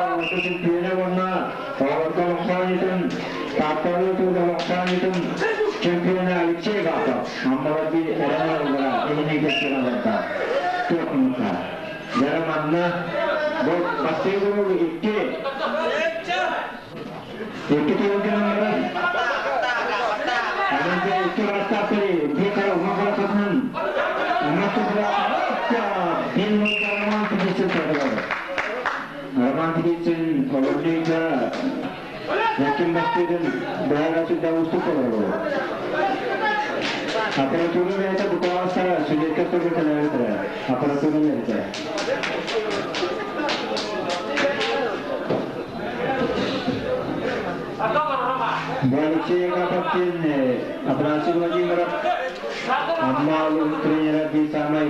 оҕолорго чемпиона уонна оҕолорго олохтоонньутун Таатталыы туут олохтоонньутун чемпиона Алексей Гапов Аммалар биир эрэн оҕолоро иһини кэпсээн олордо. Туох муҥха. Дьэ манна бу бастыҥ уол икки икки төгүл гынан баран Анан дьэ икки барастаахтары биир хара уҥа харахатынан уҥа туһула биир нолга Роман Петицын турдулар. Роман Петицын олордуйга Яким бастыырын быһаара сүрдээх уустук олорор. Аппаратура бэйэтэ букваластара сүлүөккэ турга кэлээбитэрэ. Аппаратура бэйэтэ. Бу Алексей Агапов диэн Афанасий Владимиров Амма улууһун тренера биир саамай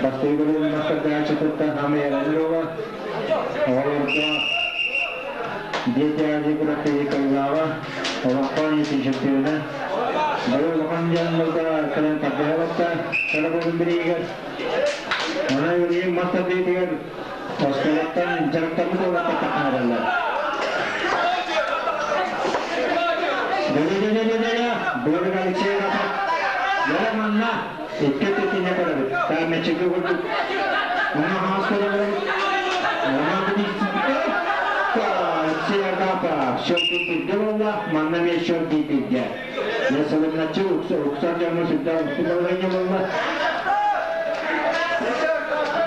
бастакы көлүөнэ мастардааччытыттан саамай эрэнэр уола. Оҕолорго Дети Азии күрэхтэһии кыайыылааҕа, олоҥхо ийэтин чемпиона. Бары улахан дьоннорго кэлэн тардыһа олорто, кыра буолун бириигэр. Онон билигин мас тардыытыгар оскуолаттан дьарыктаммыт уолаттар тахсан эрэллэр. Дэ-дэ-дэ-дэ-дэ-дэ! Былырык Алексей Рапов. Дьэ манна икки өттүнэ көрөбүт. Та мэчиги курдук. Уна хаас көрөбүт. Уна Алексей Агапов счет бииргэ буолла, манна эмиэ счет бииргэ. Дьэ сылынначчы уксар дьоҥҥо сүрдээх устун балаһыанньа буолла.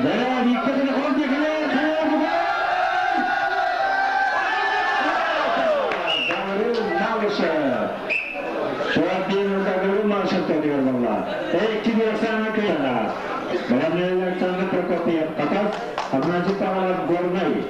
Дэ, Виктор телефон диэкилэр, Гаврил Малышев. Шуаппин Гаврил Малышев төрдүгэр буолла. Икки Александр Кыяна. Бэлэмнэри Александр Прокопьев Хатас, Афанасий Павлов Горнай.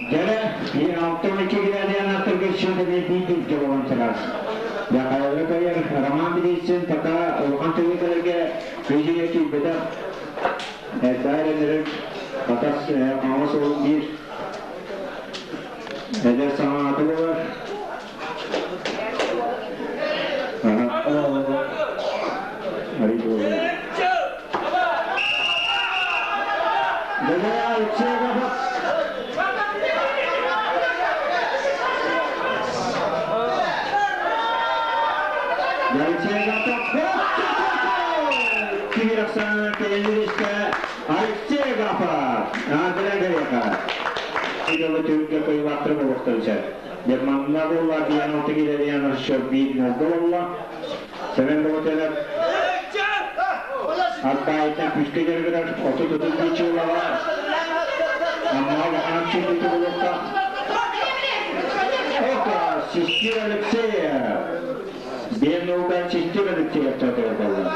Дьэрэ, 6-12 градиан счетами биир болон турар. Яхайла кайар Роман Билицин пока улахан төгүллэргэ көйдүгэр киирбэтэх. Эрдэ Батас хаҥас уолун биир эдэр саҥааты болар. Алексей Гапа, Андреа Грека. Түмүккэ кыйылаахтары буолуохтарын сөп. Германна буолла, диэн алты килэриэн расчет биир нолга буолла. Сэмэн Богатырев Арбаайтан күүскэ дьарыгырар, 30 чуулаҕа Амма улахан чулбута буолуохтаах. Ока, Систир Алексеев. Биэн наука Систир Алексеев чатыгар буолла.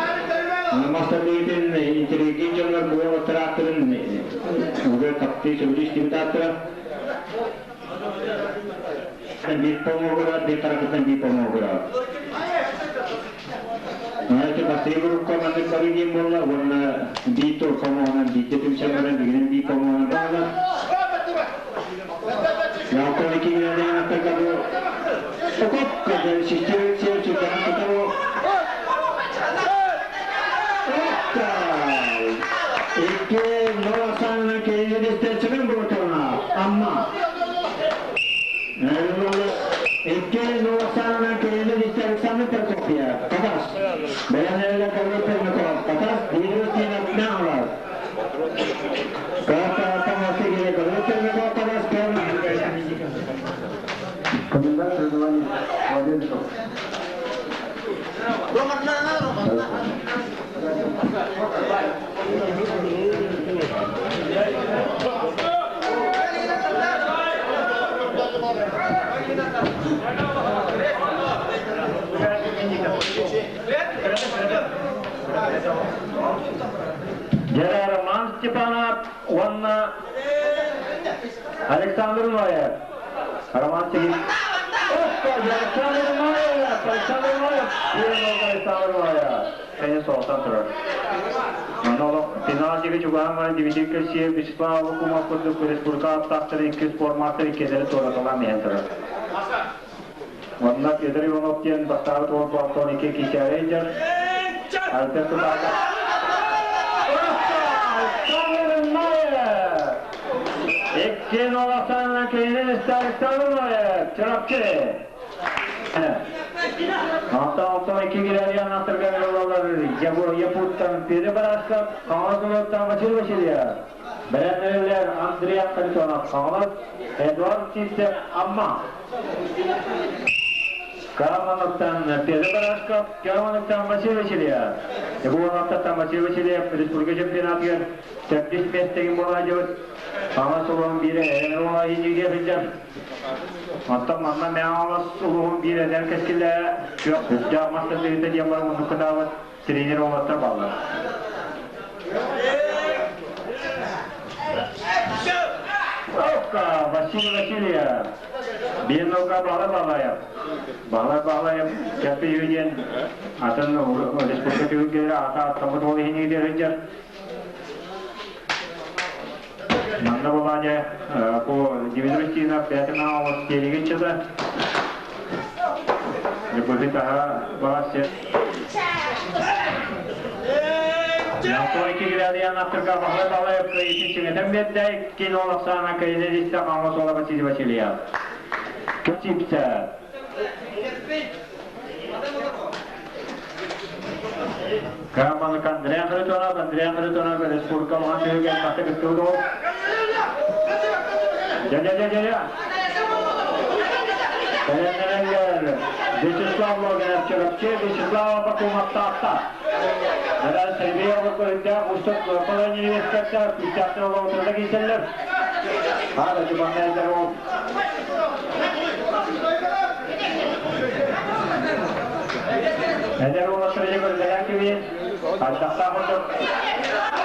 Мастардыытын интеллигент дьоннор буола тракторын уже таптыы сөбүлүү истибит ааттара. Биир помогура, биир таракытан биир помогура. Знаете, бастакы группа маннык бары диэн буолла уонна биир тур хомоҕунан биирдэ түмсэн баран бүгүнэн биир хомоҕунан баалар. Ялтан иккигинэн аттарга бу Окоп система сүрдэҕин тутар Икки Ноласанынан кэлин буотуна Амма. Икки Ноласанынан кэлин Александр Прокопьев. Катас. Бэлэмнэрэ Гаврил Пермяков. Катас. Дмитрий Степанов. Гаврил Пермяков. Катас. Комендант соревнований Младенцев. Дьэ, Роман Степанов уонна Александр Ноев. Роман Сергеевич. Опа, Александр Ноев! Александр Ноев! Первый Александр Ноев. Кэннин соҕотон турар. Манна олох финал диэки чугаһаан баран Дмитрий Кирсиев, Вячеслав Лукумов курдук республика аптаахтары икки спортмастер иккиэлэри туораталаан иһэн турар. Онно Петр Иванов диэн бастаабыт уол 62 киисээрэй дьон. Альберт Тутаакап. Иккин олохтоонун киһини Александр Чурапчы. Алтан икки гиряриан аттырган ылалар Якуттан Петр Барашков, Хаҥалас Василий Васильев. Бэлэмнэрилэр Андрей Харитонов Хаҥалас, Эдуард Сивцев Амма. Карамановтан Петр Барашков, Карамановтан Василий Васильев. Егоровтан Василий Васильев республика чемпионатыгар төрдүс миэстэгин буолаадьыбыт. Хаҥалас улууһун биирэ Эренола иниге сылдьар. Оттон манна Мэҥэ улууһун биир эдэр кэскилэ күөх үрдээх мастардыыта диэн бар муннуккутаабыт тренер уолаттар бааллар. Опка, Василий Васильев. Биеннаука Баһылай Баһылаев. Баһылай Баһылаев кэлпи диэн атын республика түһүлгэлэри аата аттаммыт ол иһин сылдьар. Манна Володя по Дмитрий Устинов бэйэтин аҕалас тиэлиги ыччата. Быһыы таһа баас Антон Кириллиан Африка Баһылай Балаев кыайыытын чиҥэтэн биэрдэ. Кино Оксана Кайнелиста Хаҥас Василий Васильев. Кытипсэ. Кыаммалык Андрей Харитонов, Андрей Харитонов республика улахан түһүгэр бастакы кыттыбыт уол. Дьэ-дьэ-дьэ-дьэ. Бэлэмнэнэллэр Вячеслав Логинов Чурапчы, Вячеслав Абакумов Таатта. Нара Сергей Олокоһүттээх устук полонеевецтэртэ күүстээхтэр олоҕутурда киирсэллэр. Хаада дьубаннайдар ол Эдэр уолаттар дьэ көрүлэлээн кэбиһин. Хайдахтаах курдук.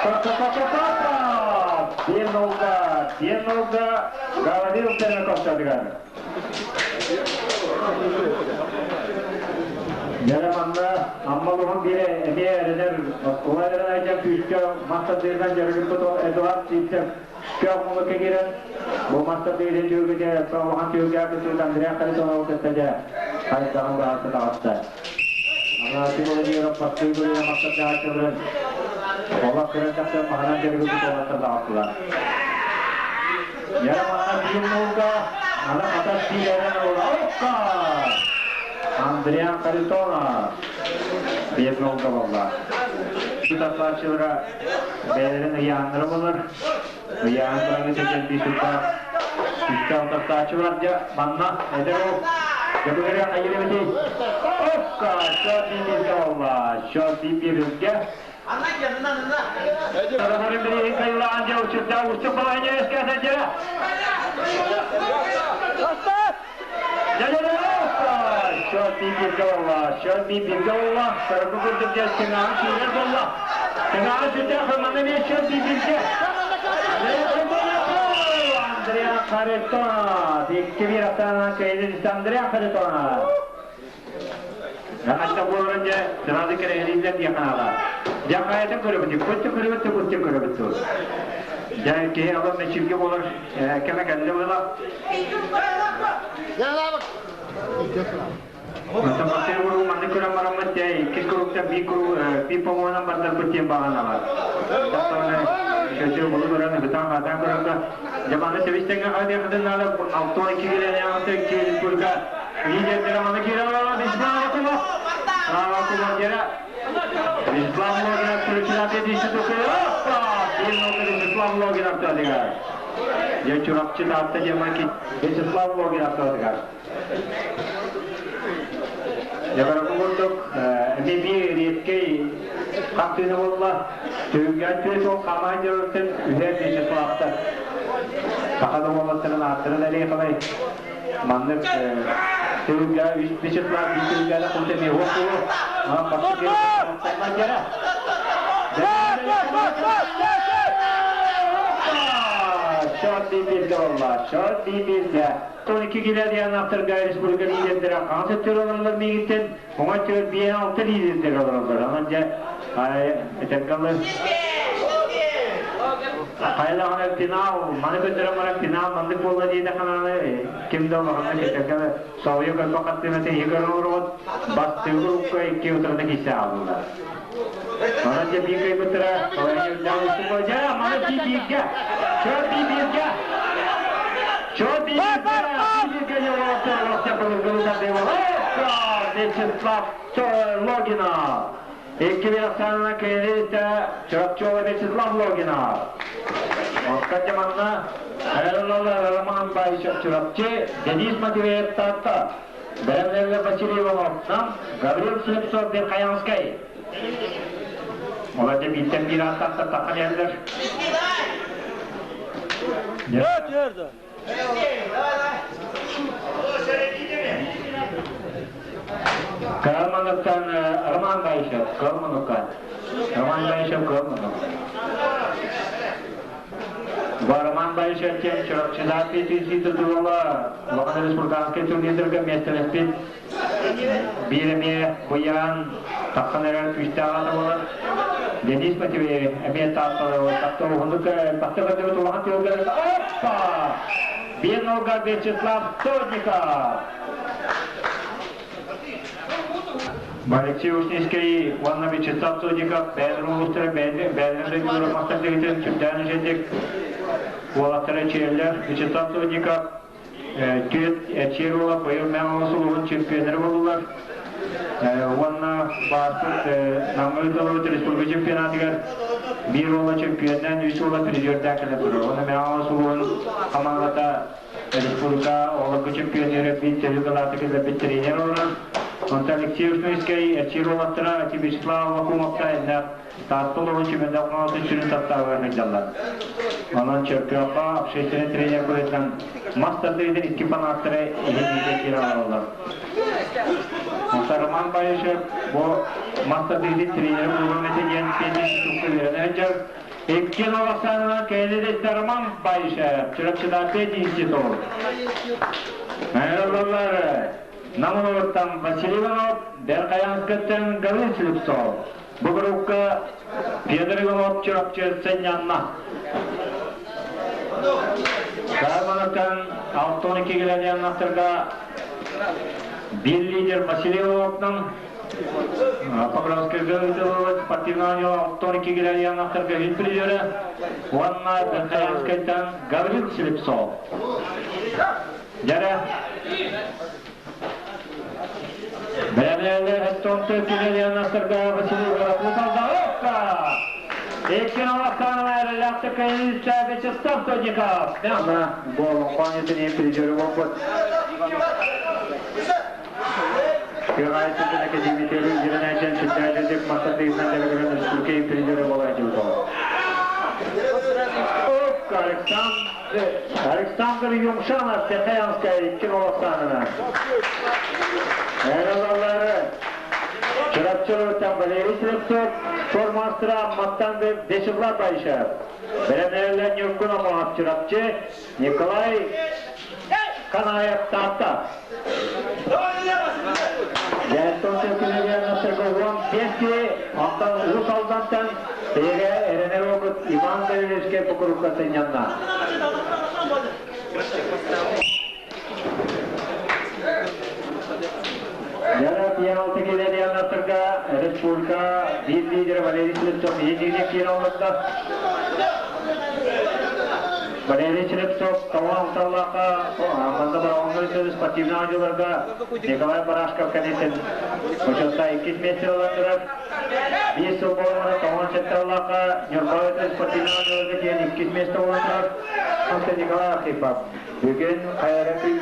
Па-па-па-па-па! Диэн нолга, диэн нолга Гаврил Пермяковтадыгар. Дьэ манна Амма улууһун биирэ эмиэ эрэнэр оскуола эрэн айдьан күүскэ мастардыырынан дьарыгырбыт Эдуард Сивцев Көх муҥука киирэн, бу мастардыырын түһүлгэтэ улахан түһүлгэ кытыыт Андрей Харитонов кытта дьэ хайдаҕын баһарса таҕыста. Афанасий Владимиров бастыыр көлүөнэ мастардааччыларын олох кыра тахсан маһынан дьарыгырбыт уолаттар таҕыстылар. Яра манна биир нолга, аны хатас биирэрэн ола. Опка! Андриан Харитонов биир нолга буолла. Тутааччылара бэйэлэрин ыйааннара буолар. Ыйаан тураны сэтэн биир Үстэ алтастааччы бар дьэ манна эдэр ол Дьабыгыры хайырыбыты Опка! Счет бииргэ буолла. Счет бииргэ. Сарахарын бириһин кайылаан дьэ учурда устук балайня эскәсә дьэ. Счет бииргэ буолла. Счет бииргэ буолла. Сарыкы курдук дьэ тыҥаҕын сүүрэр буолла. Тыҥаҕын сүрдээх манна эмиэ счет бииргэ. Andrea Харитонов. 2-1 аттанан кыайдын Андреа Харитонов. Хатта буоларын дьэ сразу кэрэһэлииллэр диэн ханаала. Дьэ хайатын көрөбүт, куччу көрөбүт, куччу көрөбүт. Дьэ киһи алын мэчиргэ буолар кэмэ кэллэ буола. Онтон бастыыр куруук маннык көрөн бараммыт дьэ иккис курууктан биир куруук биир помуонан бардарбыт диэн баҕаналар. Тахтаҕына көтү булу көрөн ыбытаан-хаатаан көрөнгө дьэ манна сэбистэҥҥэ хаадыахытын наада 62 килэлээх икки республика лидердэрэ манна киирэн олорор Вячеслав Акулов Акулов диэрэ Вячеслав Логинов төрүччүлээх Оппа! Биир нолга Вячеслав Логинов тыатыгар. Дьэ Чурапчы Таатта диэн Вячеслав Логинов тыатыгар. Дьэ курдук эмиэ биир редкэй хартыына буолла. Түһүлгээн түөс ол хамаан дьоруттан үһэ Вячеславтар. Саха да уолаттарын ааттарын элиэхэлэй. Маннык түһүлгэ үс Вячеслав биир түһүлгэлэ кунта эмиэ уох буолуо. Онон бастакы дьара. Счет бииргэ буолла. Счет бииргэ. 12 килэ авторга республика лидердэрэ хаҥас өттүгэр олороллор миигиттэн, уҥа өттүгэр биир алта лидердэр олороллор. Онон дьэ, этэргэ дылы. Хайдаҕына финал, маны көрдөрөн баран финал маннык буолла диэтэххинэ ким да улаханнык кэчэргэ соһуйа көрбөх хартыынатын иһи көрөн олороҕут, бастыҥ группа икки утарыта киирсэ хааллылар. Манан дьэ биир кыайбыттара, дьэ, маны бииргэ, чөр бииргэ, чөр бииргэ, бииргэ Вячеслав Логинов. 2000 кэлиитэ Чурапчыола Вячеслав Логинов. Онтон манна Эрэлалар Роман Баишев Чурапчы, Денис Матвеев Таатта, Бэлэмнэллэр Василий Иванов Нам, Гаврил Слепцов Верхоянскай. Олар да бииртэн биир ааттаахтар таххан иһэллэр. Калмановтан Роман Баишев, Калмановка. Роман Баишев, Калманов. Роман Баишев диэн Чурапчыдаах петиция тутулла Улахан республиканскай турнирдарга миэстэлэспит биир эмиэ быйаан тахсан эрэр күүстээх аата буолар. Денис Матвеев эмиэ таатталар тахта уһуннук тахта көрдөрбүт улахан тыылга Оппа! Биенолга Вячеслав Сотников! Алексей Ушницкий уонна Вячеслав Сотников бэйэлэрин улуустара бэйэлэрин дойдулара мастардыгытын сүрдээн үчүгдик уолаттара чиэллэр. Вячеслав Сотников Түөрт эрчийэр уола быйыл Мэҥэ улууһун чемпионнара буоллулар. Уонна баарбыт Намҥа ыытыллыбыт республика чемпионатыгар биир уола чемпионнаан, үс уола призердаан кэлэ турар. Уонна Мэҥэ улууһун хамаандата республика оҕолорго чемпионнара биир төрүт ылааты киллэрбит тренер олорор. Онтон Алексей Ушницкай эрчийэр уолаттара Вячеслав Лакумовка иннэ Таатта олоҕун чөмөдөөх оҥоотун сүрүн састаабыгар сылдьаллар. Онон Чөркөөххө общественнай тренер быһыытынан мас тардыытын икки фанаттара иһин иитэ киирэ олороллор. Онтон Роман Баишев бу мас тардыытын тренерэ буолуом этэ диэн пединститукка үөрэнэ сылдьар. Икки ахсаанынан кэлин Роман Баишев, Чурапчытаах пединститут. Мэраллар Намыловыттан Василий Иванов, Берхаянскаттан Галин Слепцов. Бу группа Федор Иванов Чурапчы сынньанна. Карманаттан 6-12 градианнаттарга бир лидер Василий Ивановтан Покровскайга ыытыллыбыт спортивный 6-12 градианнаттарга үс призеры уонна Верхоянскайтан Гаврил Слепцов. Дьэрэ Бэлэмнээллэр Эстонтан Кириллианастарга Василий Воропутов Икки алахтаана эрэллээхтик кэлиитэ Вячеслав Сотников. Бу олоҥхоонньутун призеры буолбут. Кыаҕаайсытын академиятыгар үөрэнээччи сүрдээжэдик мастардыгынан дьарыгыран республика призеры буолар Александр Александр Юмшанов Тихоянская икки олохтаанына. Эралалары Чурапчылыттан Валерий Слепцов, спортмастера Маттан Вячеслав Баишев. Бэлэмнэрэлэр Ньургун Омоһов Чурапчы, Николай Канаев Таатта. Дьээттон Сергеевна Бески, онтон Уус Алдантан Эгэ эрэнэр опыт Иван Давидовичка покрукка сынньанна. Яра пианалты келедианнаттарга республика биир лидері Валерий Слепцов едине киир олордо. Валерий Слепцов Таван Таллаха манна Бараҕаҥҥа спортивный оонньууларга Николай Барашков кэнниттэн учуоста иккис миэстэ ылан турар. Биир сыл буолан Тоҕон Сетталлаха Ньурба спортивный оонньууларга диэн иккис миэстэ ылан турар. Николай Архипов бүгүн хайара күн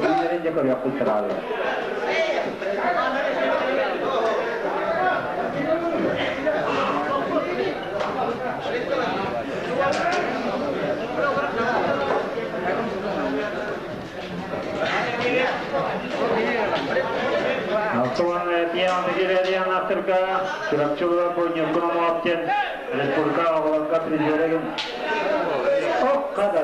үүнэрин дьэ көрүөхпүт тураалы. Алтуан Пиан Аттырга Чурапчылыга Ньургун Омоов диэн республика оҕолорго призереген Окка да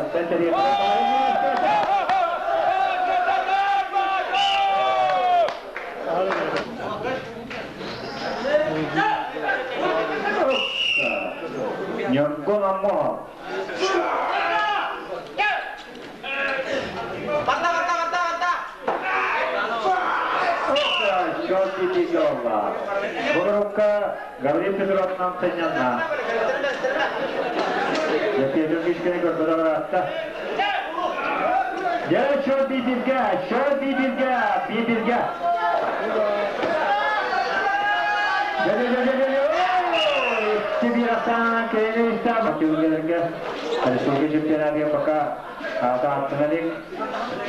Ньургун Аммосов. Счет Пятигорла. Бурука Гаврил Петров нам сынньанна. Петр Мишкин көрбөтө ыраатта. Дьэ, счет бииргэ, счет бииргэ, бииргэ. Дьэ, дьэ, дьэ, дьэ, дьэ, Икки Асана Кенниста Батюгерге республика чемпионатыгар пока аата аттана илик.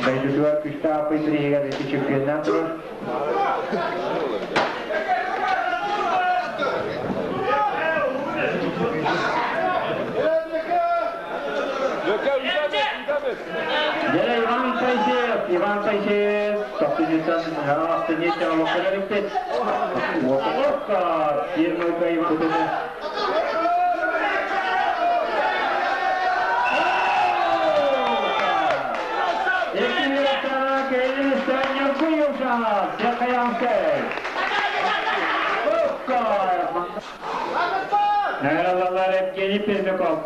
Дойдутугар күстээх аппый бирииһигэр ити чемпионнаан турар. Дьэ, Иван Тайсеев, Иван Тайсеев, тохтунньуттан ахтынньыттан олоххо кэлиппит. Уотугокка фирмалга Иван Тутуна. Икки Кэлин Сехаянскай. Нагаралалар Евгений Пермяков.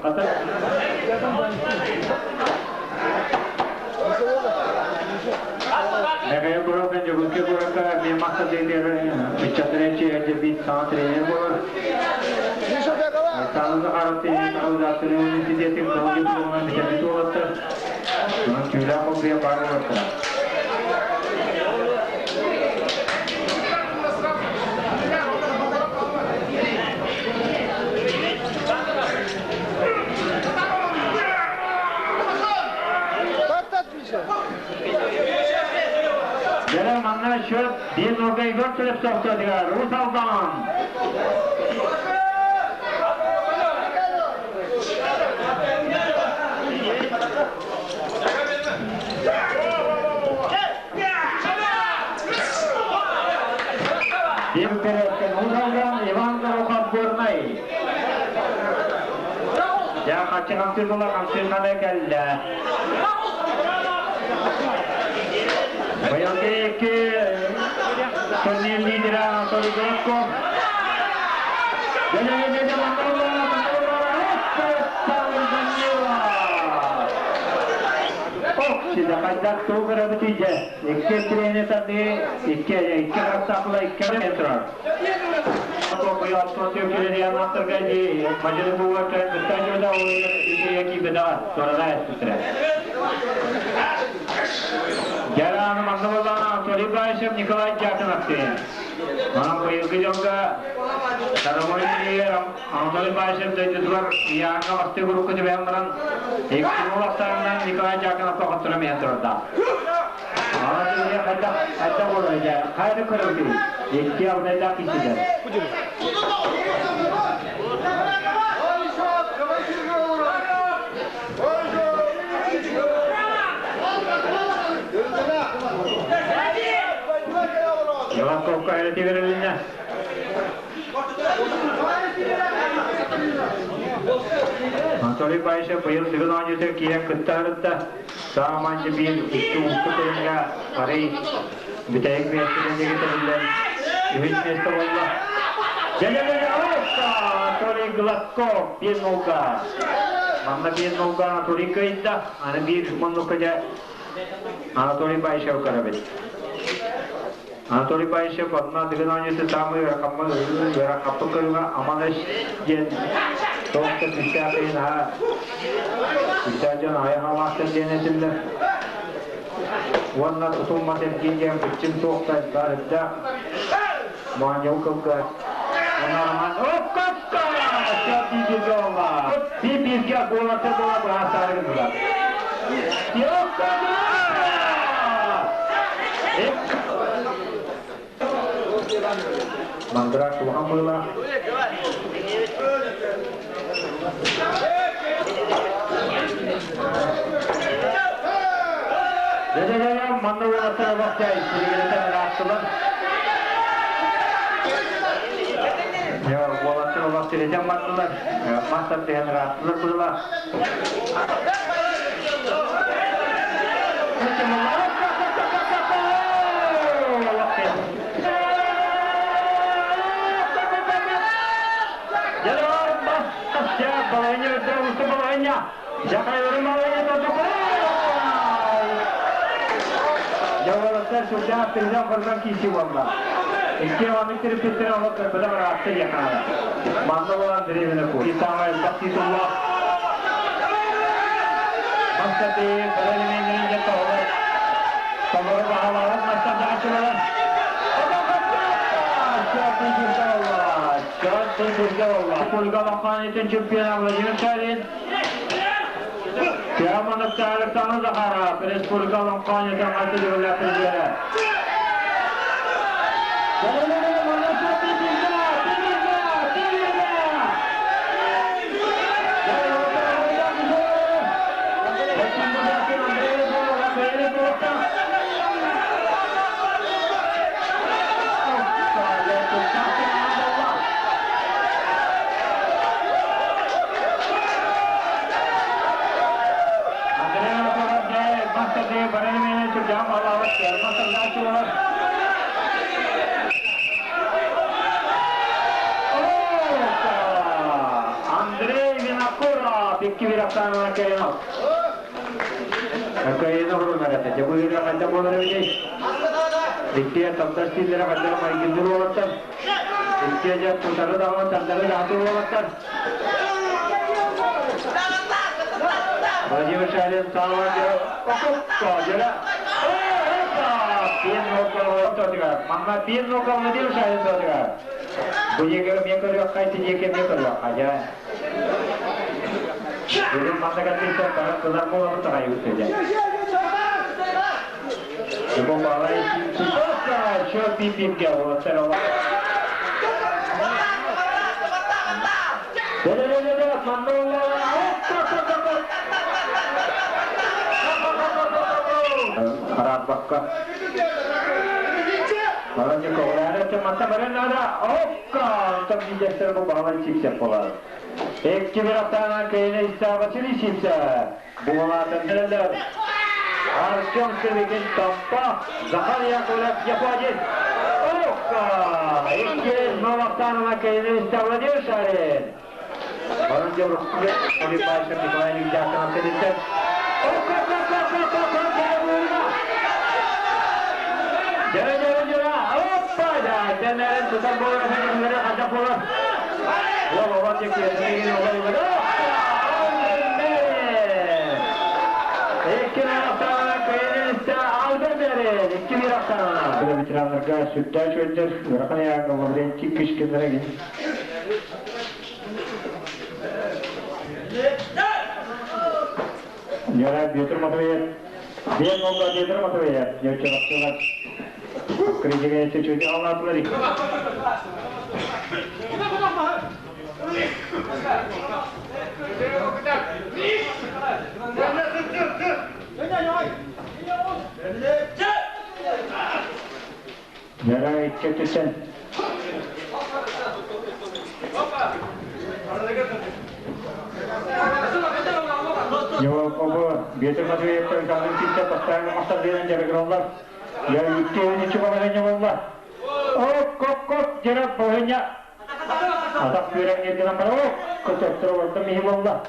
Михаил Буровкин Дьокуускай куоракка мен мақсат ыччаттарын чиэрдэ биир саҥа тренер буолар. Александр Захаров тренер Саха университетин кыһыл дипломунан бүтэрбит уолаттар. Онон түүлээх холбуйа баар буолуохтара. Дьэ, манна счет биир нолга Егор Слепцов тыатыгар Рус Алдан. Биир көрөттөн Уус Алдан Иван Горохов Горнай. Дьэ, хаччы хамсыыр була хамсыыр хана кэллэ. Быйылгы икки турнир лидера Анатолий Гладков. Дьэ-дьэ-дьэ, Ох, хайдах туох эрэ дьэ. Икки тренер тарды, икки икки харахтаахла икки турар. Жараны Мандавалана Анатолий Баишев, Николай Дьяконов Манан быйылгы дьолга Сарамой Анатолий Баишев дойдутугар Яңа басты группа түбээн баран икки улахтарынан Николай Дьяконов тоҕоттура миэн турарда. Ана хайда хайда болар жа хайда көрөбү икки алдайда кисилер. Иван Ковка әлі беріліне. Анатолий Баишев быйыл тыгын оонньуута киирэн кыттаарытта сааманчы биир икки уустук көрүҥҥэ арый бүтэһик миэстэтин диэки үһүс миэстэ буолла. Дьэ-дьэ-дьэ, Анатолий Гладков биир нолга. Манна биир нолга Анатолий кыайда, аны биир муннукка дьэ Анатолий Баишев көрөбүт. Анатолий Баишев одна тыгын оонньуута саамай ыарахаппыт көрүҥэ Аман-Өс диэн туох да күүстээх киһи наһаа күүстээх дьон аҕыйах алаастар диэн этиллэр. Уонна тутулмат эргиин диэн быччыҥ туох да элбэх моонньоҕу кылгас. Уонна Роман Оккокко! Биир-бииргэ буоларга буола быһаастаары гыннылар. Мандраж улахан быылаах. Дьэ-дьэ-дьэ, манна уолаттар олох дьай, сиригирэтэн ырааттылар. Дьэ, уолаттар олох сиритэн бардылар. Мас тардыһан ырааттылар быылаах. Балайня өттө балайня. Жахайырын балайня тоту. Жавалаттар сүрдээх түрдэн хоргон киси болла. Икки аны тириппиттер олох көрбөтө бараатты яхаара. Манна болан деревне ку. Самай титулла. Мастаты баралеменнерин жакка олар. Толору баһалаабыт мастардаачылар. Чемпиона Владимир Шарин. Тиаманов Александр Захаров, Республика Ломканитын Алтыдыгылла призері. Андрей Винокуров, икки биир ахсаанынан кэйин. Кэйин оһурунар этэ. Бу үйрө ханта болар эбитей. Икки таптар стиллere ханта майгындыр болаттар. Икки жа тутары дагы тардары дагы болаттар. Владимир Шарин саалар Опа, жара. Пиэн нокал тотыга. Манна пиэн нокал Владимир Шарин тотыга. Бу еге мен көрөк кайсы жеке мен көрөк хажа. Бүгүн манна каттыса бара кызар болот тагай үтөдө. Бу балай Опа, чо пип-пипке болоттар ола. Дere манна Опа, Харап бакка. Баранчы коғлары матта баранада. Опка! Там дижестер бу балай чипсеп болар. Экки бир аптанан кейine истаба чили чипсе. Буалатын дерелер. Артем Севикин таппа. Захар Яковлев Японец. Опка! Икки нол аптанына кейine иста Владимир Шарин. Баранчы Рухкуле, Оли Байшев Николай Лигдяков Седиттен. Опка, опка, опка, опка, опка, Jara jara jara. Опа! Да, тенерен тутар болар, efendim, хажа болар. Ол оба тек Ветеранларга сүттәш өттер, Рахан яңа Лаврентий Кишкинлерге. Яра Петр Матвеев. Бен Олга Петр Матвеев. Девчонок, Кризиге чуть-чуть аллатылар. Яра икки түтен. Yo оба Петр Матвеев канын китте постоянно мастер жарыгралар. Я икки ойнчу балагanya болла. Оп, коп, коп, жара боһыня. Атак күрәң ерден бар. Оп, көтөптөр болду михи болла.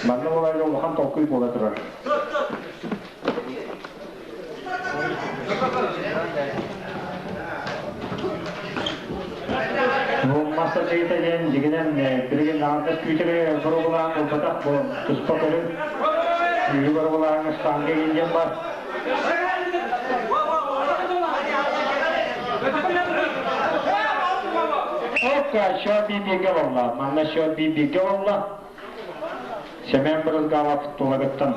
Манна болар улахан толкуй бола турар. Бу мастер жигите ден жигинен билген аңдас күүтүрө боругулаан болбатак бу туспа көрүн. Үйү боругулаан штанга келген бар. Окка, шо бибиге болла. Манна шо бибиге болла. Семен Брызгалов тулагыттан.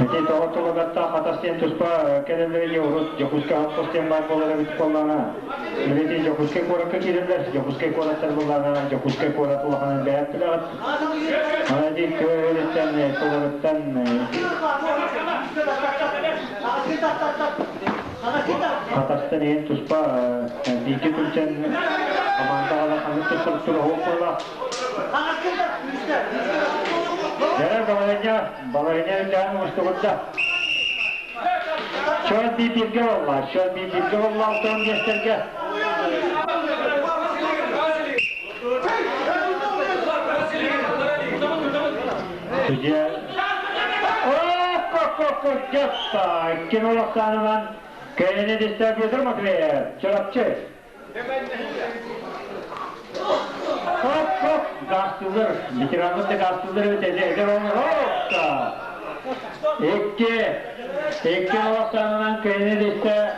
Эти тоҕо тулагатта хатастен туспа келелери урут Жокуска хаппостен бар болары бит боллана. Билети Жокуска коракка кирелер, Жокуска кораттар боллана, Жокуска корат улаханын бәят билегат. Ана ди көөлүттен тулагыттан хатастен ен туспа бики күнчен команда алаханын структура хоп. Жара балайня, балайня үлән устугутта. Счет 1-1-ге болла. Счет 1-1-ге болла алтын местерге. Судья. Оп, оп, Икки олохтанынан кәйіне десте Петр Матвеев. Чырапчы. Хоп, хоп, гастылыр. Ветеранлык да гастылыр өтеді. Эгер оны хопта. Икки. Икки олохтанынан кәйіне десте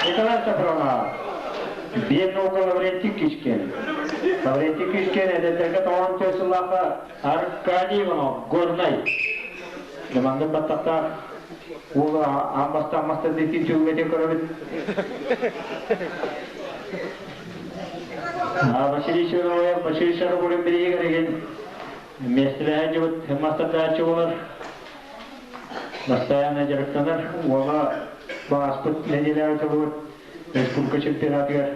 Николай Сафронов. Бен ока Лаврентий Кишкин. Лаврентий Кишкин эдеттерге тоғын төсіллақы Аркадий Иванов, Горнай. Леманды баттақта ол амбаста амбаста дейтін түйгете көрөбүт. Василий Шаровой, Василий Шаровой бириге кереген местеле жыбыт мастер болар. Постоянно директорлар, ола баспыт неделя өтө республика чемпионатыгар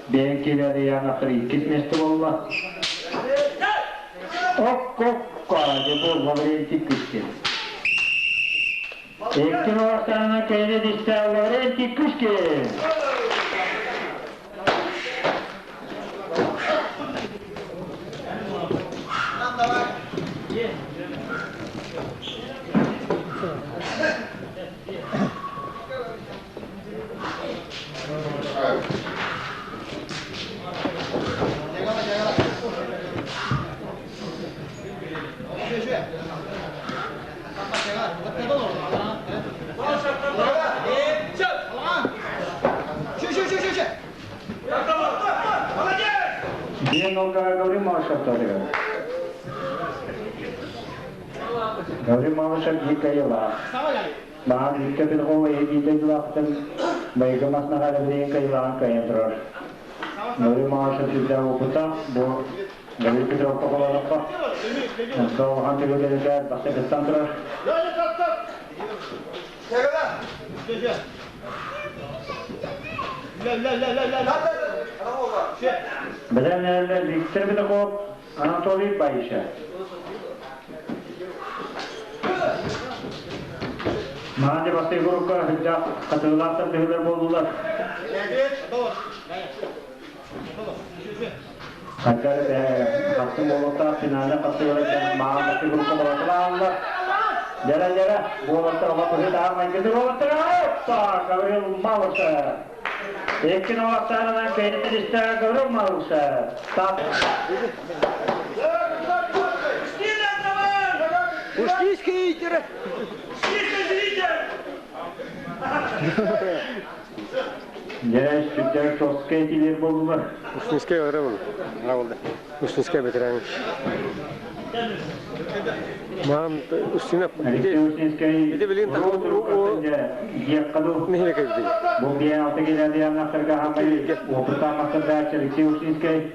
бэйэн киилэри янахтар иккис место болла. Ок-ок-ка, бу Лаврентий Кышкин. Эккин ортанына кейде дисте Лаврентий Кышкин. Биэн олга Гаврил Малышев тадыгар. Гаврил Малышев дикайла. Баан икке педагог эбиде дулактын байга маснага билген кайлаган кайын турар. Гаврил Малышев сүрдә опыта, бу Гаврил Петров коколалыкка. Солхан төгөлөргө бакта турар. Билен Виктор Петров, Анатолий Байша. Маанде басты группа хыджа катыллактар төгөлөр болдулар. Ханчар хаттын болуқта финалда қатты маған басты группа болатылар. Жара жара болаттар ола көзі тағы майгізі болаттар. Оппа! Гаврил Малышев. Екkin олақтарынан кейінді Гаврил Малышев. Тап. Ушкийский Жара сүттер жесткий тилер болдулар. Ушкийский ыры был. Ушкийский ветеран. Мам, Устина, Алексей Устинский. Иди, блин, так, Еккаду. не кайды. Бу биен алты келеді янақтарға хамай опыта мастер Алексей Устинский.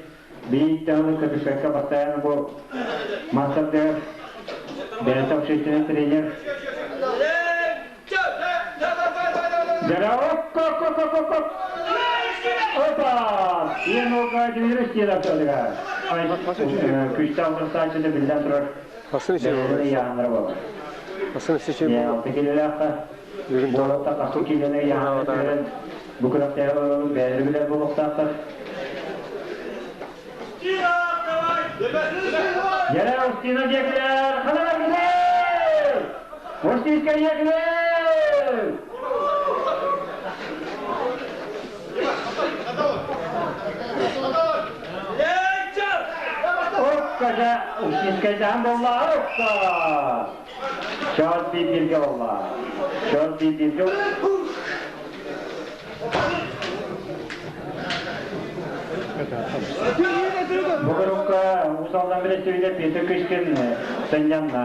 Бейт тағылы капишакка постоянно бу мастер Бәйті общественный тренер. Жара, оп, оп, оп, оп, оп, оп. Опа! Ең оға жібері істеді аптадыға. Күшті алдырса açıdı bilden тұрар. Асын иши. Бәрі яғындырып алар. Асын иши. Ең алты келелі аққа. Болатта қасу келені яғындырып Бүкіл ақтағы бәрі білер болуқтақтар. Жара Устина жекілер, қалана кілер! Устинска жекілер! Опкажа, Устинска жан болла, опка! Чат bir болла. Чат bir Бүгін усалдан біресе Петр Кышкин сынянна.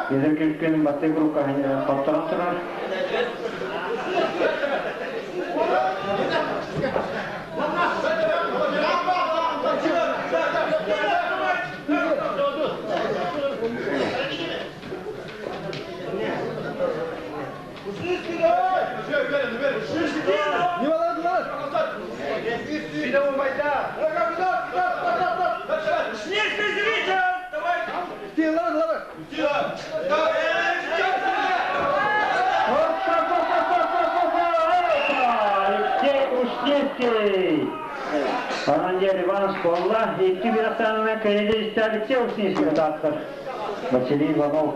Петр Кышкин басты группа қаптаған тұрар. Оп, оп, оп, оп, Ушницкий! Онон дьэ реванш буолла. 2-1 ахсаанынан кэйиэдэ истэ Алексей Ушницкий тааттар. Василий Иванов.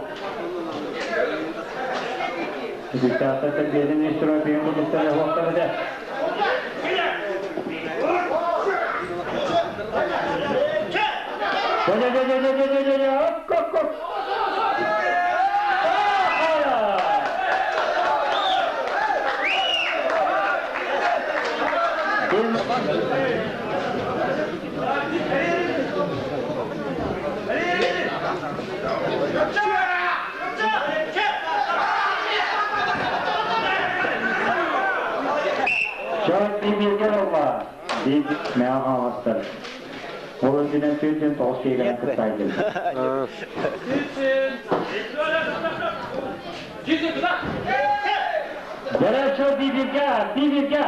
Диктатор биэрин истрофиын курдуктар уохтар этэ. Хоп-хоп-хоп! Чөт бииргэ олла. Биир мэҕэ хааластар. Ол үрдүнэн 49 киһигэнэн кыттаайдым. Горячо бибиргэ, бибиргэ.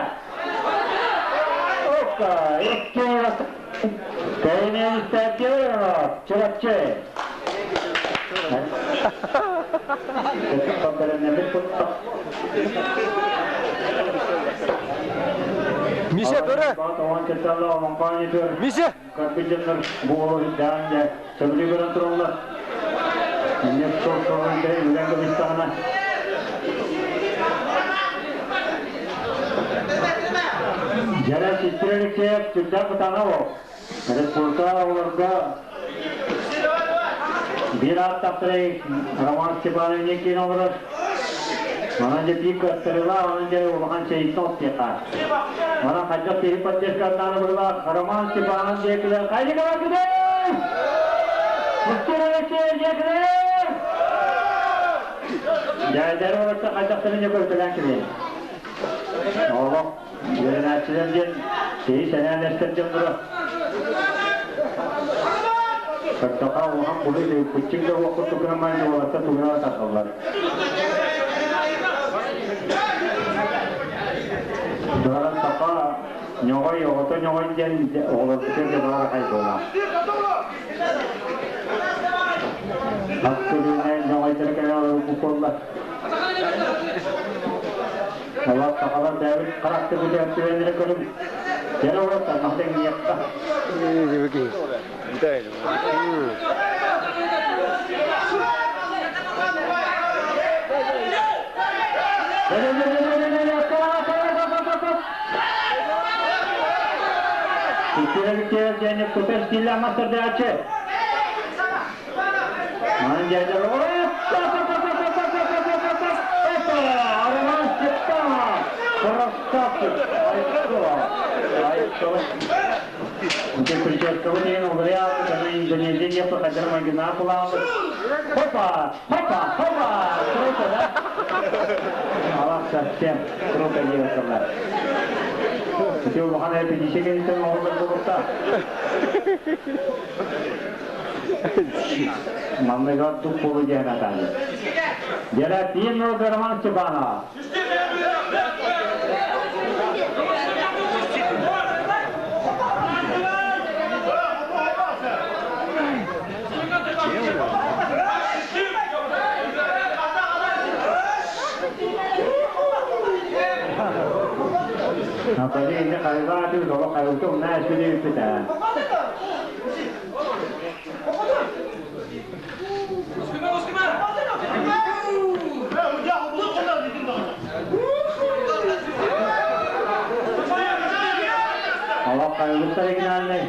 Опа, икки Кэйнэйистээтиэ Чурапчы. Миша, көрө! Миша! Компьютернер буолу даан сөбүлүү көрөн тураллар. Инне сол-солун үлэн көмүстаҕына. Дьэрэ Сестреликсеев сүрдээх кытаана ол. Республика оҕолорго биир ааттаахтарай Роман Степанович киин олорор. Онон дьэ биир кыаттарыылаах, онон дьэ улахан чэйиттэн оттиэхха. Онон хайдах киһи поддержкаттааны быһылаах Роман Степанович диэкилэр хайдык алакыдый! Мустур Алексеев диэкилэр! Дьээдэр олорто хайдахтарын дьэ көрүтэлээн кэлиэн. Олох үөрэнээччилэр диэн киһи сэнээн эстэр дьонноро. Көрдөхө улахан буруй пуччук да уохпут тугунан уолаттар тугунан тахаллар. Доран саха ньоҕой оҕото ньоҕой диэн оҕолорбутугар да баар аҕай буолла. Хас көлүөнэ ньоҕойдоро кэлэ олорбут буолла. Олор сахалар бэйэбит харахтыбытыгар түбэннэрэ көрүҥ. Кэлэ олортон махтаҥниэххэ. Красавчик! Хопа! Хопа! Хопа! Круто, да? Алах совсем круто делается. Ити улахан репетиция кэнниттэн оҕолор буолуохтаах. Манныгар тук буолу диэн атааны. Дьэрэ пиин Роман Степанова. Наталья инде хайга аты доло хайылты умна эспиди үппүтэ. Алла хайылык оригинальный.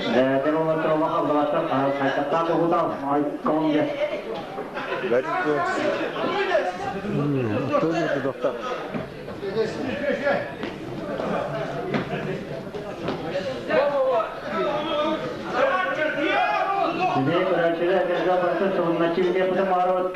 Дәдер олар улахан хайдахтаах уһутал айконге. Доктор. Сидей көрәчилер эдерге барсы сылынначы виде кутум арабыт.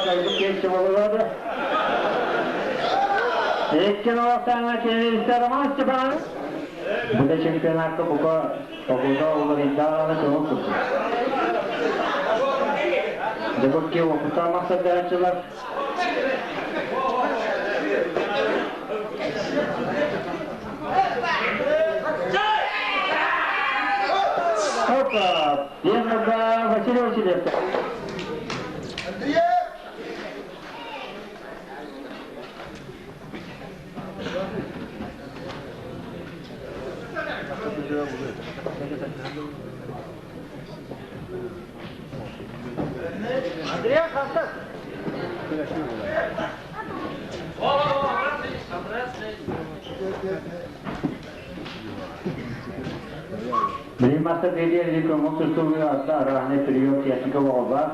кайбыт киһи болуга Икки олохтаана кенилистер Роман Степанович. Бу да чемпионатка бука Погода уларыйдаҕына көҥүл курдук. Дьэ опыта махсардааччылар. Опа! Первого Василий Васильев. Билим мастер бириэр көҥүл тустууга арахны прием техника оҕолор.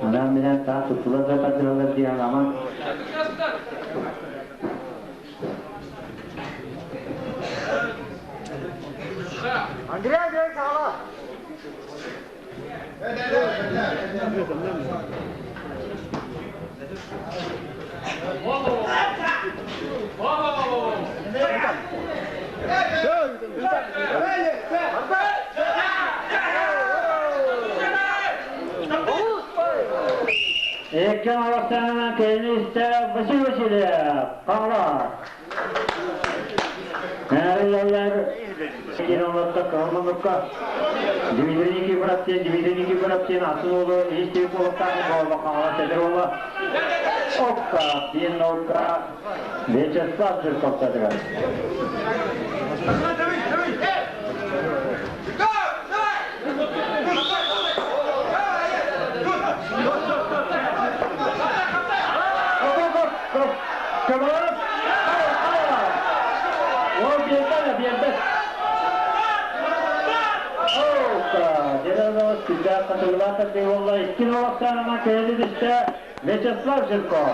Анан менен та туттулар да тардыралар диэн аман. Андрей, Андрей, саҕала! Ekken Alaksan'ın kendisi Василий Васильев. Павла. Нәреләләр Кинолокка, Калманлыкка Дмитрий Никифоров Дмитрий Никифоров атын олы Истик олықтан болы қаңла седір олы. Окка, Пинокка, Вячеслав Жирков садыгар. Come on! О, биэрбэт, биэрбэт. Ока, Делазова всегда катыллата болла. Икки олохтанына келди Вячеслав Жирков.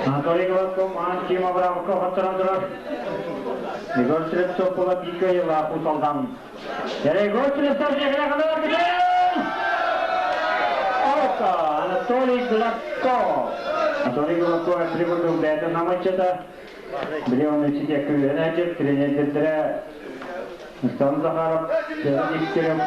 Анатолий Гладков, Антим Абрамовка хаттыран тұрар. Егор Стрельцов бола бика ела усалдан. Егор Стрельцов жегіне қадар Ока, Анатолий Гладков. Анатолий Гладков прибыл бәді намачыда. Біле оны чите күренәжір, тренердері Мустан Захаров, Сергей Дегтярев.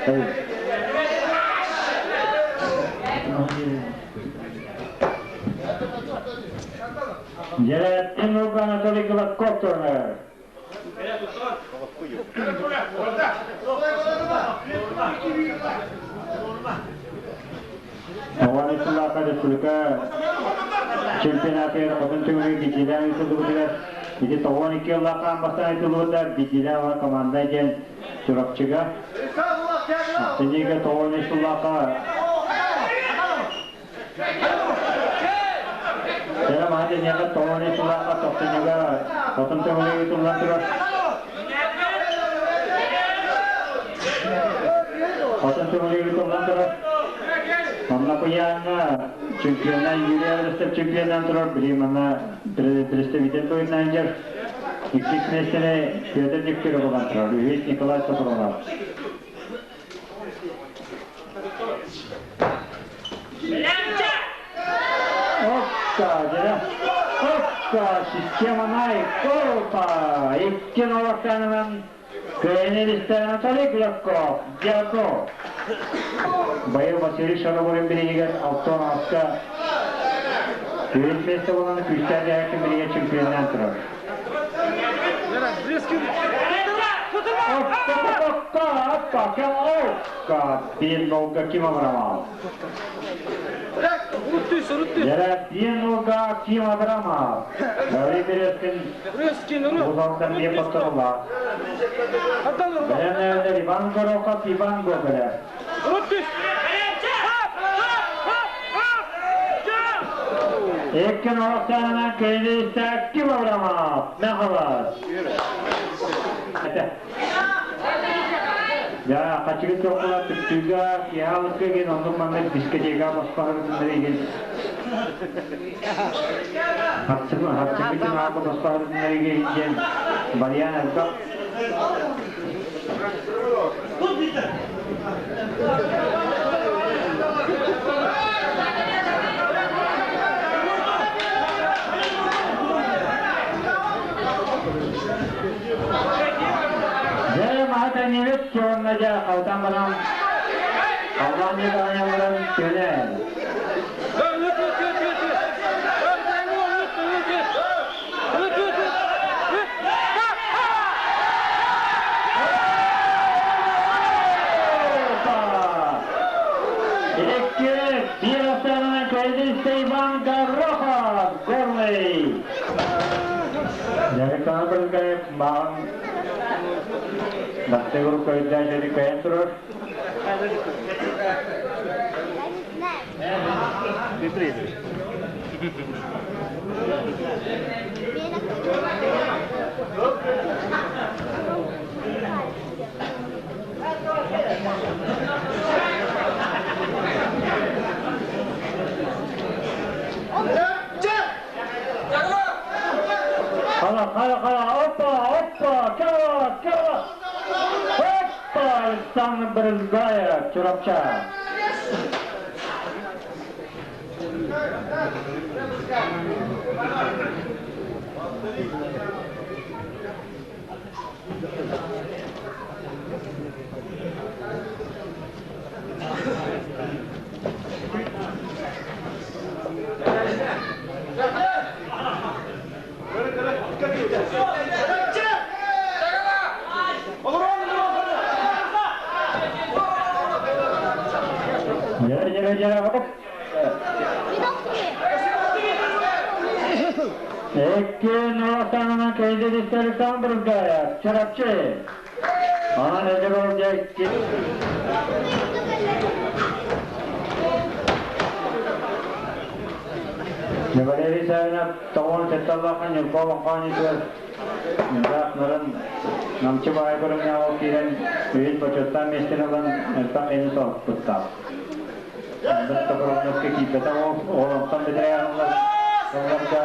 Hey. Джеретин Анатолий Гладков турнир. Оғанысыллақа республика чемпионаты хотун түгүнү бидилен үтүлүгүтүгөр. Ити 92 лақа амбастан үтүлүгүтэ бидилен ва команда ден Чурапчыга. Сенеге 93 лақа Сена махати няга 93 лақа тоқтынуга хотун түгүнү үтүлүгүтүгөр. Хотун түгүнү үтүлүгүтүгөр. Онна куяңа чемпионан Юрий Арыстов чемпионан турар, билимана представитель туйнан жер. Иккис местене Петр Дегтярев болған турар, Үхес Николай Сапронов. Система Найк, опа! Икки нолоктанынан Кыайан Анатолий Глебков, Дьяков. Байыл Василий Шароварын билигер Алтон Аска Төрүт месте болан күстер дәһәкке билиге чемпионнан турар. Опа, опа, опа, bir nolga kim Abramov? Yere bir nolga kim Abramov? Gavri Berezkin Uzaldan bir patırla. Bilen Иван Горохов, Иван Гоголев. Ekkin Oğuzhan'ın köyünde kim Abramov? Merhaba. Ya kaçıgı toqula tüktüga kihalıkka gen ondan manna diskoteka баспарыбытыннар хапсымы хапсымы тынаабы баспарыбытыннар ген барьян элбак. Жай мата немет чонна жа қалтан барам. Аллах не барам төне. Икки bir astanının köyde Иван Горохов, Горный. Жарыканы бірге маған Бастегуру көйдә жери көйен турur. Kala kala kala опа опа кала кала опа Александр Брызгаев Чурапча. Jere jere jere hop. Ekki Nurtan'ın köyde Alexander Brızgayev Çorapçı. Ana nedir olacak ki? Валерий Савинов тоғын сетталлахан Юрбалан қанитыр. Нарын намчы байбырын ол кирен үйін почеттан местен алан элпак эни соқпытта. Дастабыровновка кийбета олонтон бедре оларга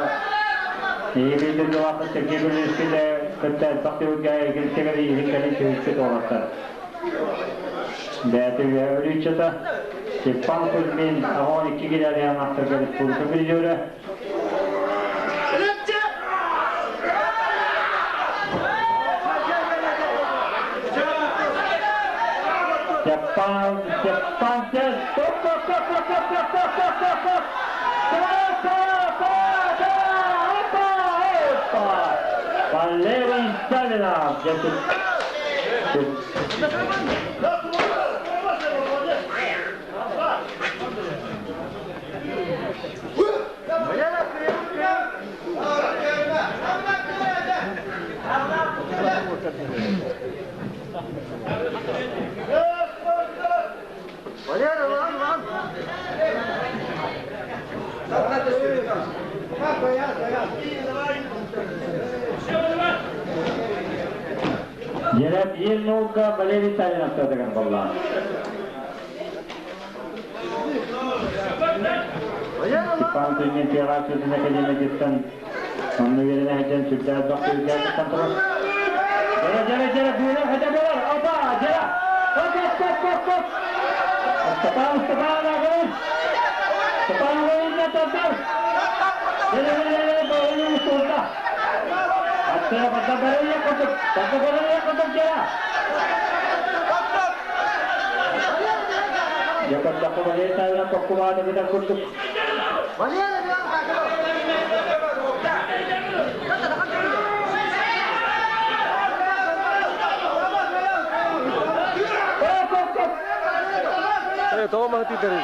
Иибилдир жолақы Сергей Гулевскийде кытта элпак теуге эгилсегер ииликкени чүһүспүт олаттар. Бәті үйәбілүүчета Степан Кузьмин ағон икки килер аттырга республика призеры. Степан, Степан, стоп, стоп, стоп, стоп, стоп, стоп, стоп, стоп, стоп, стоп. Опа, опа, опа. Валерий Савинов. Jerep Yilnulga Валерий Савинов деген болла. Степан Кузьмин Пиратсызын академия Онны веріне хәжен сүрдәр бақты үлгәр контрол. Жара, жара, жара, буйра хәжә болар. Опа, жара. Оп, оп, оп, оп, оп. Степан, Степан, агын. Степан, агын, татар. Тоҕо маһы тиитэрин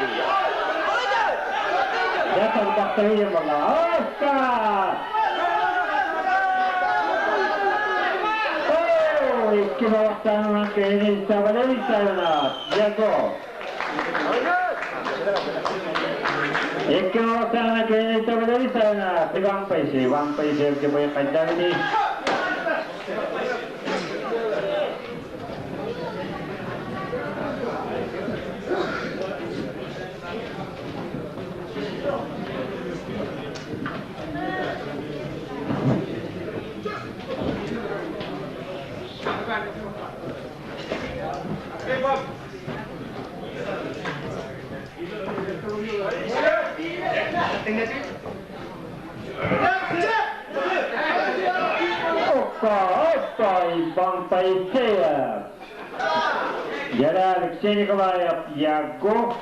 Алексей Николаев, Яков,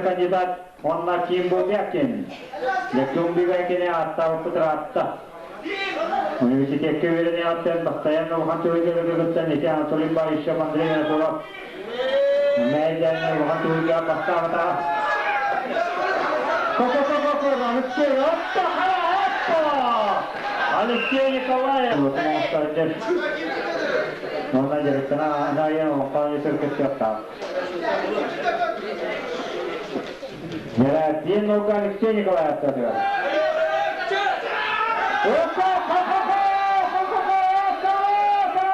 кандидат Онна Ким Бубякин. Якум Бубякин аттау Петратта. Университетке үөрэнэ аттан бастайан улахан түһүлгэлэргэ ити Анатолий Баишев, Андрей Анатолов Мэйдэн улахан түһүлгэ бастаабата. Ко-ко-ко-ко-ко, Алексей, оппа, оппа! Алексей Николаев. Онна директора Анайя Оққаны түркіттіқта. Один нога Алексей Николаев тадыр. Опа, ха-ха-ха, ха-ха-ха, ха-ха!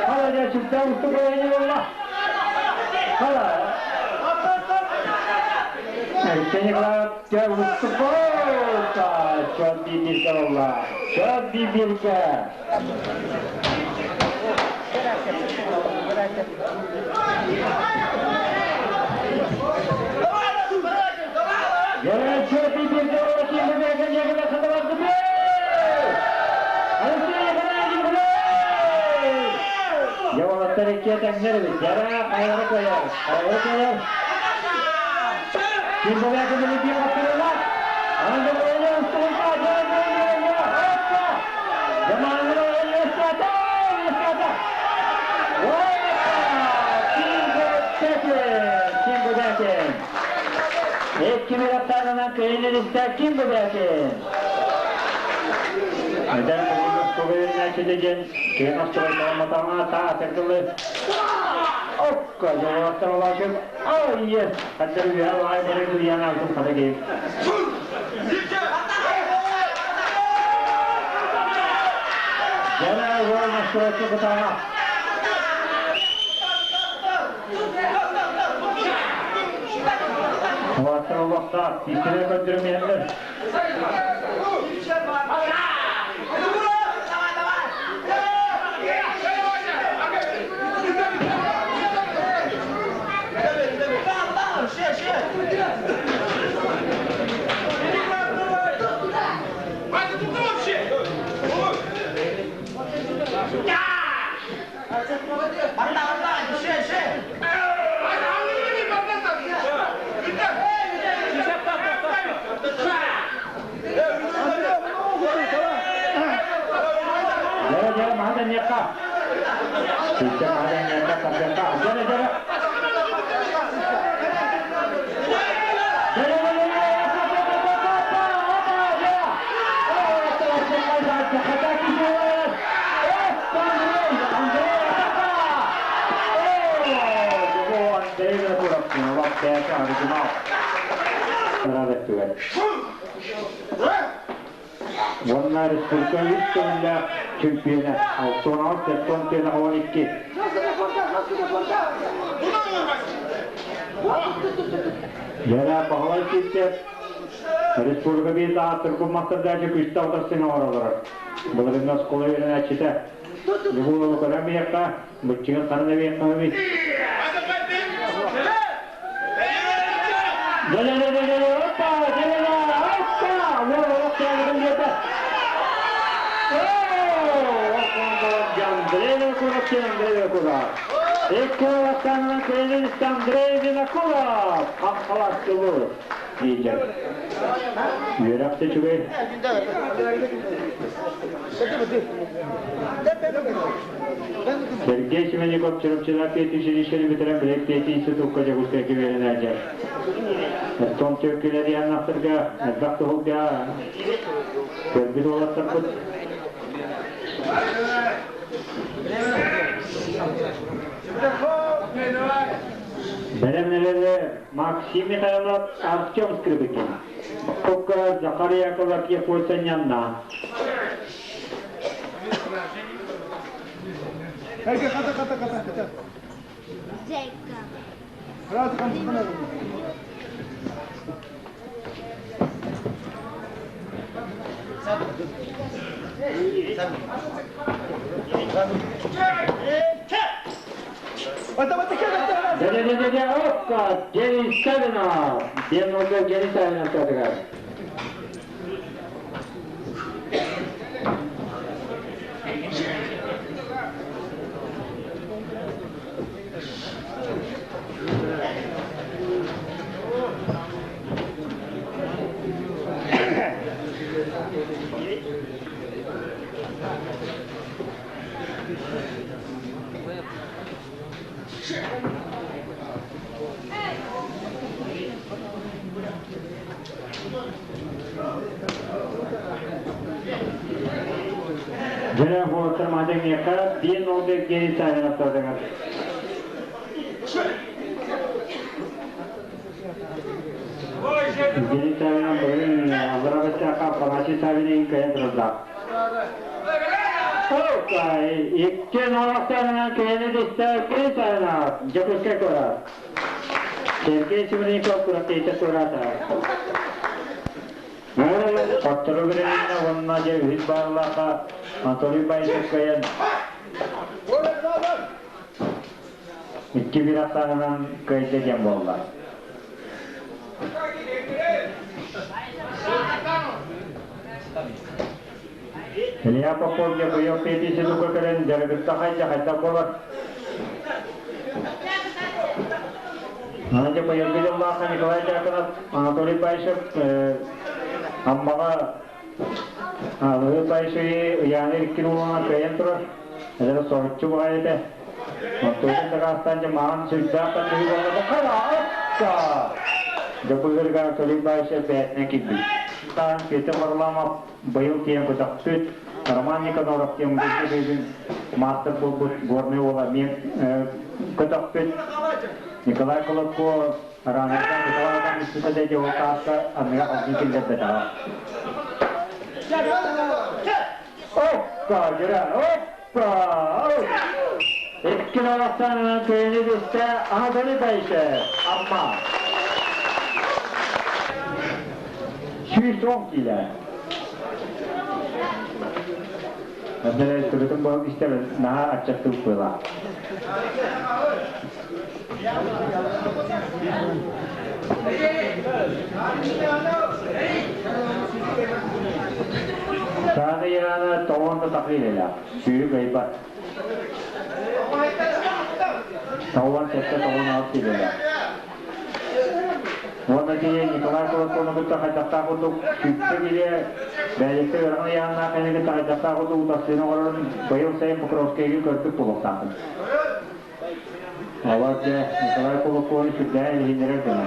Хала, чүптә уступа болла. Хала. Алексей Николаев уступа. Чөт бибирке болла. Чөт бибирке. Kim bu derken? Neden bugün kuvvetine Okka, жолаттар олашып, ай, ес, қадыр үйә, ай, бір үйән алтын қада кейіп. Жара, жол, машуратчы құтаға. Олаттар олақта, тиістіре көндірмейінлер. Onlar Türkiye üstünde чемпионы. 16 12. Яра бағалай кетсе, республика бейті аттыр мастырдачы күшті алтарсын оралар. Бұларында школа берен әчіті. Бұл көрәм бияққа, бұтчығын қарына бияққа бит. Опа, опа, Скрипкин Андрей Винокуров. Икки уолаттаанынан тренерист Андрей Винокуров хаххаластылы дииллэр. Үөрэх да үчүгэй. Сергей Семенников Чурапчылар педучилищены бүтэрэн билек пединститукка Дьокуускайга үөрэнээччи. Оттон Төркүлэр Яннахтарга элбэх туһугга көрбүт уолаттарбыт. Бэлэмнэлэри Максим Михайлов, Артем Скрыбыкин, Кукка Захар Яковлев Якутянна. Дэ-дэ-дэ-дэ, опка, Денис Савинов, диэн уолга Денис Савинов тыатыгар. Дьэ, уолаттар маһа диэн уолга Евгений Савинов тыатыгар. Евгений Савинов бүгүн аллара баччаахха Афанасий Савин кыайан турардаах. Икки норуоттарынан кыайаны түстэ Евгений Савинов Дьокуускай куорат. Сергей Семенников куораттыйта туораата. Хоттору билиннэ уонна дьэ үһүс бааллаахха Анатолий Баишев кыайан икки биир ахсаанынан кыайда диэн буолла. Илья Попов дьэ быйыл пединститукка кэлэн дьарыгытта хайда хайдах буолар? Аны дьэ быйылгы дьыллаахха Николай Дьяконов, Анатолий Баишев Аммаҕа Анатолий Баишевы ыйааны икки уулана кыайан турар. Эдэр соһуччу баҕайы этэ. Оттуутун дакаастаан дьэ маҕан сүрдээх тардыһыы буолла. Хара оппа! Дьэ быһырга Анатолий Баишев бэйэтинэн киирбит. Таан Петр Варламов быйыл тиийэн көтөхпүт. Роман Никаноров диэн бүгүн маастар буолбут горный уола эмиэ көтөхпүт. Николай Колобко Араанардаан көтөҕө испитэ да дьэ ол тааска анныга алдын киллэрбэтэҕэ. Оппа, дьэ, оппа! Икки норуоттан кыайыны түстэ Анатолий Баишев, Амма. 110 киилэ. Андрей төбөтүн буолан истэр наһаа аччаттыы быһыылаах. Сааны Яна тоҕон да тахыы илэлээх, сүүрү кыайбат. Тоҕон сэттэ тоҕон алт илэлээх. Уонна кини Николай Колокону кытта хайдахтаах курдук сүүрбэ киһи бэйэтэ ыарахан ыйааһыннаах кини кытта хайдахтаах курдук утарсыыны оҥорорун быйыл сайын Покровскайга көрбүт буолуохтаахпын. Олор дьэ Николай Кулакович сүрдээх иһиннэрэр гына.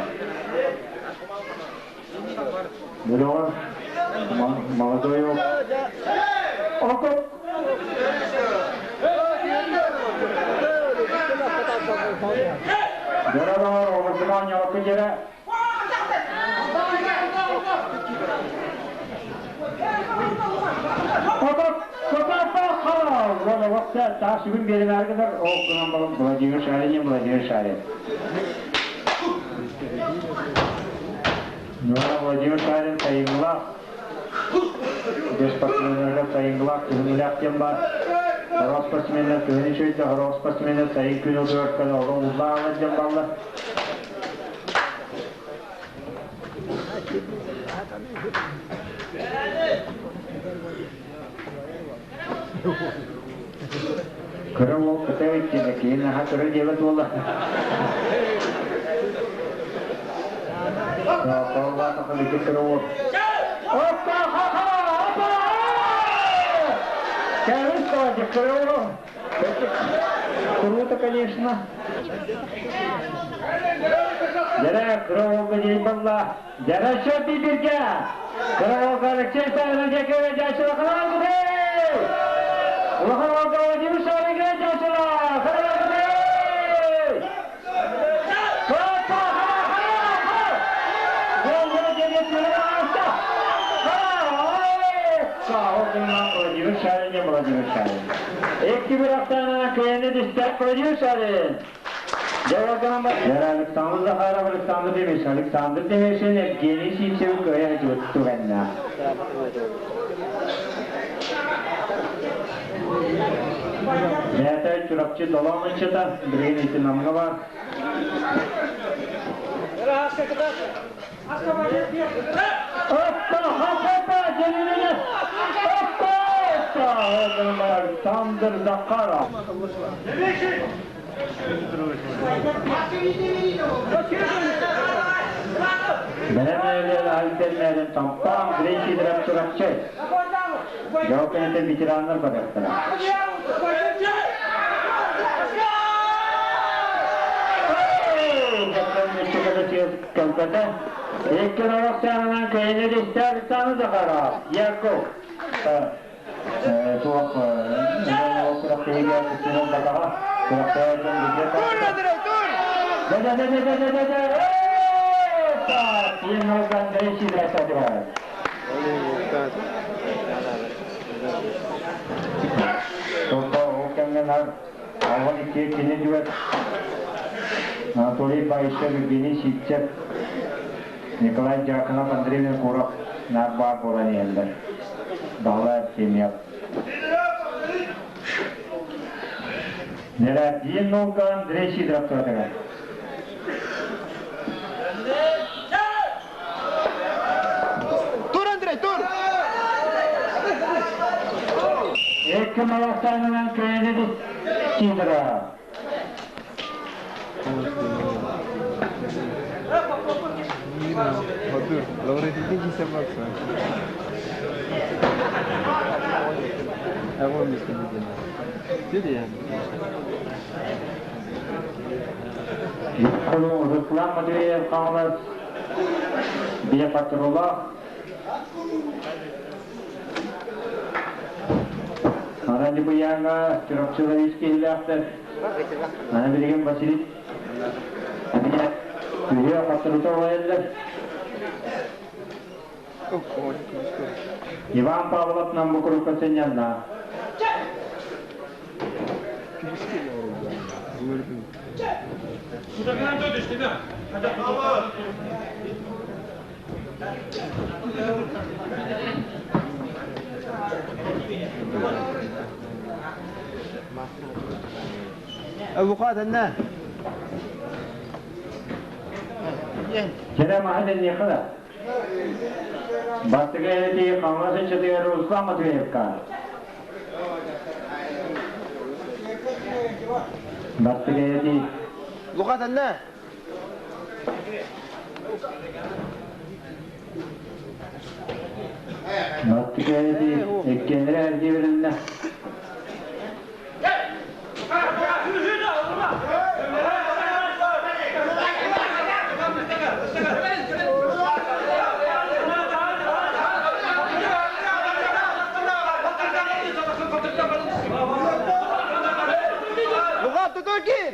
Бөлөҕөр молодой Окоп! Дьоро оҕурдума оонньообокко дьэрэ Таас сүгүн биэримээри гынар, ол гынан баран Владимир Шарин Владимир Шарин. Владимир Шарин сайыҥҥылаах, спортсменнарга сайыҥҥылаах күһүҥҥүлээх диэн баар. Сорох спортсменнар күһүн үчүгэйдэ, сорох спортсменнар сайын күн утуйар олох уллаалар диэн баллар. Кыра уол кытай диэн киһи наһаа кыра диэбэт буолла. Тооллаатаха бити кыра уол. Опа, ха-ха, опа! Кэрис тоҕо кыра уол. Круто, конечно. Дьэрэ, кыра уолга диэн балла. Дьэрэ, сөп биргэ. Кыра уолга Алексей Савин диэки дьаачыла халаан Улахан уолга Владимир Савин дьаачыла халаан Опа, ха, Владимир Шарин, Владимир Шарин. Икки бирахтаанынан кыайаны түстэ Владимир Шарин. Александр Захаров, Александр Демешин, Александр Демешин, Евгений Сивцев кыайа тугэннэ. Бэйэтэ Чурапчы Долоон ыччата, билигин ити Намҥа бар. Александр Захаров. Бэлэмнээлэр Альбермерин Томпаан Андрей Сидоров Чурапчы. Дьоокенетен ветераннар барыахтара. Кэлбэтэ. Икки норуот саанынан кыайыны дистэ Александр Захаров, Яков. Туох күрэхтэһиигэ кыттыынан батаҕа. Күрэхтэһиитин бүтүө Да-да-да-да-да-да-да! Андрей Сидоров Тото ол кэмҥэ наар алҕас икки кини түгэр Анатолий Баишев, Евгений Сивцев, Николай Дьяконов, Андрей Винокуров наар баар буолан иһэллэр. Баһылай Артемьев. Нэрээддиин нолга Андрей Сидоров туратыгар. Тур, Андрей, тур! Икки малахтаанынан кыайаны Сидоров. Руслан Матвеев Хаҥалас биэ патрулаах Ана Ньукуйааҥҥа Чурапчылар ис киһилээхтэр. Аны билигин Василий Үһүө хаттырыта уһайаллар. Иван Павлов нам бу курукка сынньанна. Avukatına. Kerem Ahadin да. Бастакы этии Хаҥалас ыччатыгар Руслан Матвеевка. Бастакы этии Лукатына. Бастакы этии иккиэннэрэ эргии берилиннэ. Лука, тутур кир!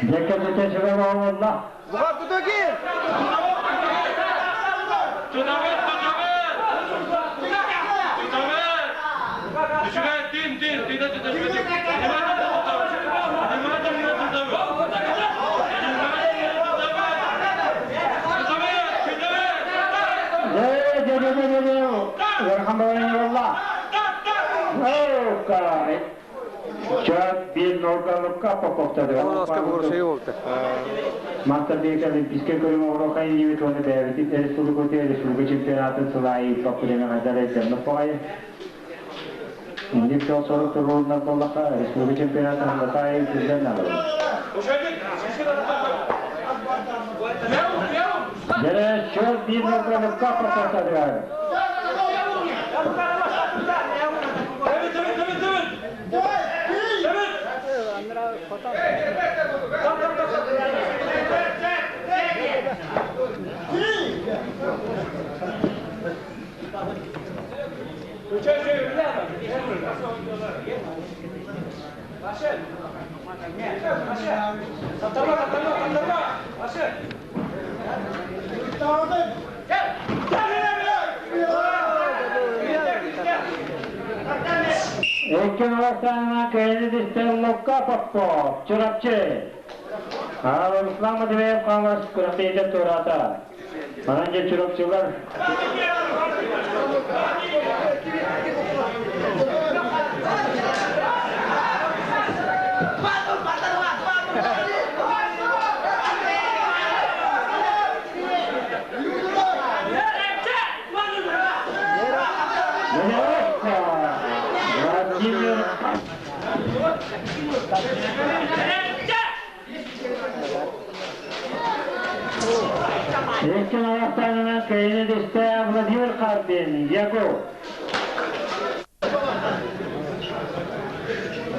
Дьэкэ бүтэ буолла. Лука, тутур кир! Ыарахан баҕайы буолла. Чат биир нолга Поповтады. Мастер бейка Олимпийскай көрүҥ оҕуруохай диэбит уонна бэйэбитин республика республика чемпионатын сылаайы баппырена хайдар өйдөннөх баҕайы. Инник сыл сорок туруорунар буоллахха, республика чемпионатын хандатаайы үтүрдэн аҕалар. Дьэрэ, счет 1-0 Лука Попов. Икки Александровна Кеннеди Лука Попов, Чурапчы. А Руслан Матвеев Хамас күрэхтэһиитэ туораата. Манан дьэ чурапчылар Владимир Икки аяқтарынан Кеннедисте Владимир Карпин, Яков.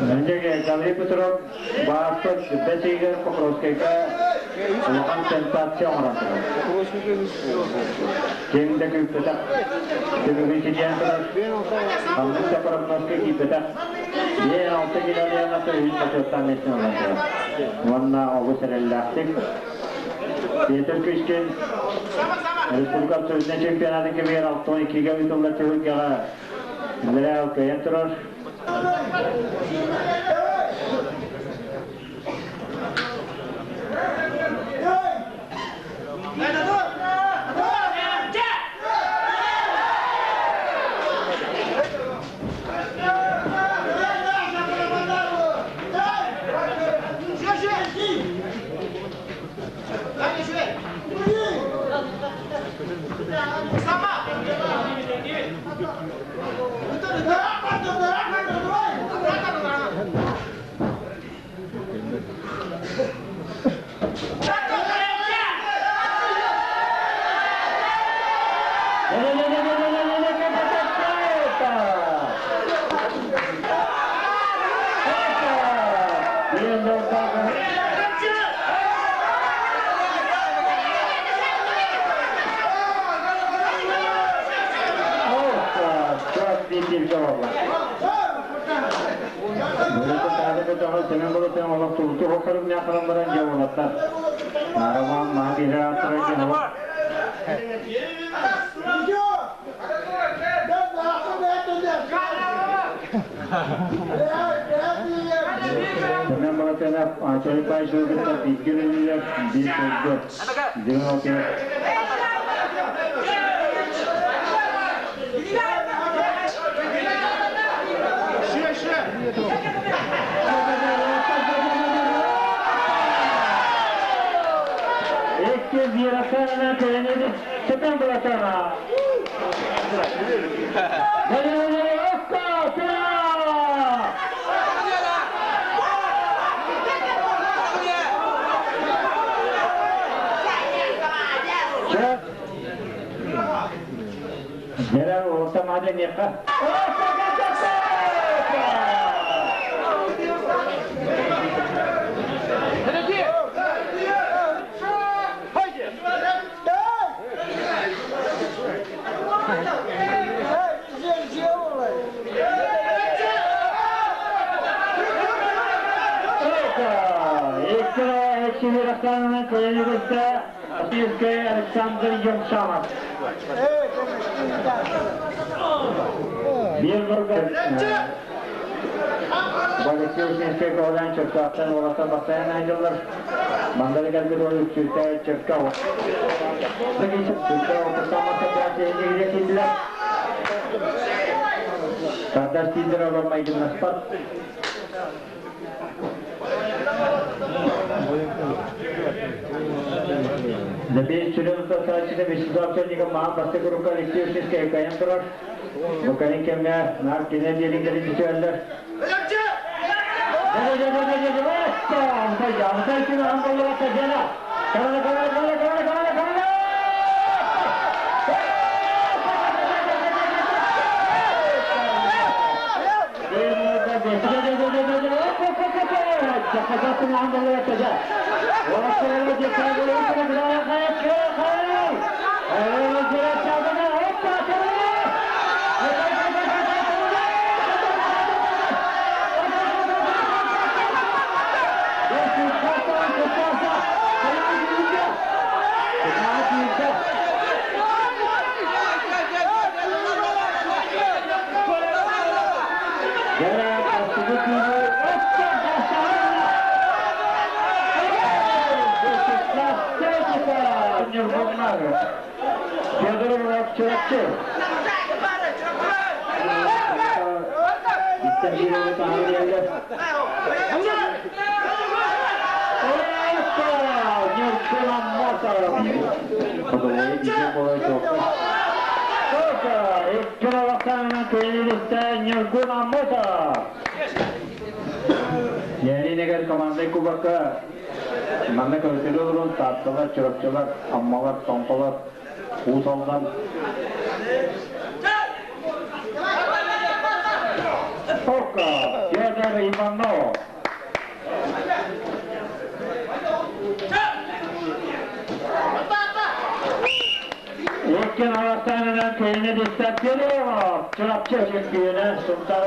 Мендеге Гаврил Петров бааспыт бэс ыйыгар Покровскайга улахан сенсация оҥорон турар. Ким да күүппэтэх, түмүгүн ситиэн турар, ханнык да прогнозка киирбэтэх, 5-6 километр үһүс бочуоттаах миэстэни ылан турар. Уонна олус эрэллээхтик Петр Кычкин республика абсолютнай чемпионатын кэмигэр 62-гэ ыытыллар түһүлгэҕэ Лреал кыайан турар. Александр Емшанов. Bir Балыкчы көҕүлээн Чөркөөхтөн уолаттар бастайан айдыллар. Мандары кэлбит ол үксүүтэ Чөркөөх. Чөркөөх отурсаммакка киирдилэр. Кардаш тиидер олор майгыннаспат. Забей сүрүн тутааччыта Вячеслав Черников маһан бастакы рукка Алексей Ушинскай кайан турар. Бу кэлин кэмҥэ наар кинэ диэлиҥнэрин бүтүөллэр. Ньэри команда кубокка манна көрүтүлү олорон Таатталар, Чурапчылар, Аммалар, Томполор, Уус Алдан. Ока, Федор Иванов. Өткен аяқтарынан кейіне дестеп Федоров, Чурапчы чемпионы Сунтар.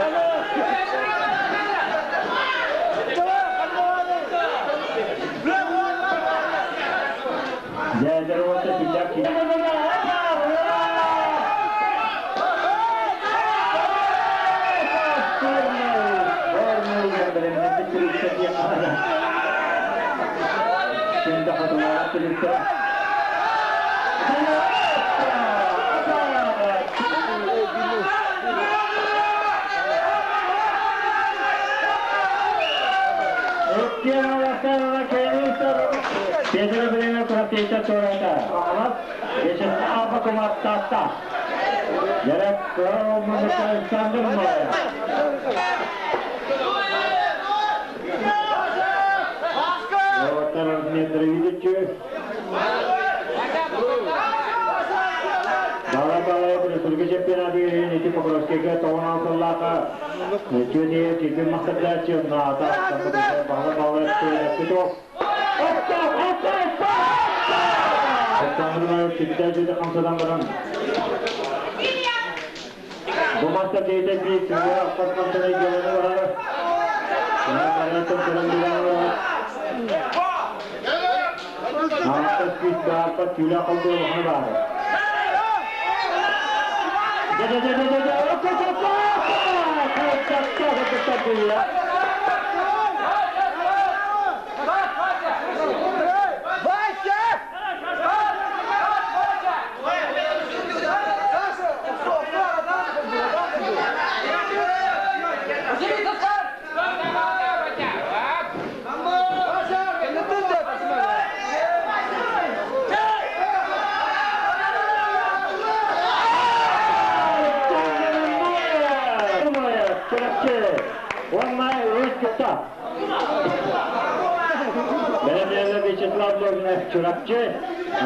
Чурапчы,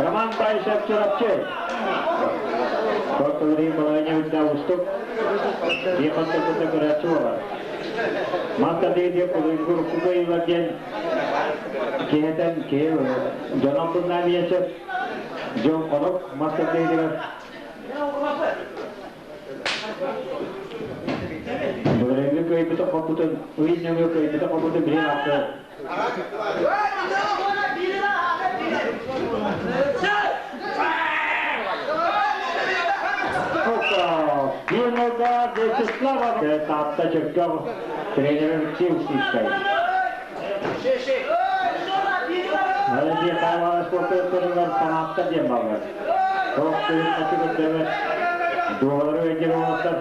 Роман Баишев Чурапчы. Korkuları balanya üdda ustuk. Diye katta көрәчү бар. Маста дейде кулуйгур кугай киһетен ке жонопунна миесеп жон конок маста дейде Бүгүнкү көйбүтө копутун, уйнөңө көйбүтө копутун бирин акты. Динога Вячеслава Таатта Чөккөв тренер Алексей Устинскай. Әлі қаймалы спорттарынан фанаттар дем балдар. Тоқ түйін қачы көттемі. Дуғалары өйдер олықтар.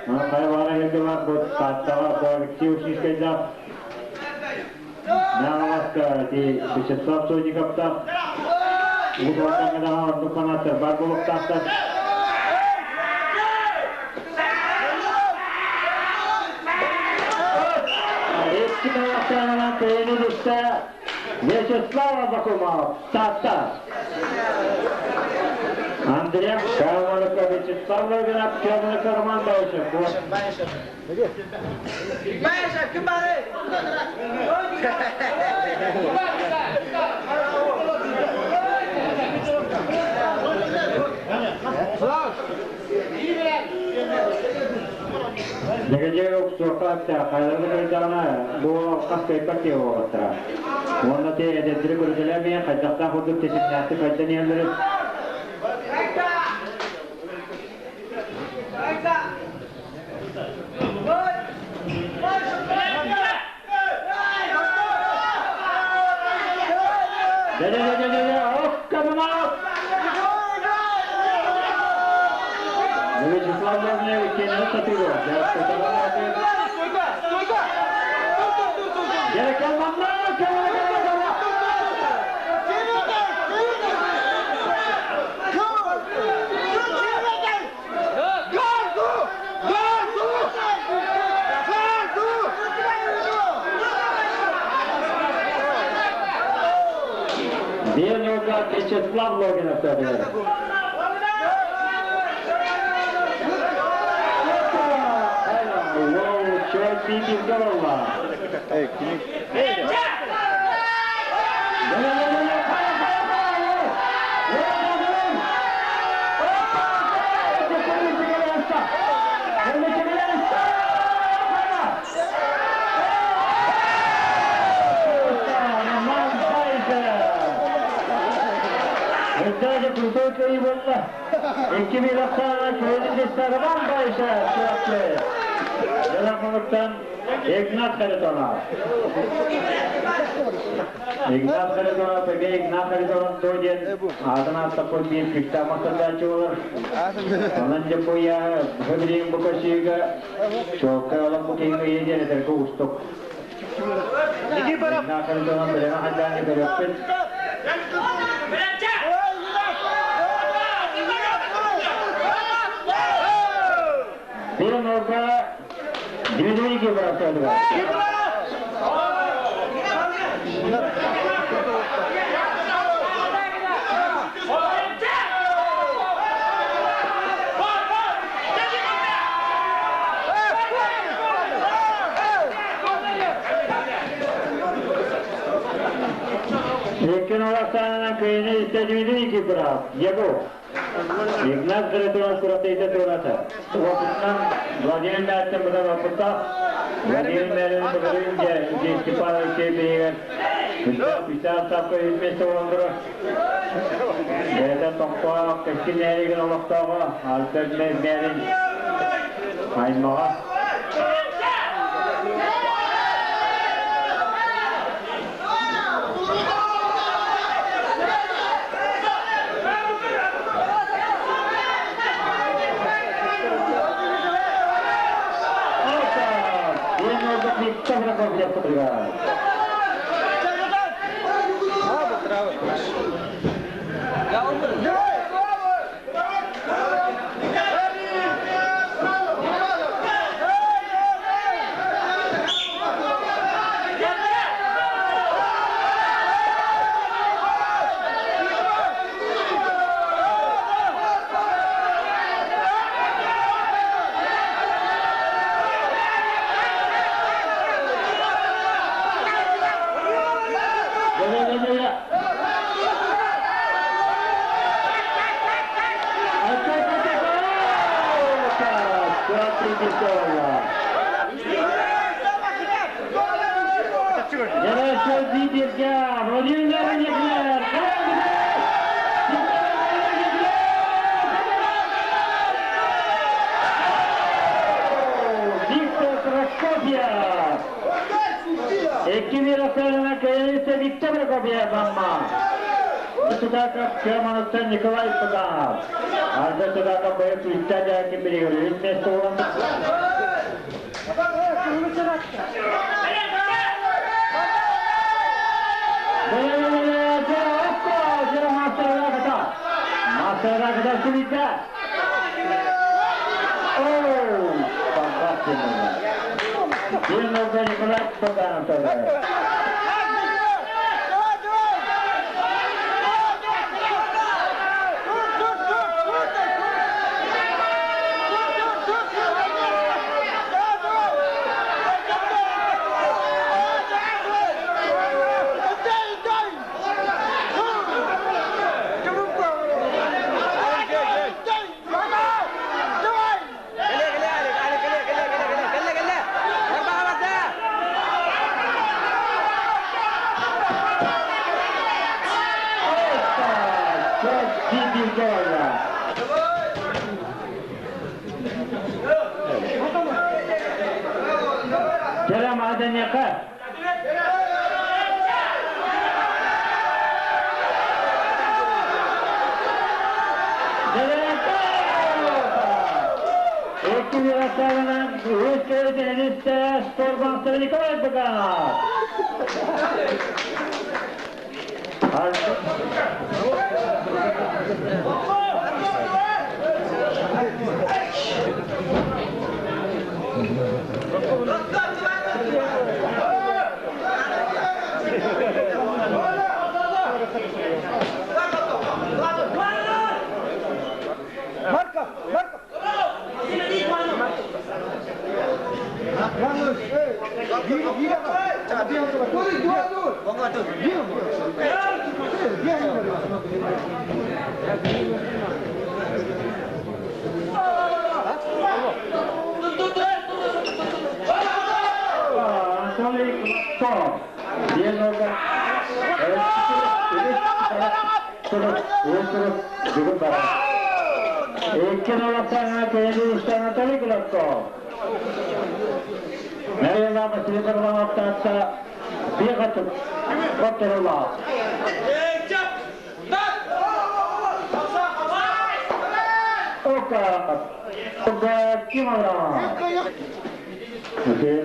Қаймалы келді бар, бұл Тааттаға Алексей Устинскайда. Нағаласқа Вячеслав Сойниковта. Ұлы отанғадағы орны фанаттар бар болықтақтар. кыайыыны истэ Вячеслав Абакумов, Таатта. Андрей Калмыков, Вячеслав Логинов, Калмыков Роман Баишев. Дэгидьиэ уксуохха хайалары көрдөҕүнэ бу хас кыайбат киһи буолуохтара. Уонна ти эдэрдэри көрүтэлээмиэ хайдахтаах курдук тэтимнээхтик хайдан иһэллэрин. Дэ-дэ-дэ-дэ-дэ, окканымаат! Вячеслав Лавневич кенен сатыыр. Биир ньуурга Вячеслав Логинов көрдөрөр. Эй, кини Даже крутой кыайыы буолла. 2000 ахсаана кыайыы Роман Баишев Чурапчы. Дьалахмалыктан Игнат Харитонов. Игнат Харитонов, эмиэ Игнат Харитонов дуо диэн аатын ааттаппыт биир күүстээх мастардааччы буолар. Онон дьэ бу я билигин бу көсүүгэ чуолкай олох бу киһи кыайыы диэн этэргэ уустук. Игнат Харитонов бэлэмэ хайдаан көрүөхпүт. Биир нолга Дмитрий Никифоров söylüyor. Икки ноластаанынан кыайыыны истэ Дмитрий Никифоров, Егор. Игнат Харитонов күрэхтэһиитэ туората. Уопутунан Владимир Мяртин быдан опыттаах. Владимир Мярин былырыын дьэ Степан Алексеев биһигэр күүстээх ставка үс миэстэ буолан турар. Бэйэтэ Томпоох Кэскил нэһилиэгин олохтооҕо Альберт Мярин аймаҕа. Виктор Прокопьев подбегает. Виктор Прокопьев! 2000 кыайыыта Виктор Прокопьев Амма. Судаков Кермановтан Николай Паганов. Арда Судаков боец Виталия Кипригорьевич вместо он. Оу, Николай Паганов. Николаевна. Kerem Adenyaka. Икки үс спорт мастера Николай Баканов. Анатолий Клопков. Анатолий Клопков. Мария Васильевна Бегатып Коттерула. Ока, Ока Кимовна. Василий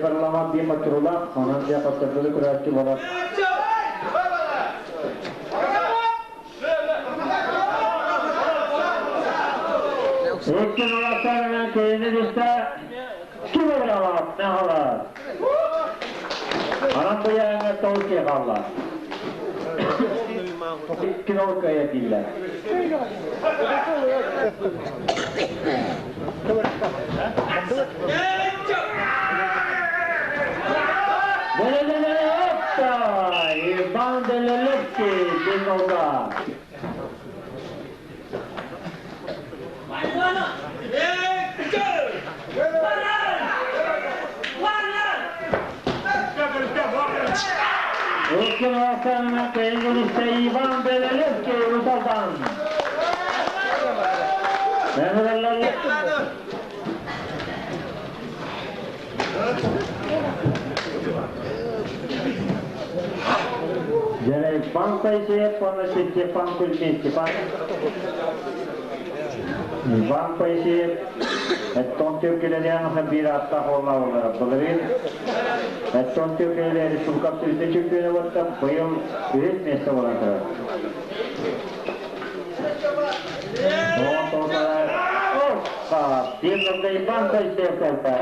Бима онан я подтвердили курачы болот. Икки нулаттарынан кейини дисте Кимовна нахалар. Анан буяңа толки қалла. Икки нолкая диллер. Hoppa! Иван Делелевский, Бинолга. Икки нулаттарынан кейини дисте Иван Белелевский, Усалдан. Және Иван Паисеев, Степан Кузьмин, Степан. Иван Паисеев, Эттон Түркелерен bir атта холла олар. Былырын Эттон Түркелери Сулкап Түркө чемпионы болса, быйыл үс место болады. Опа! Bir nokta Иван Паисеев толпа.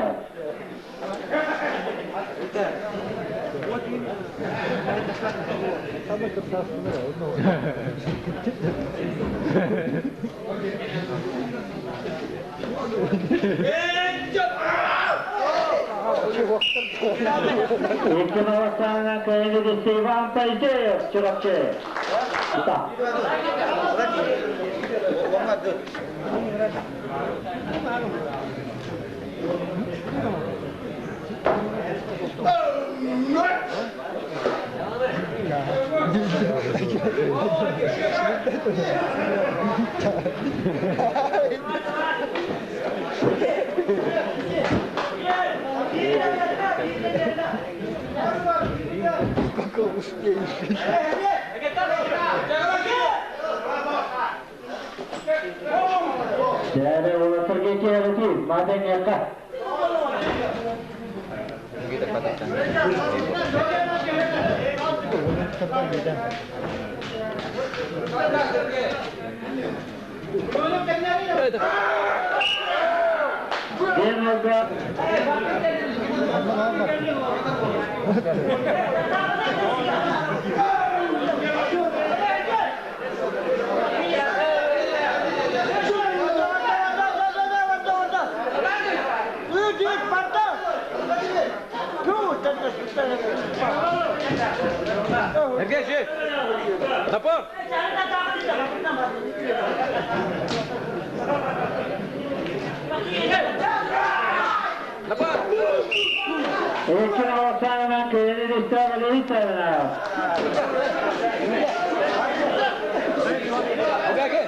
Икки новостарынан кейини Иван Паисеев, Чурапчы. Да. Сколько успеешь? Және олатырге келді, Маданияқа. Демога Эргеши! Напор! Напор! Икки новостарынан кейини дисте Валерий Окей, окей.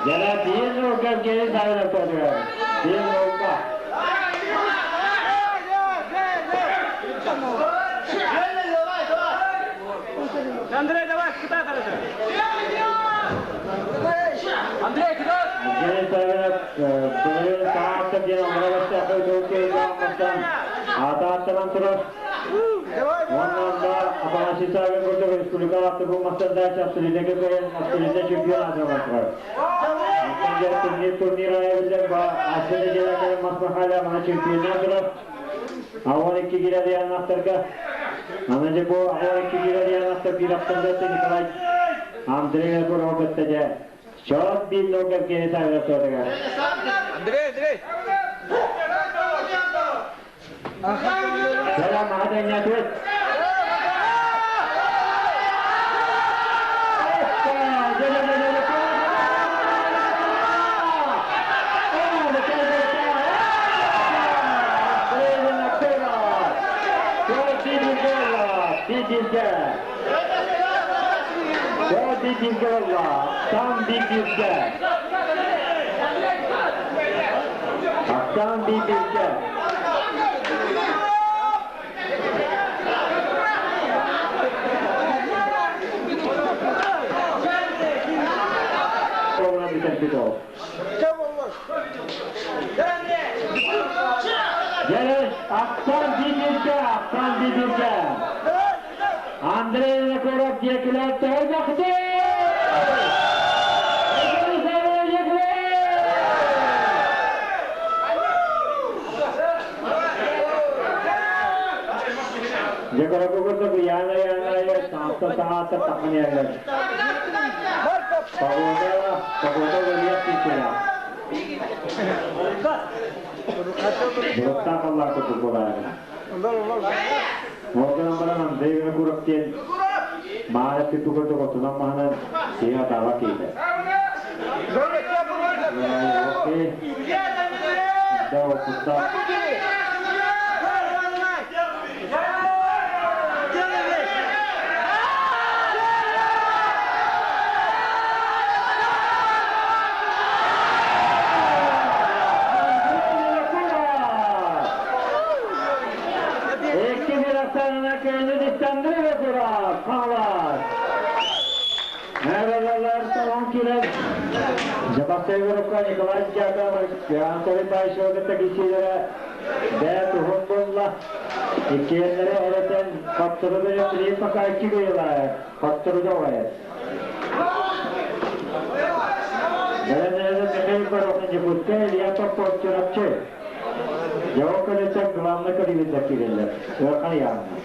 Jara 3 nokta geri sayılır. 1 nokta. Андрей, давай, куда ты? Андрей, куда? Евгений Савинов былырыын Таатта диэн оҥоро бастан аата турар. Онон да Афанасий Савин курдук республика аттыбы мастардача абсолютно кыайан абсолютно чемпион атынан турар. Онтон турнир турнир айабыллар ба асы неделя Масмахаля мана чемпионат турар. Авон 2 киле аттарга. Ана же бу авон 2 киле аттар бир аптанда Николай Андрей Куробетте же. Чот бил логер Евгений Савинов сотыгар. Андрей, Андрей! Selam Mahaden. Tam bir bilge. Tam bir bilge. Program bir o. Gel, aktan bir bilge, aktan bir bilge. Andrei Lekorov diyekiler terbaktı. Яна яна таата таата таханялар. Погода погода валият кичера. Буракта Allah kutu bolaya. Одан баран Андрей Винокуров диэн маара түпү көрдө котунан маһынан сига таба киирдэ. Окей. Да, куста. Ekki bir aktarına köyünün İstanbul'u ve Kurak, Kanlar. Merhabalar, tamam kiler. Жабастайгырыкка Николай Дьяков, Анатолий Байшевы кисилere Бә тухун болла. Иккиеннere эретен каптыры бере три пока икки гыйла. Каптыры да вай. Бәләнәре Михаил Барохин Якутка Илья Попов Чурапчы. Жауап келечек главный кабинетте кирелер. Өрхан яғны.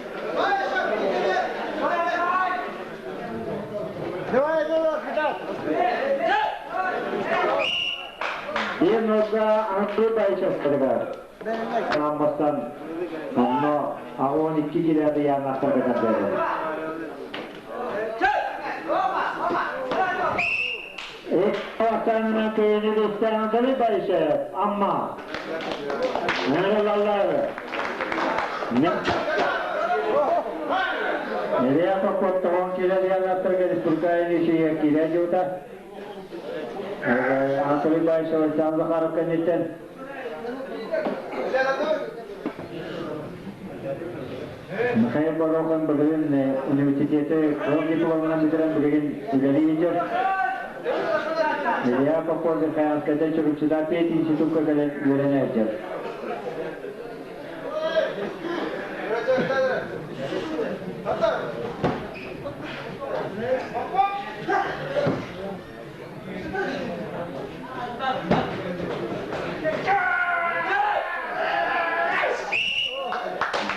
Bir nokta Андрей Байшев кыргар. Аммастан онно 12 килерди янактар кадер. Ек köyünü gösteren Anatoly Байшев amma. Merhabalar. Ne? Nereye toplattu on kiler yanaktar Respublikaya şeye kiler juta. Анатолий Байшев Александр Захаров кенеттен. Михаил Барохан бүгін университеті кол дипломынан бітірен бүгін үлелейінжер. Илья Попов Верхоянская Чурупчида пет институтка үйренер.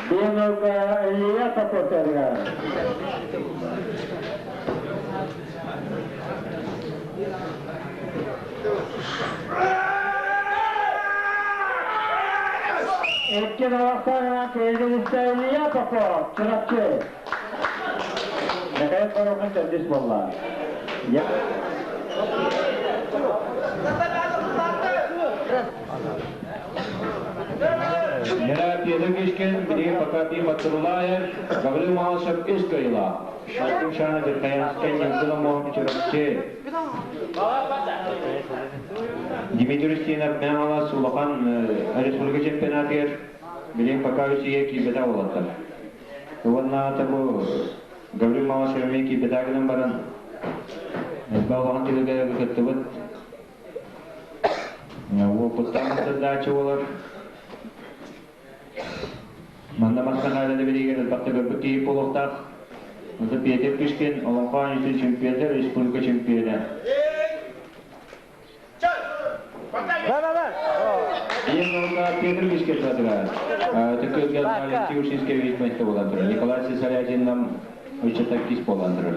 Bir Илья Попов Ekkin Avastana Köydenizde Илья Попов, Чурапчы. Михаил Барохан төрдүс болла. Я. Yine Петр Кишкин, бiri пока би Батырлаев, Гаврил Малышев үс кыйла. Шартым шаны Верхоянская Нюргула Мохов Чурапчы. Дмитрий Устинов Мямала Сулахан республика чемпионатыр. Билин пока үсие кибета болаттар. Онна табу Гаврил Малышев эмиэ киирбэтэх гынан баран, элбэх улахан түбүгэ кыттыбыт. Уопуттаах сырдааччы буолар. Манна Махтанааланы билигин элбэхтэ көрбүт киһи буолуохтаах. Онто Петр Пишкин Олоҥхо оонньуутун чемпиона, республика чемпиона. Ийэм уолга Петр Пишкин сатыга. Түккөлгө Алексей Ушинский вице буолан турар. Николай Сысолятин нам ыччата кис буолан турар.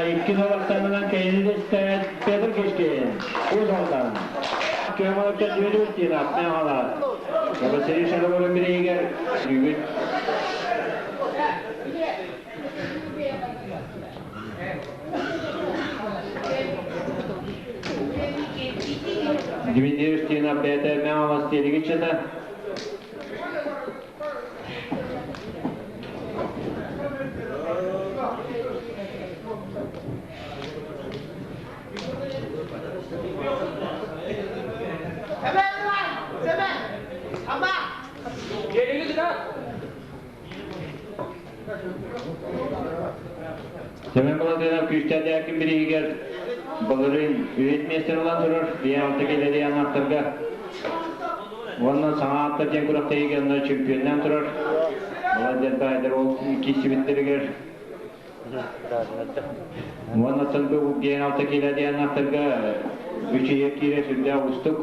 Икки салахтанынан кэйини дэстээт Петр Кишкин, Уус Алдан. Көмөлөктөн Дмитрий Устинов, Мэҥалар. Василий Шаровын бириигэр бүгүн Дмитрий Устинов бэйэтэ Мэҥалас тиэригиччэтэ. Семен Балатынов күүстээдээкин бириһигэр былырыын үһүс миэстэни ылан турар Биалта кэлэриан аттарга уонна саҥа аттар диэн күрэхтэһиигэ онно чемпионнаан турар. Молодец баайдар ол киирсибиттэригэр уонна бу диэн алта киилэ диэн аттарга үчүйэ киирэ сүрдээх уустук.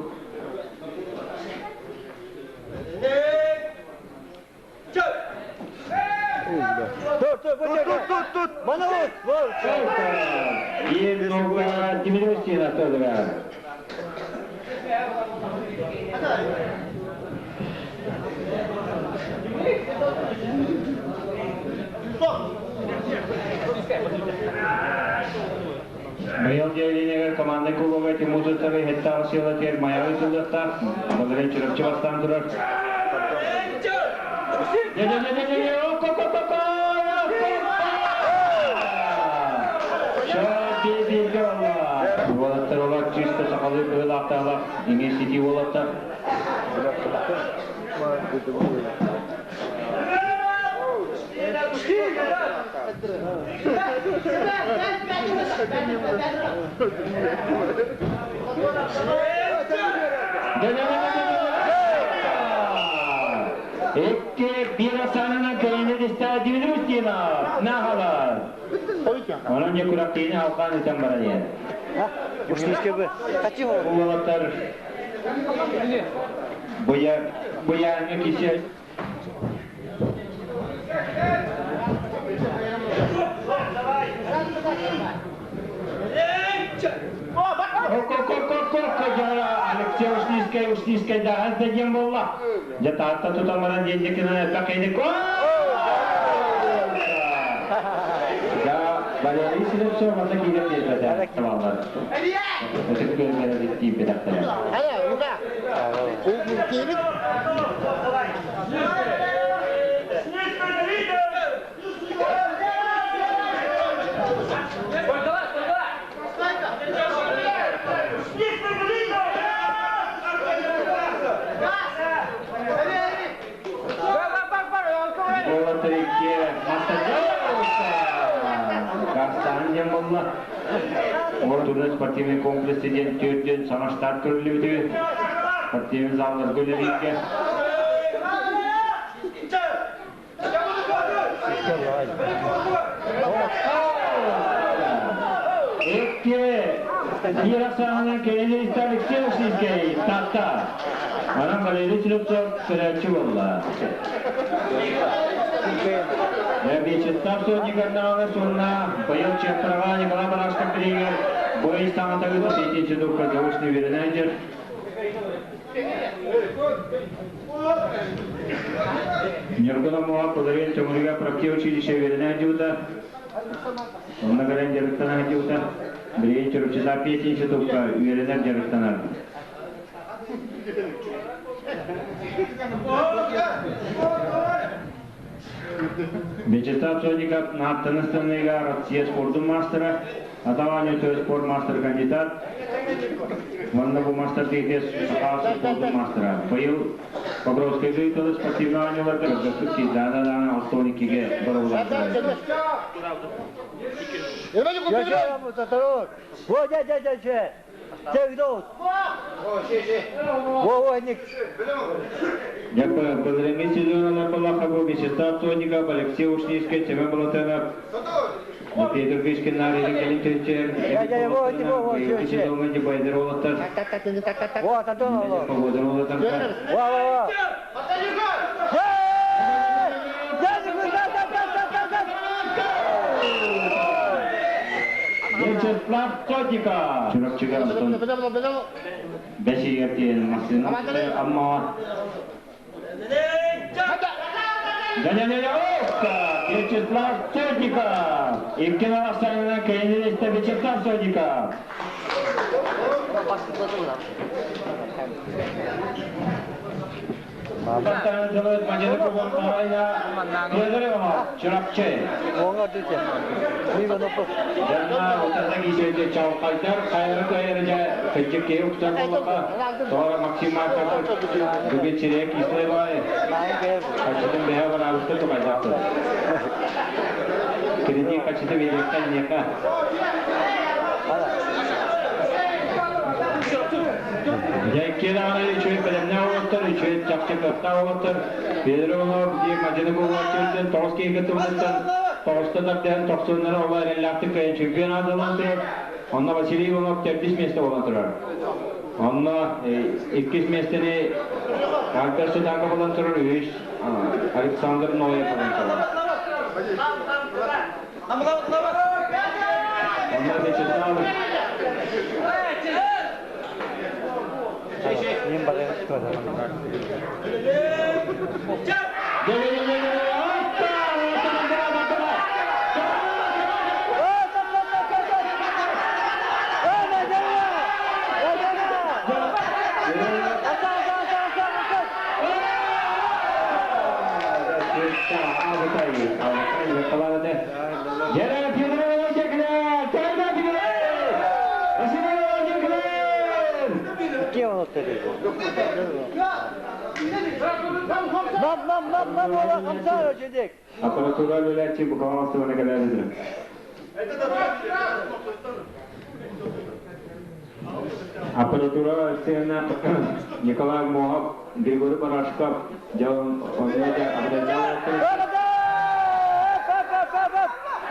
Тут, тут, тут, тут, тут, Монолог, вот. Ең Дмитрий Устинов тоже. Быйыл дьиэлиинэгэр команда кубога Тимур Зуцевый хеттаах сыала тиэр Майаҕы сылдьыахтаах. Былырыын Чурапчы бастаан турар. Уолаттар олар чисто сахалыы быһыылаахтаалах иҥи ситии уолаттар. Икки биир ахсаанынан кэлиини истэ Устинов Нахалар. Онон не күрэхтиини алҕаан ытан баран иһэр. Уолаттар буяҥҥа кисе Алексей Ушницкай, Ушницкай даҕас да диэн буолла. Дьэ Таатта тутан баран диэндикинэн элбэх киһини Да, Валерий Слепцов манна киирэн биэрбэтэ. Баллар. Ытык күөлгэ тиийбэтэхтэрэ. Уолаттар икки Казахстан диэн буолла. Ол спортивный комплекс диэн төрдүн саҥа штат көрүллүбүтү. Спортивный заллар үлэлииргэ. Икки биир ахсаанынан кэлин Алексей Ушницкий Таатта. Манан Валерий Слепцов көрөөччү буолла. Вячеслав Сотниковнаҕа сонна быйыл Чеппараҕа Николай Барашков бириигэр бой саҥатагыта институтка заочный үөрэнээччи. Ньургун Омуоҕа Пылырыын Төҥүрүгэ Практик училище үөрэнээччи Онно кэлэн дьарыктана сылдьыбыта. Билигин Чурапчытаах институкка үөрэнэр дьарыктанар. Вячеслав Сотников Нааттаны станыыга Россия спордун маастара, Атаҕа оонньуу спорт мастер кандидат. Уонна бу мастер тиһигэ Саха спордун мастера. Быйыл Покровскайга ыытыллар спортивнай оонньууларга кыргызстык Сидаана даҕаны 62-ге барыллан. Былырыҥҥы сезонунан балаха бу Вячеслав Сотников, Алексей Ушницкий, Семен Болотенов, Петр Кычкин нарыгын кэлин түнчер, быйылгы сезоҥҥа дебайдер уолаттар, погода уолаттар. Вячеслав Сотников! Чурапчыга онтон бэс ыйыгар тиийэн массыына Аммаҕа Вячеслав Сотников! Икки ахсаанынан кэлин Вячеслав Сотников! Чурапчы. Чалқайдар қайыры қайыры жа кыджык кеук болақа Тора Максим Марков бүгін чирек Ислайбай качытын бэһэ барабытты тукайдақты. Кредит качыты берекка нека. Жайккен аны үчүй пелемне олоттор, үчүй чакчы кытта олоттор. Педро олор ди мажыны булар төрдөн тоғыз кейге тумуттан тоғызта тартан токсоннары олар эллахты кайын чемпион адылан турар. Онна Василий Иванов төрдүс месте болан турар. Онна иккис местени Альберт Суданга болан турар, үч Александр Ноев болан турар. Онна Вячеслав Аппаратура үләтчи букаласы вана калалыдыр. Аппаратура сена Николай Мохов, Григорий Барашков, Жан Онеда Абдалла.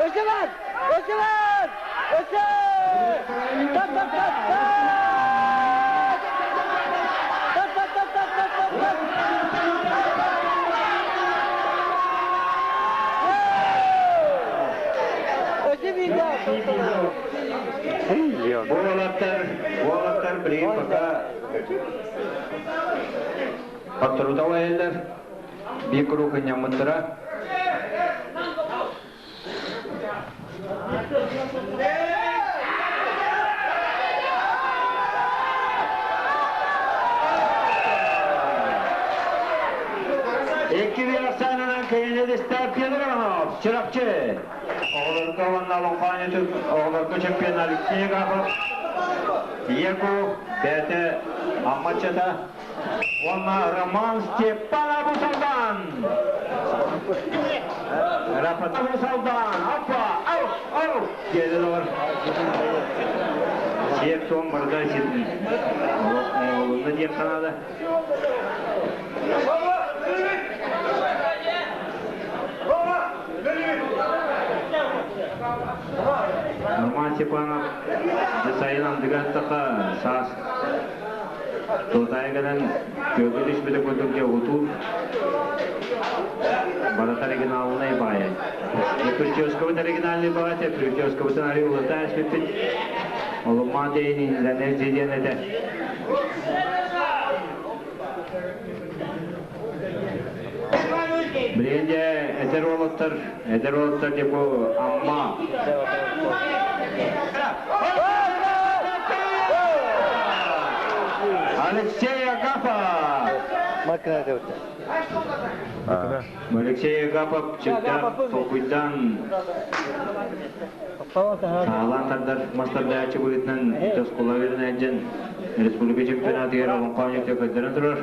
Өсеван! Өсеван! Өсе! Тап, тап, тап, тап! Тап, тап, тап, тап, тап, тап, тап! Буолаттар, билигин пока Патрудала эллер, бир круг нямыттыра. Икки бир ахсаанынан кыйын Петр Иванов, Чурапчы. Оҕолорго уонна Лоҥхоонньутун оҕолорго чемпион Алексей Гапов, Иеку, бэйэтэ Аммачата, уонна Роман Степанов Салдан. Рапат Салдан, апа, ау, ау, диэдэ бар. Сиэк туон барда ситин. Оҕолунна диэн канада. Роман Степанов сайын андыгаттаха саас Тотайгадан көгө түспүтэ курдук дьэ утуу барата оригиналнай баайа. Прическабыт оригинальный баайа, прическабытын ари улата эспиппит. Олумма дейин инлэнер жидиэн этэ. Билигин эдэр уолаттар, эдэр уолаттар дьэ бу Амма. Алексей Агафов! Алексей Агапов чыгда толкуйдан саалаан тардар мастардааччы быһыытынан оскуолаларын эдьэн республика чемпионатыгар олоҥхо оонньуута көрдөрөн турар.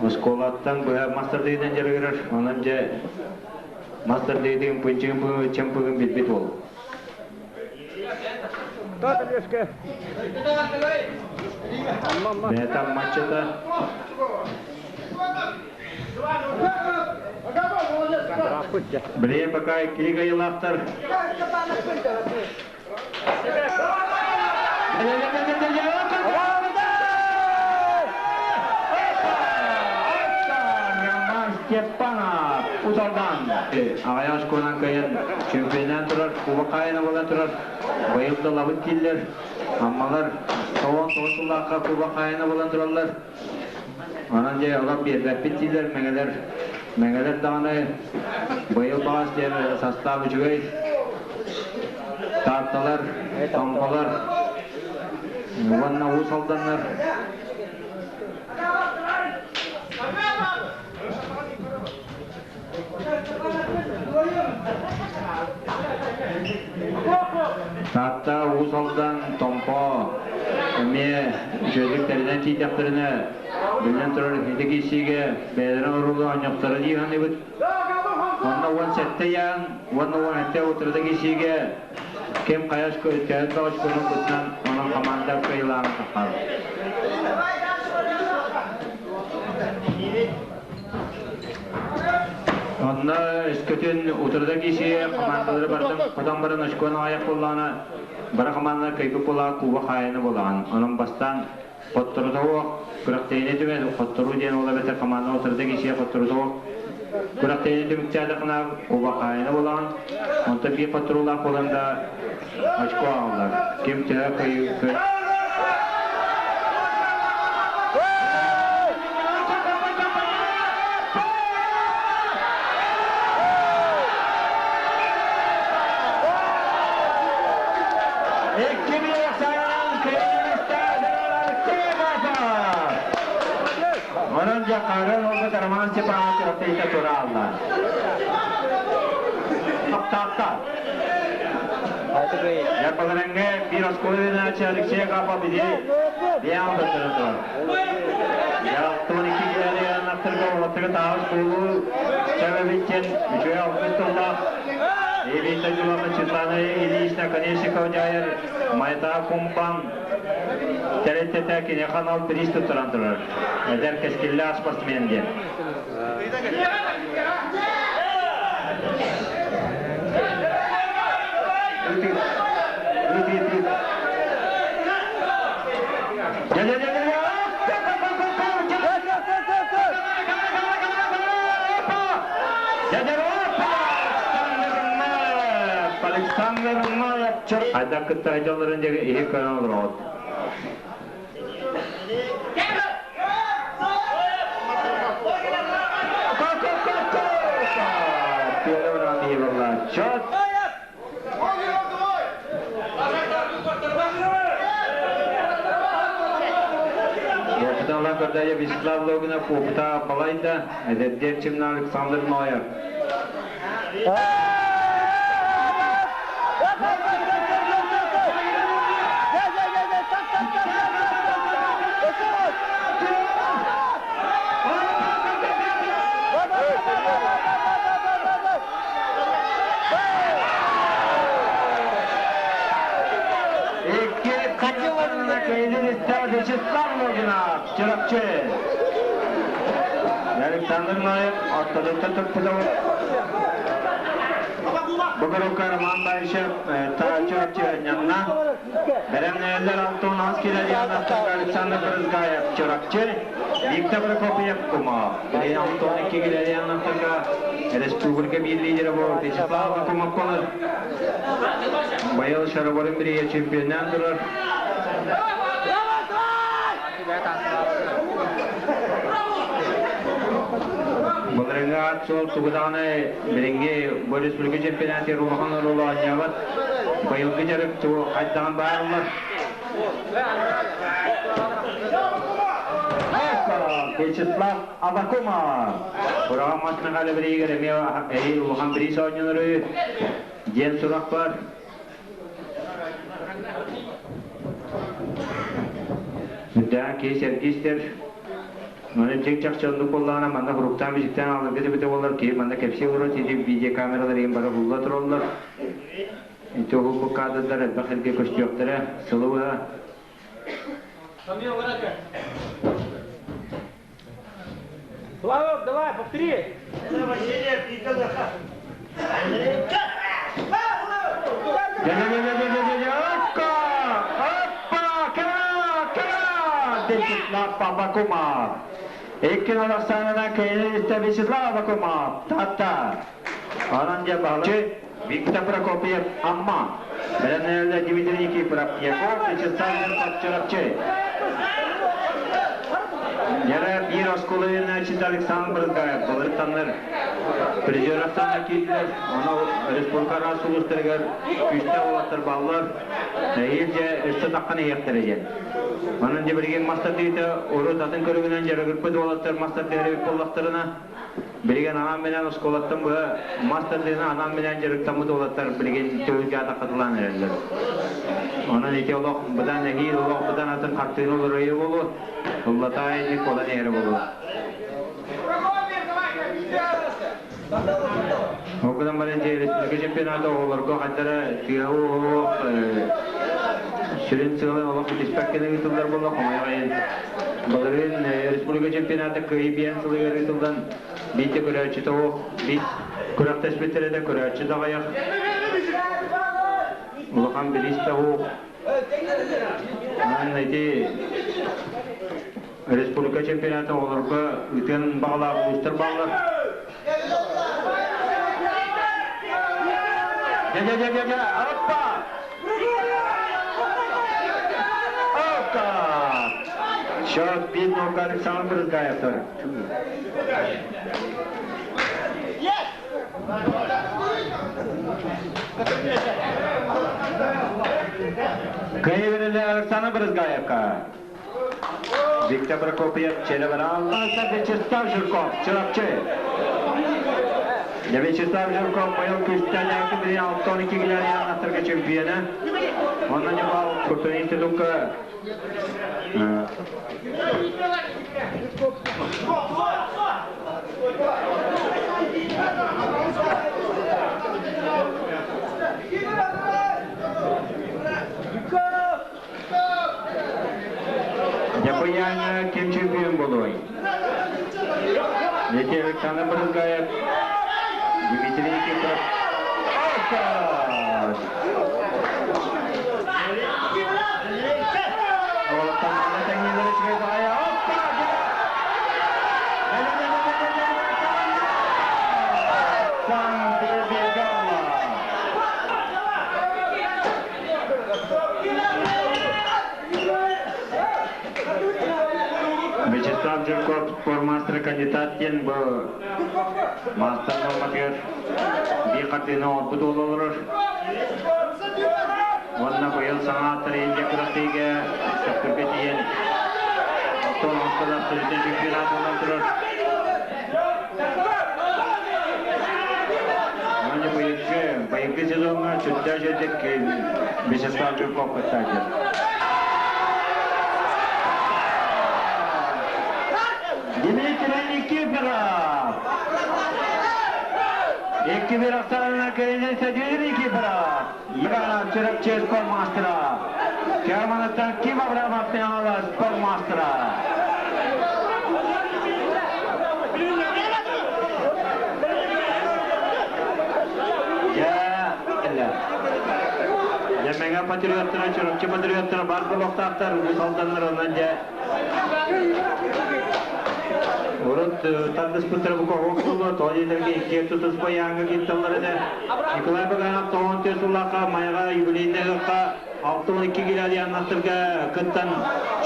Оскуолаттан быһа мастардыынан дьарыгырар, онон дьэ мастардыытын пынчыгын чемпыгын билбит уол. Бэйэтэ матчата Билигин пока иккилик айылаахтар. Степанов Усалдан. Аҕыйах очконан кыайан чемпионат турар, кубок хаайына буолан турар. Быйыл да лабыт дииллэр. Аммалар 99 сыллаахха кубок хаайына буолан тураллар. Онон дьэ олох биэрбэппит дииллэр мэҥэлэр. Мэҥэлэр даҕаны быйыл баҕас диэн састаап үчүгэй. Таатталар, Томполор уонна Уус Алданнар. Таатта, Уус Алдан, Томпо эмиэ үчүгэйдик тэринэн тиийдэхтэринэ, биллэн турар, ити киирсиигэ бэйэлэрин оруолу оонньуохтара дии саныыбыт. Онно 17 яан, уонна 17 утарыта киирсиигэ ким хайа төһө очкону ылбытынан онон команда кыайыылааҕын таххар. Онно өскөтүн утарыта киирсиигэ командалары барытын хотон баран очкону аҕыйах буоллаҕына, бары командалар кыайбыт буоллаҕа куба хаайыны буолаҕын. Онон бастаан хотторута суох күрэхтэһиини түмэн хотторуу диэн ол эбэтэр команда утарыта киирсиигэ хотторута суох күрэхтэһиини түмүктээтэххинэ куба хаайыны буолаҕын. Онтон биир хотторуулаах буолан да очко аҕаллар. Ким төһө кыайыы Онон дьэ Карен олбут Роман Степанович Рафейта тураалла. Таптаатта. Ярбаларыңга биир оскуола үөрэнээччи Алексей Агапов биди биээн көрдөрөн турар. 62 килэлэри уолаттарга таһаас буолуу чэбэбиттен үчүгэй алгыс тыллаах Елита Дюлана Светлана Ильична Конечникова дьайар Майта Кумпан тэрилтэтэ киниэхэ анал бириис туттаран турар. Эдэр кэскиллээх спортсмен диэн. Александр Маев Айда кытта айдаларын диэки иһи көрөн олороҕут. Чет. Опыталла көрдәе Вячеслав Логинов опыта балайда, эдэрдиэр чимна Александр Ноев. Вячеслав Логинов, Чурапчы. Александр Ноев, ортодокта турпута. Бүгүрүкка Роман Баишев, Чурапчы нянна. Бәрәмнәләр Антон Аскелер Александр Брызгаев, Чурапчы. Виктор Прокопьев, Кума. Антон Кигелеряновтарга республика биир лидері бол Вячеслав Кумов болар. Быйыл шароборын бірге чемпионнан турар. Былырыңа ат сол тугуданы билинги бу республика чемпионаты рулахан рулу аннябат. Быйылгы жарык ту хайдаган баарылар. Вячеслав Абакумов. Ураҕан мас Михайло бириигэр эмиэ эһиил улахан бириис оонньонор үһү диэн сурах бар. Үрдээн киһи сэргии истэр. Маны дьиҥ чахчы оннук буоллаҕына манна хуруктаан бичиктээн аҕаларга эбитэ буоллар киһи манна кэпсии олорор ити видеокамералар иһин бары уһулла тураллар. Ити уһулбут кадрдар элбэх сиргэ көстүөхтэрэ сылы быһа. Слава, давай, повтори! Вячеслав Абакумов. Икки Александровна Кириллович Вячеслав Абакумов. Тата. Онон дьэ баһылык Виктор Прокопьев Амма. Бэлэмнэнэллэр Дмитрий Никифоров Яков Вячеслав Жирков Чурапчы. Яра биир оскуола үөрэнээччитэ Александр Брызгаев былырыттаннар призер ахсаана киирдилэр. Ону республика араас улуустарыгар күүстээх уолаттар бааллар. Эһиил дьэ өссө таххан иһиэхтэрэ диэн. Онон дьэ билигин мас тардыыта урут атын көрүҥүнэн дьарыгырбыт уолаттар мас тардыһар эбит буоллахтарына, Билигин анаан-минээн оскуолаттан быһа мас тардыынан анаан-минээн дьарыктаммыт уолаттар билигин түһүлгэ атаххатылаан эрэллэр. Онон ити олох быдан эһиил олох быдан атын хартыына олоройо буолуо, ыллатаа инник буолан иһэрэ буолуо. Ол гынан баран дьэ республика чемпионата оҕолорго хайдара тыаһа-ууһа сүрүн сыалын олох ситиспэккэ ыытыллар буолла хомойох иһин. Былырыын республика чемпионата кыайыы биэн сылыгар ыытыллан биир да көрөөччү тоҕуох, биир күрэхтэспиттэрэ да көрөөччү да аҕыйах. Улахан билиис да суох. Онон ити республика чемпионата оҕолорго ыытыан баҕалаах улуустар бааллар. Дьэ-дьэ-дьэ-дьэ, оппа! Оппа! Счет 1-0 Александр Брызгаевтар. Кыайыы Александр Брызгаевка. Виктор Прокопьев, Челебрал, Вячеслав Жирков, Чурапчы. Вячеслав Жирков быйыл күстэн якы 6-12 килограммнарга чемпиона. Онно ньабал культурный институтка Японяна ким чемпион болуой? Дети Александр Брызгаев, Дмитрий Никифоров. Вячеслав Жирков спортмастер кандидат диэн бу маастар норматыгар биир хартыына оҥорбут уол олорор. Уонна быйыл саҥа ааттар Индия күрэхтэһиигэ Сөхтүргэ тиийэн оттон оҥостон абсолютнай чемпионат буолан турар. Уонна быйылгы, быйылгы сезоҥҥа сүрдээх үчүгэйдик Вячеслав Жирков кыттааччы. Дмитрий Никифоров! Икки bir ахсаанынан кэлинэн Садир Никифоров! Иванов Чурапчы спортмастера! Керманаттан Ким Абрамов Михайлов спортмастера! Дьэ, Мэҥэ патриоттара, Чурапчы патриоттара бар буолуохтаахтар, улуус алданнар онон дьэ Урут тардыспыттара бу коһуок буолуо, тоҕо диэтэргэ иккиэн тутуспа ыйааҥҥа киирталлар этэ. Николай Баганов 94 сыллаахха Майаҕа юбилейнай ыһыахха 62 гилядианнартарга кыттан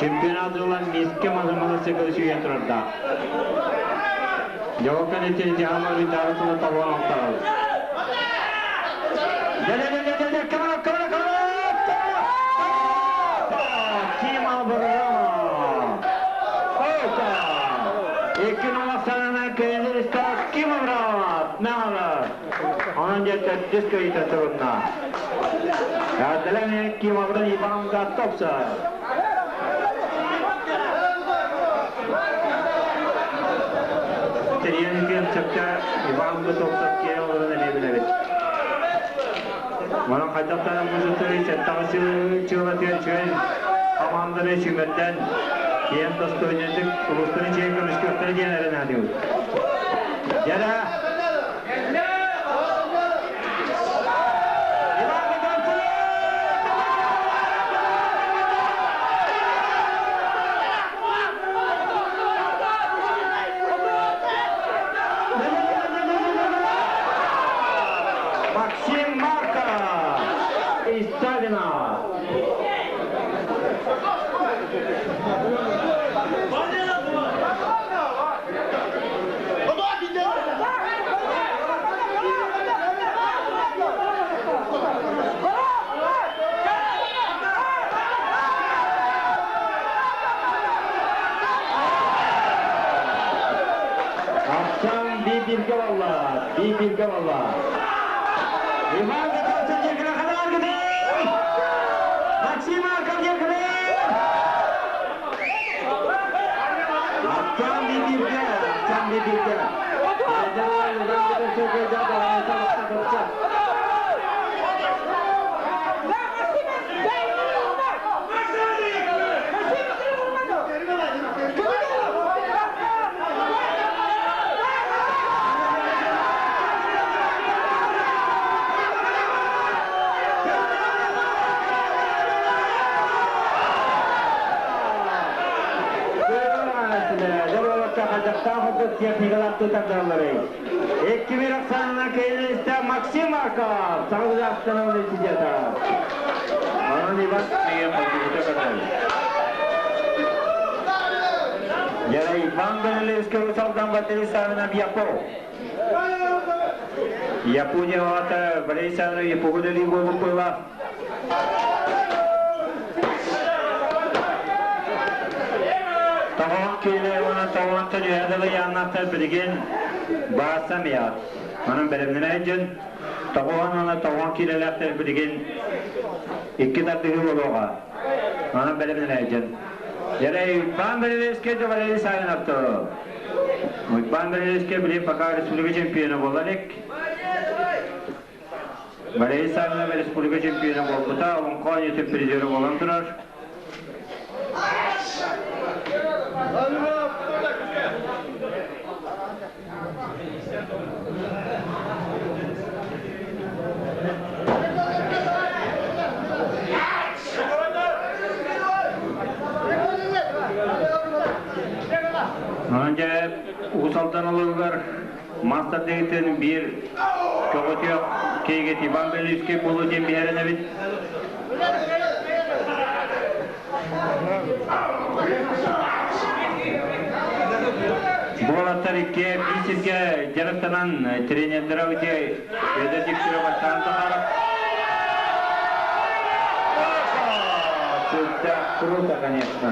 чемпионат ылан миэскэ мотоцикл сүүйэн турардаах. Дьэ ол кэнниттэн ити хаама ыйдаары сыла талуон алтаҕал. Дэ-дэ-дэ-дэ-дэ, come on, come on, come on! Ким Абрамов! Төрдүс кыайыыта турунна. Эҕэрдэлээн Кимоврын Иван Готовцев. Тэрийэн үтүөн сөпкө Иван Готовцев киэр олорон эмиэ билэбит. Онон хайдахтаах музыктары сэттэҕэ чыылатыгар үчүгэй хамаанданы сүүмэрдээн киэн достойнайдык улуустарын чиэн көмүскүөхтэрэ диэн эрэнээтибит. Дьэрэ! Иван Готовцев! Максим Марков из Савина. Ахсан bir-birге valla, bir-birге valla. Иван Готовцев дьиэкинэ ханааргыты! Максим Марков дьиэкинэ! Ахсан bir-birге, Ахсан bir-birге. Иван Готовцев Иван Техникалар тутардаллары. 2-1 Оксана Кейлиста Максим Марков. Сағыз Астана университета. Онон Иван Яра Иван Данилевский Русалдан Валерий Савина Япо. Япония ата Валерий Савина Япоға лигу была. Таван киле она таван төнү яннахтар билигин баасам я. Манан белемнене жын таван она таван килелехтер билигин икки тардыгы болуга. Манан белемнене жын. Яре Иван Данилевский Валерий Савинов. Иван Данилевский билин пока республика чемпионы болалек. Валерий Савинов республика чемпионы болбута, олонкон ютуб призеры болан турар. Önce Usaldan alırlar. Master degiten bir көҕөтүөх кейгет Иван Белевский болу ден биһэренэбит. Буолаттар икки бисирге жарыктанан тренердер өте өдө диктөрө баштан тахарып. Это круто, конечно.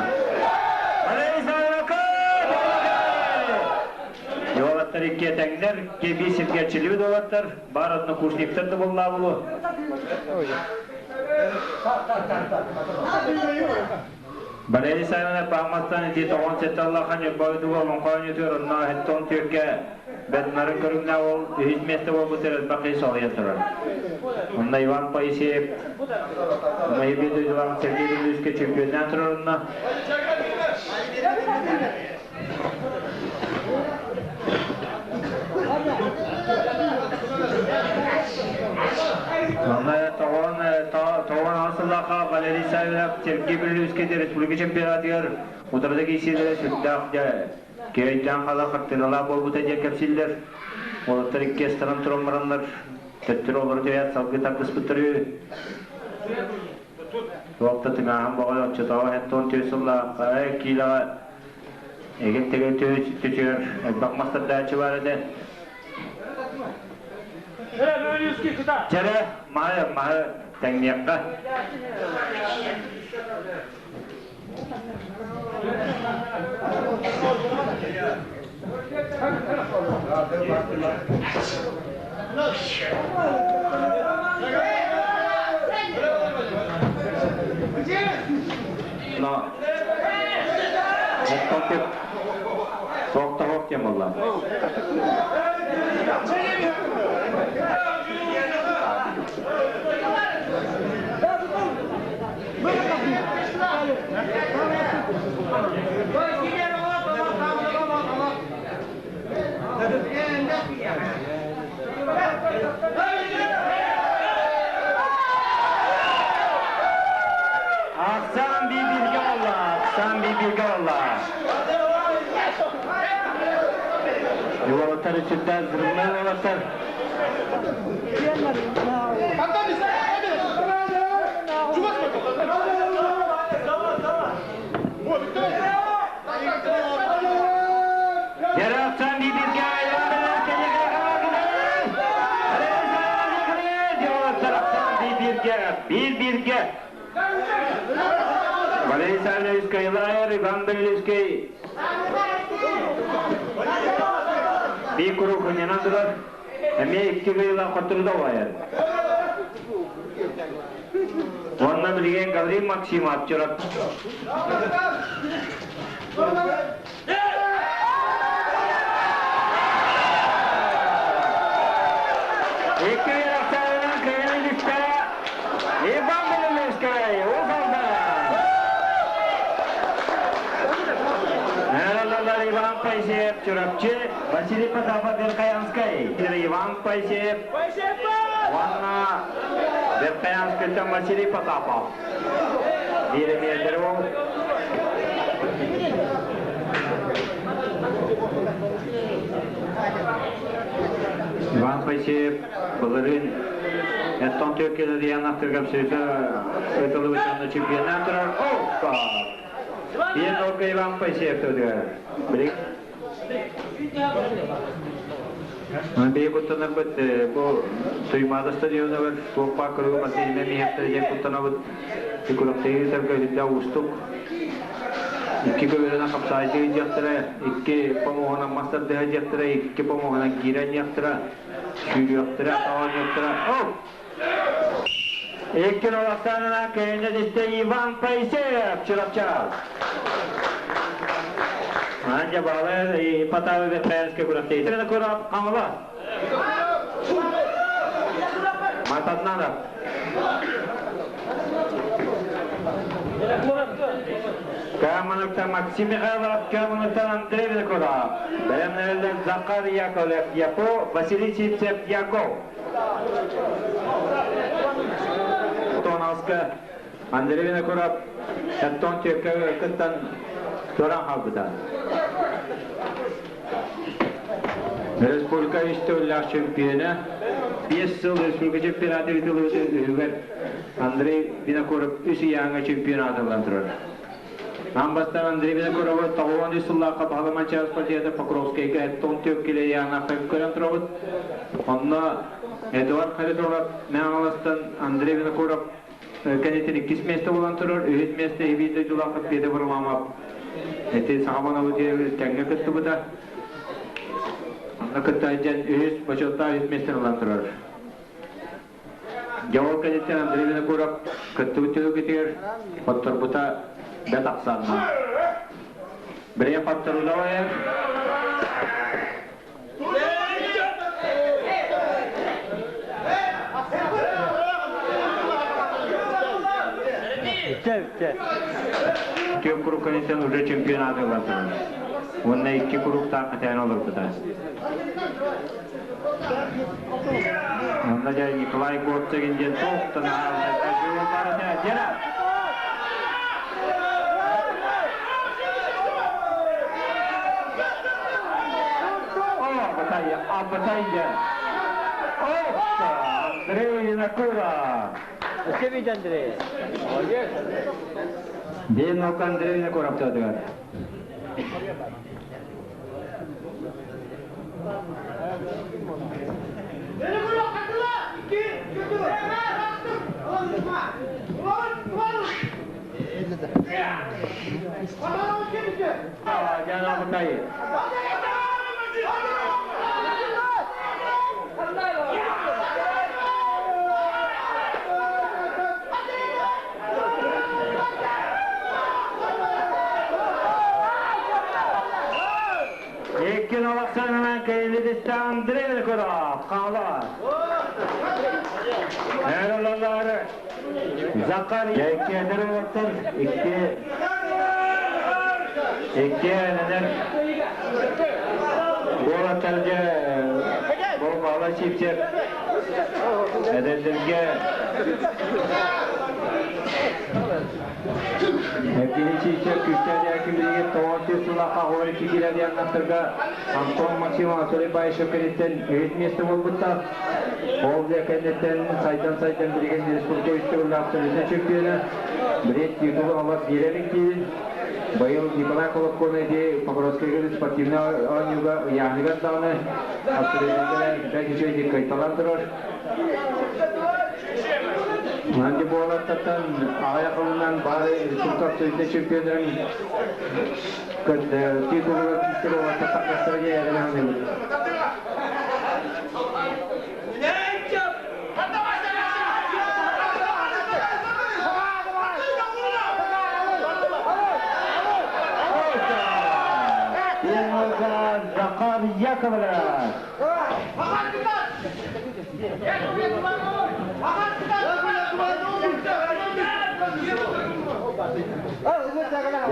Долаттар икки тәңдер, кебисирге чилиби долаттар, бар однокурсниктер да болла булу. Валерий Савинов Пахмастан ити тоғон сетталлахан юрбауду олонқойн өтөр, онна хеттон түрке бәтнарын көрүңнә ол үһүз месте болбу терет бақи солыя турар. Онна Иван Паисеев, онна Ебеду Иван Сергей Белюске чемпионнан турар онна. Онна тоғон тоғон асыллаха Валерий Савинов Сергей Белюске республика чемпионатыгар утарда кейсилер сүттах жа кейтан хала хартынала болбута же кепсиллер. Олаттар икки астаран туромараннар төттөр олар төят салгы тардыспыттыры. Туақта тыңахан бағай отчытауа хеттон төсілла қай килаға егет деген төтер әлбақ мастырдачы бар еді. Жәрі, мағы, мағы тәңмияққа. Но Оттон тоқтағоқ кем олла. Ахсан би бирге олла, Ахсан би бирге олла. Yuvalatар içinden zırhlı yuvalatар. Yaratan bir birge bir birge. Валерий Савельевич Кайлайер, Иван Белевский. Bir kuru kunyanandılar. Эме икки гыйла котурда вайыр. Онна билген Гаврил Максимов чурап. Икки ярактарынан кыйын Иван Белевский, Узалда. Иван Пайсеев, Чурапчы, Василий Потапов, Верхоянской. Иван Пайсеев, Ванна, Верхоянский, там Василий Потапов. Бире Иван Пайсеев, Балырын, Эттон Төкелер янақтырғап сөйті, өтілі өтілі чемпионат Опа! Bir nokta Иван Пайсеев төдігер. Бей куттанар бит бу Туймада стадионы бар, туоппа көрүгө бассейне миһэптер ден куттанабыт. Тикурактыгы тарга хүддә устук. Икки көбөрөнө капсайты жактыра, икки помогона мастер дыха жактыра, икки помогона кирен жактыра, сүйрүяктыра, таван жактыра. Оп! Икки нолактанына кейинде дисте Иван Пайсеев чурапча. Анжа балы Потапов Верхоянский куракты. Трена курап камала. Мататнанов. Каманыкта Максим Михайлов, Каманыкта Андрей Винокуров. Бәлемнәрдән Захар Яковлев, Япо, Василий Сипцев, Яков. Тоналска Андрей Винокуров, Антон Тюркаттан Туран халбыта. Республика история чемпиона. 5 жыл республика чемпионаты үгер Андрей Винокуров үс яңа чемпионаты тұрар. Амбастан Андрей Винокуров тоғуан үсіллаққа бағламан партияда Покровскийге тон төккеле яңа көрін тұрабыт. Онна Эдуард Харитонов Мәңаластан Андрей Винокуров кәнетен иккис месте болан тұрар, үхет месте хибиді жулақы педе бұрмамап. Эти сағамана өте тәңге күтті бұда. Онна күтті айджан үхет бачотта үхет месте болан тұрар. Жауал кәнеттен Андрей Винокуров күтті өтілі кетер, қоттыр бұта бәт ақсанна. Біре қоттыр ұдауайыр. Төп курук кәнеттен уже чемпионаты болан Онна икки курук тақы тән олыр бұда. Онда жай Николай Горцеген ден тоқтын Жера! О, Батайя, а Батайя! Опа! Андрей Винокуров! Спасибо, Андрей. Молодец. Ден Андрей Винокуров тадыгар. Jana Batayya. кэлин Андрей Винокуров хаалар. Эралалар Захар Яккедер уоттар икки икки эненер буолаттарга бу бала Сивцев эдэрдэргэ Евгений Сивцев күүстээх Якимлиге тоҕус сыллаахха оҕолор икки киирэр яннахтарга Антон Максимов Анатолий Баишев кэнниттэн үһүс миэстэ буолбуттар. Ол дьэ кэнниттэн сайдан-сайдан билигин республика үс төгүллээх абсолютнай чемпиона Бред титулу алас биэрэр киирин. Быйыл Николай Колобков ити Покровскайга спортивнай оонньууга ыйааһыныгар даҕаны абсолютнайга бэрт үчүгэйдик кыайталаан турар. Манди буолаттан аҕыйах сылынан бары республика абсолютнай чемпионнарын титулугар киирсэр уолаттар тахсара диэн эрэнэ Захар Яковлев.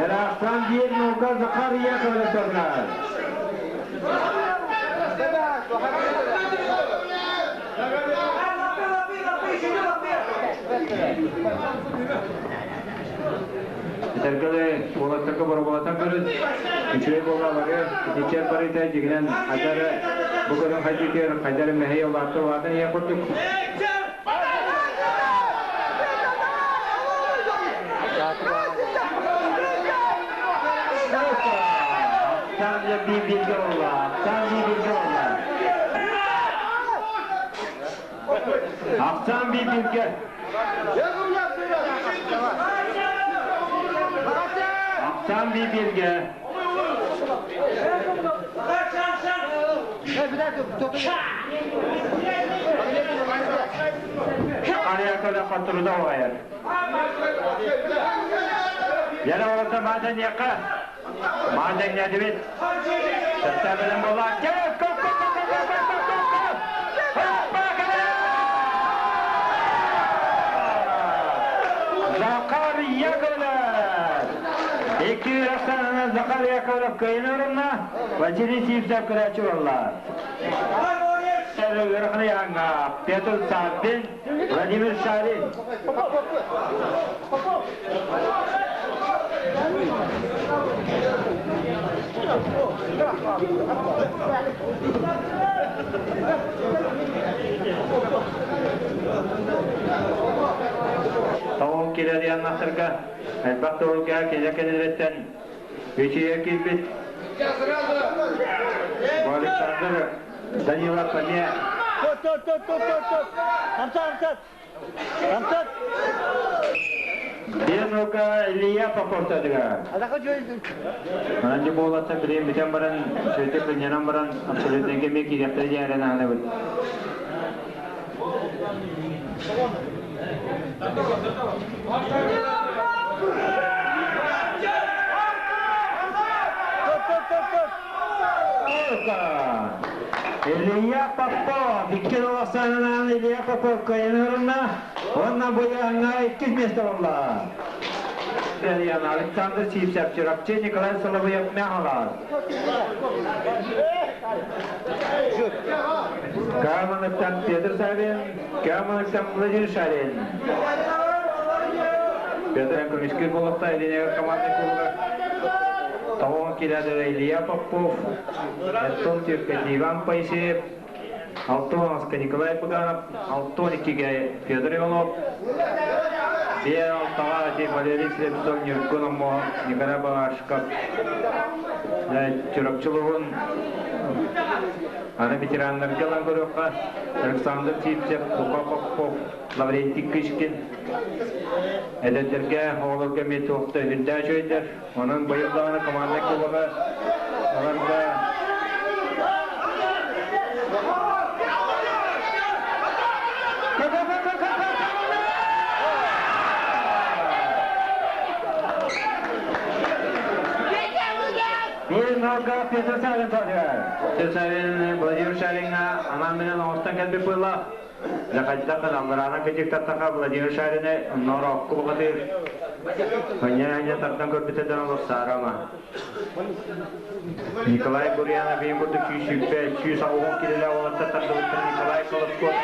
Ярахтан биир наука Захар Яковлев турнар. Этэргеле уолаттарга боробулатан көрүн, үчүгэй буоллалары, итичэр барыта дьигинэн хайдары бу көрүн хайдытыгар хайдары мэһэй улаатта улаатан ийэ курдук. Там я би бирге там би бирге olla. Ахсан би бирге. Ахсан би бирге. Ария када хатырда оғайыр. Yana orada maden yaka. Maden yadibit. Сәттәбелен бола. Кел, кол, кол, кол, кол, кол, кол, кол, кол. Захар Яковлев. Екі Астананы Захар Яковлев кайын орынна Василий Сивцев көрәчі олар. Петр Саввин, Владимир Шарин. Тавон келер яннахтырга, әлбәттә ул кә кәлә Үчүгө килбит. Александр Данилов Пане. Тут, тут, тут, тут, тут. Хамсат, Хамсат. Хамсат. Бенука Илья Попов тадыга. Ананжы болатса билем битен баран, сөйтіп билненен баран, абсолютно кеме киректер жәрен аны бит. Илья Попов, икки доласанынан Илья Попов кайынырына, онна буяңа икки место болла. Александр Сивцев, Чурапчы Николай Соловьев Мягалар. Каманыктан Петр Савин, Каманыктан Владимир Шарин. Петр Көмішкер болықта Еленега командный клубы. Тавон келеді Илья Попов, Антон Тюркет, Иван Паисеев, Алтон Николай Пуганов, Алтон Икиге Федор Иванов, Бел Тавати Валерий Слепцов, Нюркуном Николай Балашков, Чурапчылуғын, аны ветераннар Галан Горохқа, Александр Сивцев, Лука Попов, Лаврентий Кышкин, Эдеттерге оғылырға метуқты хүнді жөйдер, оның быйылдағаны команда кубогы, оларға Оттолга Петр Савин тоһуйар. Петр Савин Владимир Шариҥҥа анаан менен оҥостон кэлбит буолла. Дьэ хайдах аллараанан кыдьыктаттаха Владимир Шарины онноор окку бухатыыр. Ханньа-ханньа тардан көрбүтэ олох саарама. Николай Гурьянов биир курдук 120, 180 килэлээх уолаттар тардыбыттар Николай Колосков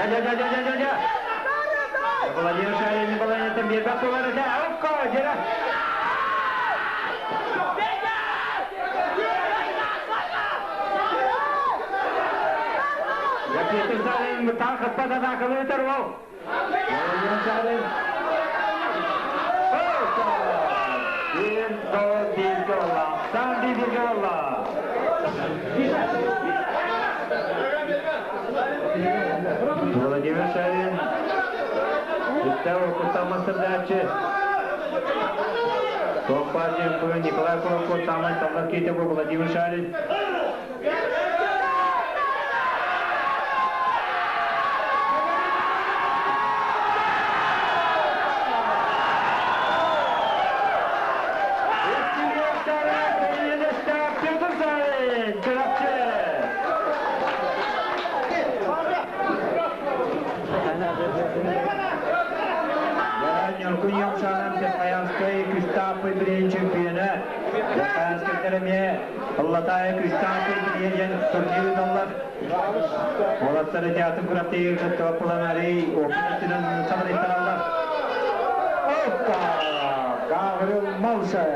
Да-да-да-да-да-да! Владимир Шарин балайнаттан биэрбэт буолар этэ. Окко, дьэрэ! Петр Савин таах ыппат атаакалыы ол. Владимир Шарин. Bir, dört, bir golla. Sen bir bir golla. Владимир Шарин. Үстә окутамасырдачы. Тоқпар бүгін Николай Кулаков самай саллар кейті бұл Владимир Шарин. Петр Савин, Чурапчы. Нюркун Ямшанам Петхаянской Күстапы бірен чемпионы. Петхаянской тереме Аллатая Күстапы бірен турниры даллар. Олаттары театр күрәктегі кыттыбаппыланари оқын самареттаралар. Опа! Гаврил Малшев.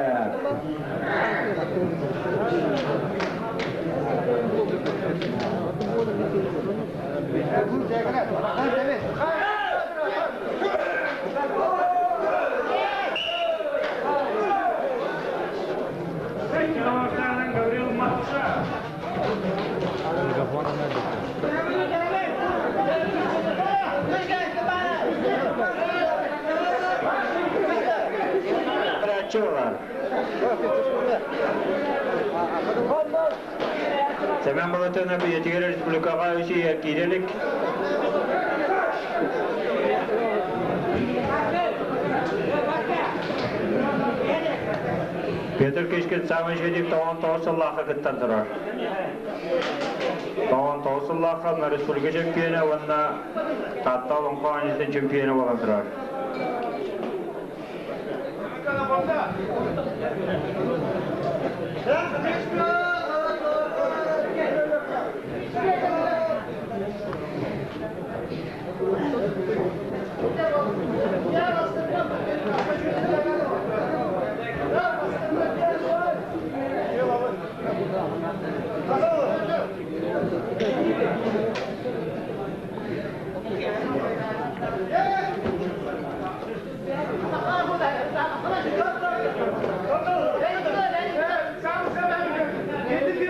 Гаврил Малшев. Чулар. Семен Балатына бүйетігер республикаға өсі кирелік. Петр Кишкин самый жедик тоғын тоғысыллаға кыттан тұрар. Тоғын тоғысыллаға мына республика чемпионы, онна Татта Олонқо анесін чемпионы болған тұрар.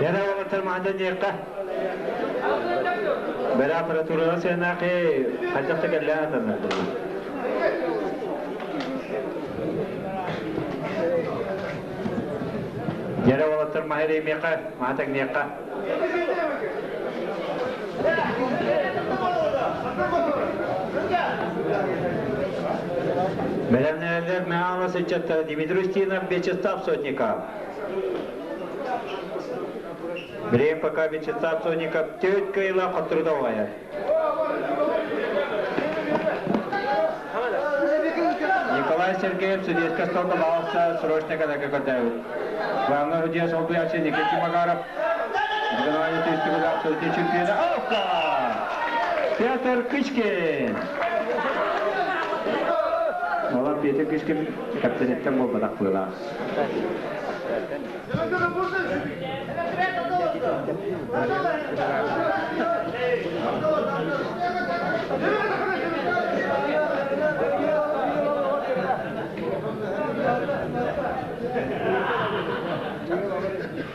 Yana олаттар мағандан ерқа. Бәрі аппаратураға сенақы қажақты кәлі атанар. Яра олаттар махири меқа, махатак меқа. Бәлемнелер мәғана сычаттар Дмитрий Устинов, Вячеслав Сотников. Время пока Вячеслав Сотников тетка кайла қаттырдауая. Николай Сергеев судейская столда балса срочно когда как Главный судья Солбуячи Никита Магаров. Абсолютный чемпиона. Опа! Петр Кычкин. Ола Петр Кычкин капитанеттен бол бадақ бұйла.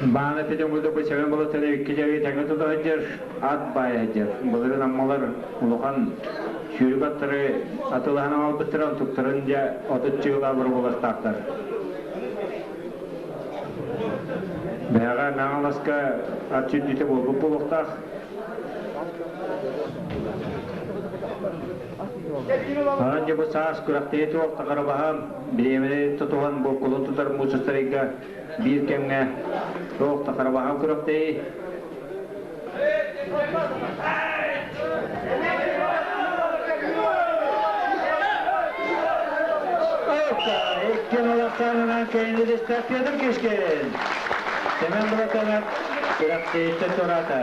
Баана петен булду бу севен боло теле икки жаги таңы тутаһыдьар ат баайыдьар. Былырын аммалар улахан сүүрүк аттары атылаһан албыттыран туктарын дьэ отут чыгыла бар буластаахтар. Бэҕэ Наҥаласка ат сүүрдүүтэ буолбут буолуохтаах. Онон дьэ бу саас күрэхтэһии туох тахарабаһа бириэмэни тутуһан бу кулун тутар муус устарыйга биир кэмҥэ туох тахарабаһа күрэхтэһии. Икки олохтоонунан кэйинилистэ Петр Кишкин. Семен Булатанов күрэхтэһииттэн туораата.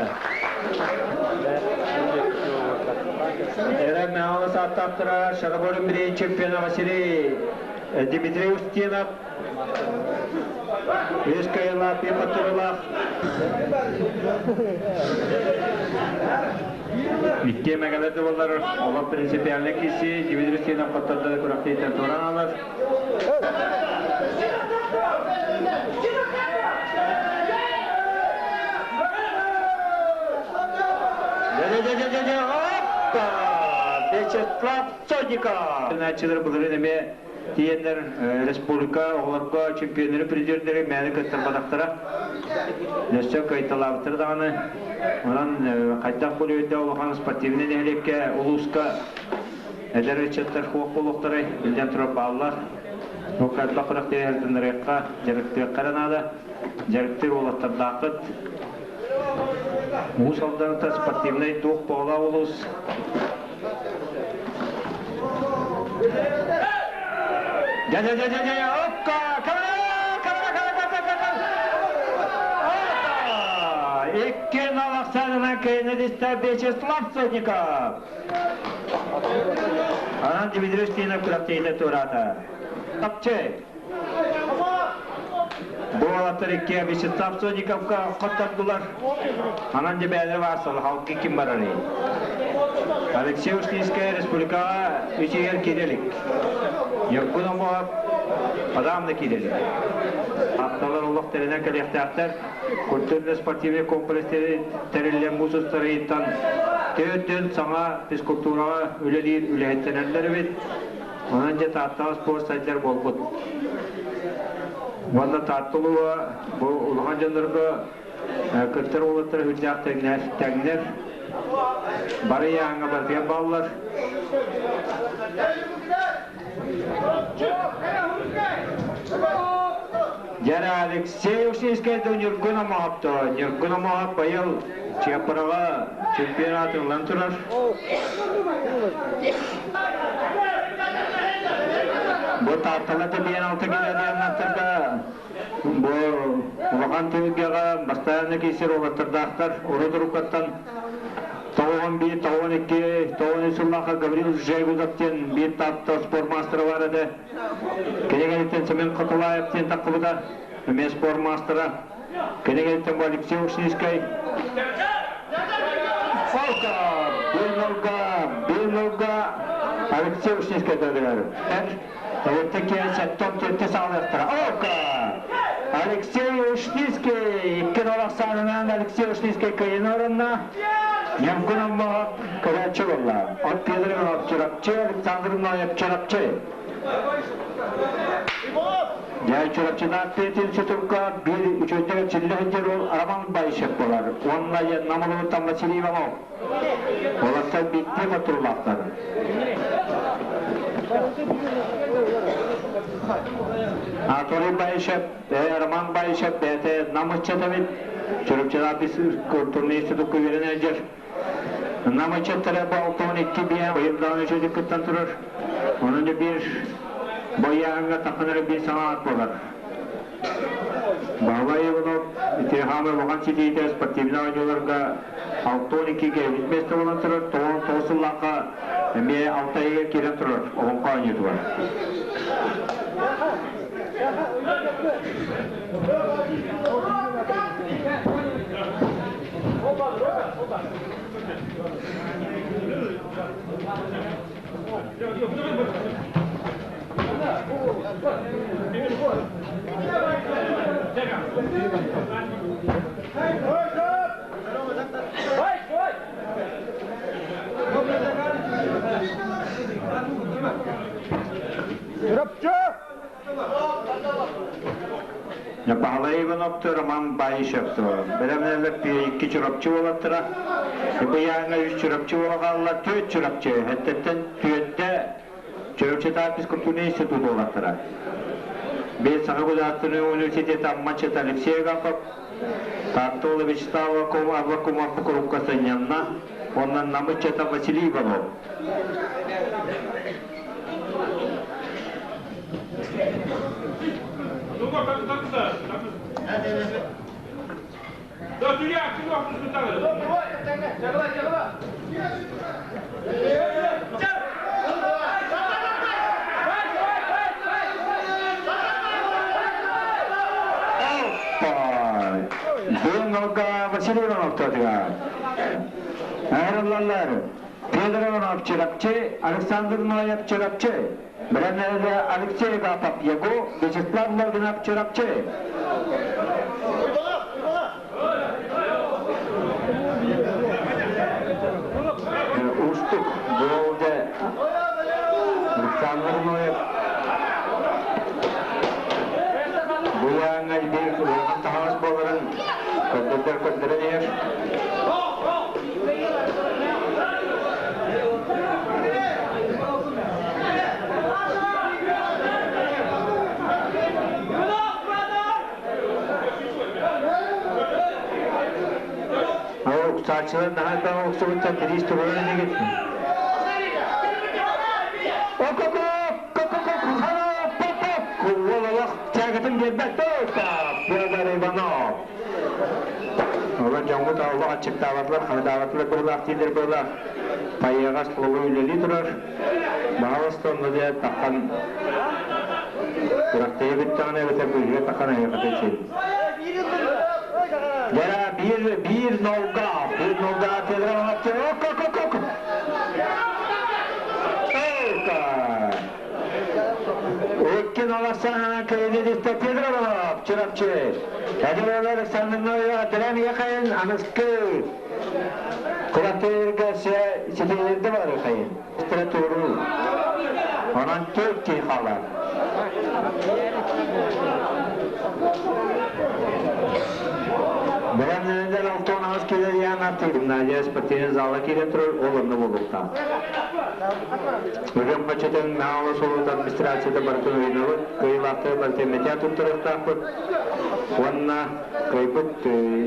Эрэ Михайлов ааттаахтара Шараборин бириин чемпиона Василий Дмитрий Устинов Үс кыайыылаах, биир хотторуулаах. Икки эмэгэлэр да буоллар, олох принципиальный киси Дмитрий Устинов хоттордо күрэхтэһииттэн туоран алар. Вячеслав Сотников! Началар былырыын эмиэ тиийэннэр республика оҕолорго чемпионнары, призердэри мээнэ кыттарбатахтара. Өссө кыайталаабыттара даҕаны. Онон хайдах буолуойда улахан спортивнай нэһилиэккэ, улууска эдэр ыччаттар суох буолуохтарай, биллэн турар бааллар. Бу элбэх күрэхтэһиилэргэ дьарыктыахха эрэ наада. Дьарыктыыр уолаттардааххыт. Уус Алданыта спортивнай дух буола улуус. Дя-дя-дя-дя-дя, опка! Камера! Камера! Камера! Камера! Опа! Икки налахсанынан кыайынадиста Вячеслав Сотников. Анан Дмитрий Устинов күрэхтэһиитэ туораата. Тапчы! Бу уолаттар икки Вячеслав Сотниковка хоттордулар. Анан дебээлер баасал халкы ким барарый? Алексей Устинская республикаҕа үчүгэр киирэлик. Ньургун Омоһоп Адам да киирэлик. Атталар олох тэринэн кэлиэхтээхтэр. Культурно-спортивный комплекс тэриллэн муус устарыйыттан төрдүн саҥа физкультураҕа үлэлиир үлэһиттэнэллэр эбит. Онон дьэ Тааттаҕа спорт сайдар буолбут. Уонна Таатта улууһа бу улахан дьоннорго кыттар уолаттара үрдээх тэҥнэр. Бары ыйааһыҥҥа барытыгар бааллар. Дьэ Алексей Ушинскай да Ньургун Омоһопто. Ньургун Омоһоп быйыл Чыаппараҕа чемпионат ылан турар. Бу Тааттала тэбиэн алта километрга бу улахан түһүлгэҕэ бастаан киирсэр уолаттардаахтар урут уруккаттан 91, 92, 93 сыллаахха Гаврил Жегудов диэн биир Таатта спортмастера бар этэ. Кинигэниттэн Семен Хотулаев диэн таххыбыта, эмиэ спортмастера. Кинигэниттэн бу Алексей Ушницкай. Фолка! Бинолга! Бинолга! Алексей Ушницкай дадыгар. Эр сеттон төртө саалыахтара. Ока! Алексей Ушницкий! Икки нолахсаанынан Алексей Ушницкий кыйын орунна. Ньургун Оммоһоп көрөөччү буолла. От Петр Иванов Чурапчы, Александр Ноев Чурапчы. Дьэ, Чурапчынаах Петр Сутурка биир үчүгэйдик эрчиллэ сылдьар уол Роман Баишев буолар. Уонна Намылыбыттан Василий Иванов. Уолаттар биирдии хотуруулаахтар. Анатолий Баишев, Роман Баишев бэйэтэ Нам ыччата эбит. Чурапчылаах культурный институкка үөрэнэ сылдьар. Нам ыччаттара бу 62 биэ быйыл даҕаны үчүгэйдик кыттан турар. Онон да биир бойааһыҥҥа таххан эрэ биир саҥа аат буолар. Баһылай Иванов ити хаамай улахан ситиитэ спортивнай оонньууларга 62 кэлбит миэстэ буолан турар, 99 сыллаахха эмиэ алта ыйга киирэн турар олоҥхо оонньуутугар. Чурапчы! Баһылай Ивановты, Роман Баишевты. Бэлэмнэлэр икки Чурапчы уолаттара. Быйааҥҥа үс Чурапчы уола хаалла, түөрт Чурапчы. Эттеттен түөртэ Чурапчытаах физкультурный институт уолаттара. Бэйт Саха государственный университет Аммачыт Алексей Агапов, Тааттола Вячеслав Аввакумов курукка сынньанна, онон Намыччата Василий Иванов. Бүгүн Василий Иванов тотугар. Айрыллаллар. Федор Иванов Чурапчы, Александр Ноев Чурапчы, Бэлэмнэргэ Алексей Гапов Ягу, Вячеслав Логинов Чурапчы. Устук Волга Александр Ноев Буяңа бир улахан таһаас буоларын көрдөрдөр көрдөрөн иһэр. Уксааччылар наһаа элбэх охсубуттар тириис туруоран инигит. Уол олох тягатын биэрбэт Федор Иванов. Олор дьоҥҥут олох аччыктаабатылар, хаһыдаабатылар быһылаах дииллэр быһылаах. Пайыаҕас толору үлэлии турар. Баһалыста онно дьэ таххан күрэхтэһии бүттэҕинэ эбэтэр быыһыга таххан эһиэхэ син. Дьэ биир биир нолга, биир нолга Федор Иванов ок ок ок ок. Икки наласана кредитте Петров Чурапчы. Эдер Александр Ноева Дрем Яхайын аныскы куратырга ситилерде бар хайын. Стратуру. Онон төрт кей қалар. Бэлэмнэнэлэр алтон аас келер ян аты гимназия спортивный зала киирэн турар ол онно буолуохтаах. Үрүҥ хочотун Наала суолут администрацията барытын уйунабыт, кыайыылаахтары бэлтэммэтэ туттарыахтаахпыт уонна кыайбыт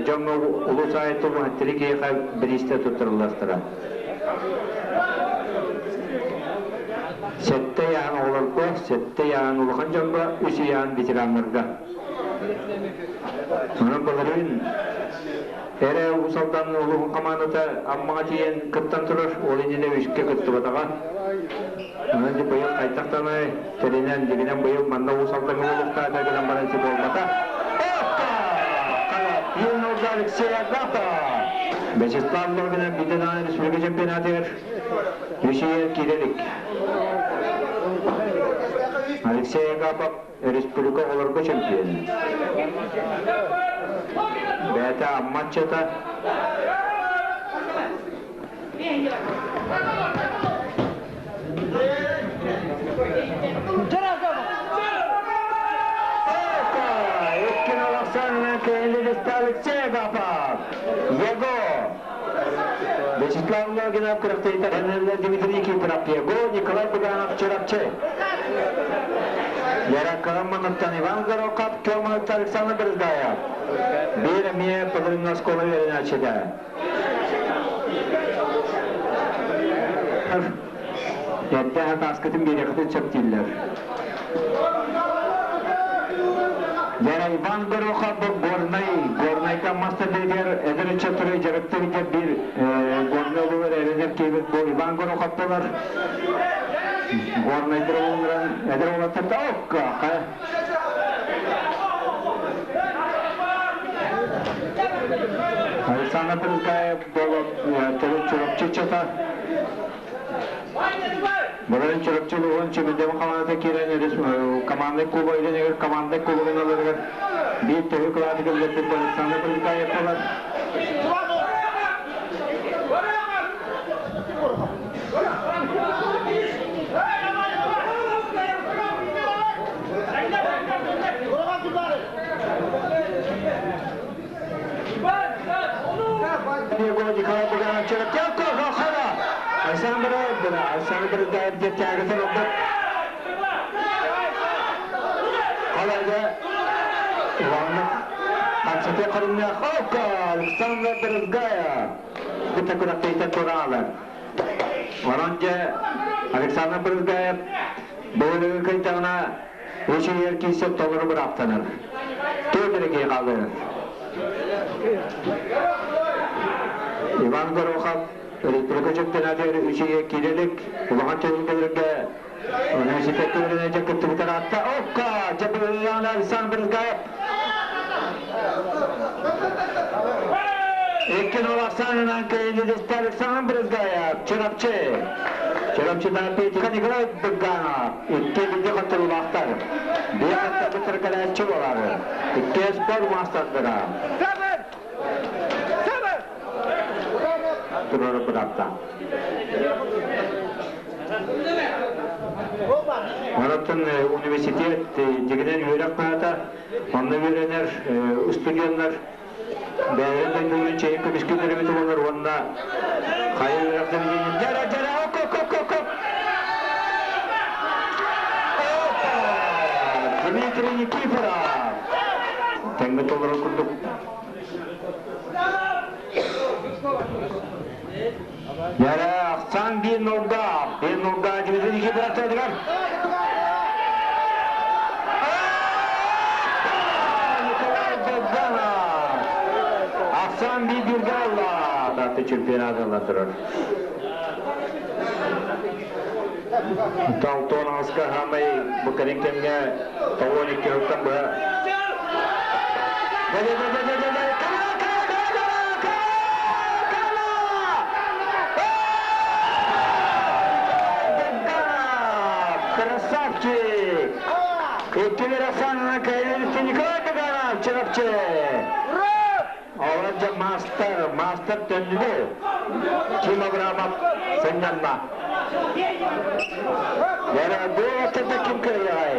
дьоҥҥо улуус аайы тумуһаттары киһиэхэ бириистэ туттарыллыахтара. Сэттэ ыйаан оҕолорго, сэттэ ыйаан улахан дьоҥҥо, үс ыйаан ветераннарга. Онон былырыын эрэ Уус Алдан улууһун хамаандата Аммаҕа тиийэн кыттан турар, ол иннинэ үскэ кыттыбатаҕа. Онон дьэ быйыл хайдах даҕаны тэринэн, дьигинэн быйыл манна Уус Алдаҥҥа буолуохтаата гынан баран ити буолбата. Юнорга Алексей Агапа! Вячеслав Логинов бүтэн аан республика чемпионатыгар үс киирэ илик. Алексей Агапов республика оҕолорго чемпион. Бэйэтэ Аммаччата. Иккин Александр Кириллович Алексей Агапов. Его! Вячеслав Логинов күрэхтэһиитэ Дмитрий Никифоров Его, Николай Буганов Чурапчы. Яра Манаттан Иван Горохов, Кемалт Александр Брызгаев. Биир эмиэ Пылырыҥҥа оскуола үөрэнээччитэ. Эрдэ хатааскытын биэриэххитин сөп дииллэр. Яра Иван Горохов Горнай, Горнайга мастер эдэр ыччаттары дьарыктыыр биир Горнай улуур эрэнэр киһибит бу Иван Горохов буолар. Горнайдар улууран эдэр уолаттар окка Александр Брызгаев болот төрүт Чурапчы ыччата. Былырын Чурапчы улууһун Чөмүндэбин хамаандата киирэн командный куба илинигэр командный кубогын ыларыгар биир төһүү кылааты киллэрбит Александр Брызгаев буолар. Александр Брызгаев тягысын oldu. Kolayca Иванов Хамсаты Карымня Хопка Александр Брызгаев. Бу такурактайта туралар. Оронжа Александр Брызгаев бөлігі кайтағына өші еркейсе толыры бір аптаныр. Төдірге қалды. Иван Горохов Республика чемпионаты үшіге келелік, улахан чемпионатырга университет көріне кыттыбытар атта. Опка! Жабылған Александр Брызгаев. Икки Оксанынан кейінді Александр Брызгаев. Чырапчы. Чырапчыдан Петя Николай Быганов. Икки билде қаттырулақтар. Bir hatta bitirkelerçi болары. Икки спорт мастerdira. Turları bıraktı. Мараттын университет дегенен үйрек қата, онны үйренер студенттер бәрін дойдуын чейін көміскелері бітіп олар, онна қайы үйректен дейін. Жара, жара, оп, оп, оп, оп, оп! Дмитрий Никифоров! Тәңгі толыры күрдік. Yara Aksan bir nokta, bir nokta Dmitry Nikiforov tadigar. Nikolay Bogdanov. Aksan bir Birgalla. Tartı чемпионат anlatırır. Талтон аска хамай бу кемге тавон икки хыттан бу. Да да да да да да. Кана кана кана кана кана. Красавчик! Икки Асанына кайрылды Николай Богданов, Чырапчы. Оларca мастер, мастер төннүдү. Килограмм сыннанма. Yara bu vakitte kim kırıyor?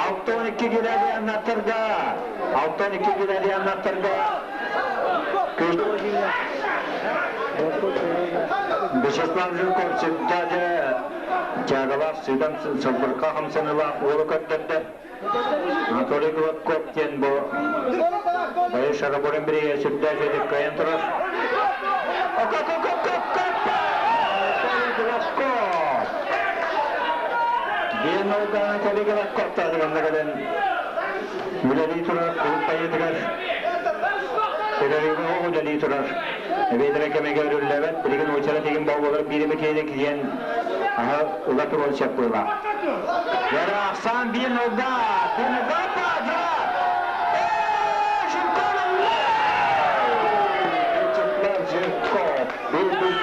Altı 12 gireli anlatırdı. Altı 12 gireli anlatırdı. Вячеслав Жирков сюддаде тягалав сыдан сылбырка хамсаныла олу көттөрдө. Анатолий Гладков тен бу Байы шараборын бириге сүрдә жедик кайын турар. Оп, оп, оп, оп, оп, оп! Анатолий Гладков! Биен олда Анатолий Гладков тадыганда каден. Үлели турар, кулуп байытыгар. Телевизор үлели турар. Бейдere кемеге үрүлләбәт, билген очара деген бау болар, биреме кейде киен, ага, ула турон шеп буйла. Яра, Аксан бир нолда, бир нолда, жара! Вячеслав Жирков, bir bir.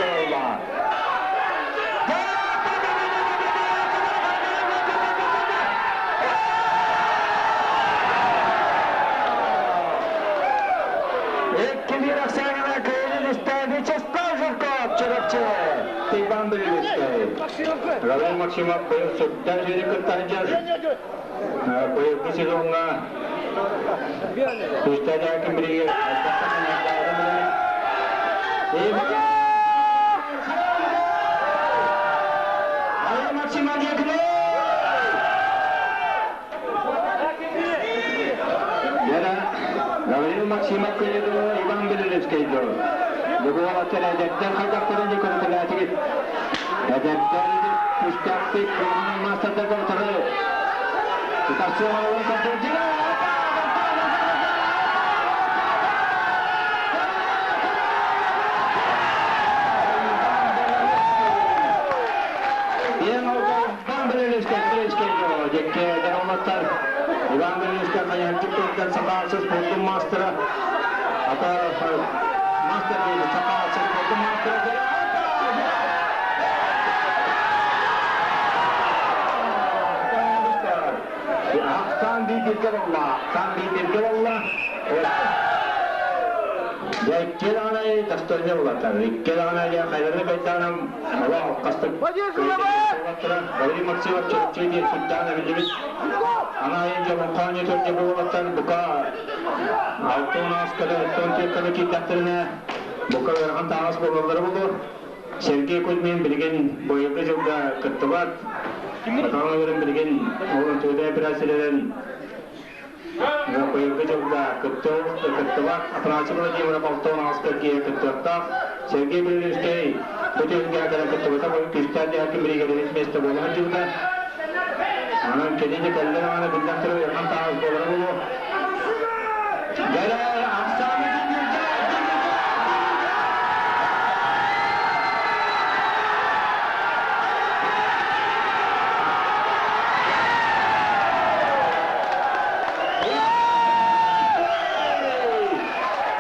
Икки bir Аксанына кейден исте Вячеслав Жирков, Чырапчы. Тейбан билбетте. Равил Максимов быйыл сүттен жери кыттанжар. Быйыл бу сезонга Күстәдә кем бириге Максимов якыны! Яра Гаврил Максимов келеді, Иван Белелевскийді. Бүгін алаттар әдеттен қайдақтарын де көрітіләтігіп. Әдеттен күштәқтік, күрінің мастердерді отыры. Тұтасу алуын көтерді. Ең алда Иван Белелевский, Белелевский жекке даралаттар. Иван Белелевский қаян көптен сақалсыз спорттың мастері. Ата мастер дейді, сақалсыз спорттың мастері. Ақсан би бирге болла, Ақсан би бирге болла. Икки даҕаны достойный булаттар. Икки даҕаны я хайдары кайтанам ала алкастык. Валерий Максимов чөпчөйден сүттаана билибит. Ана айын жолонкааны төрдө булаттар бука алтын аскада тон теккада китаптерине бука верхан тагас болалары болду. Сергей Кузьмин билигин быйылгы дьылга кыттыбат. Атаҕын билигин ол төдө операцияларын быйылгы дьылга кыттыбат. Афанасий Владимиров алтан ааска киһи кыттыахтаах. Сергей Белинскэй бу түһүлгэҕэ кэлэн кыттыбыта бу күстээх дьаһалкын бириигэбит миэстэ буола сылдьыбыта. Онон кини де кэллэр аҕана биллэн турар ыарахан таһаас буолара буолуо. Дьэрэ ахсааны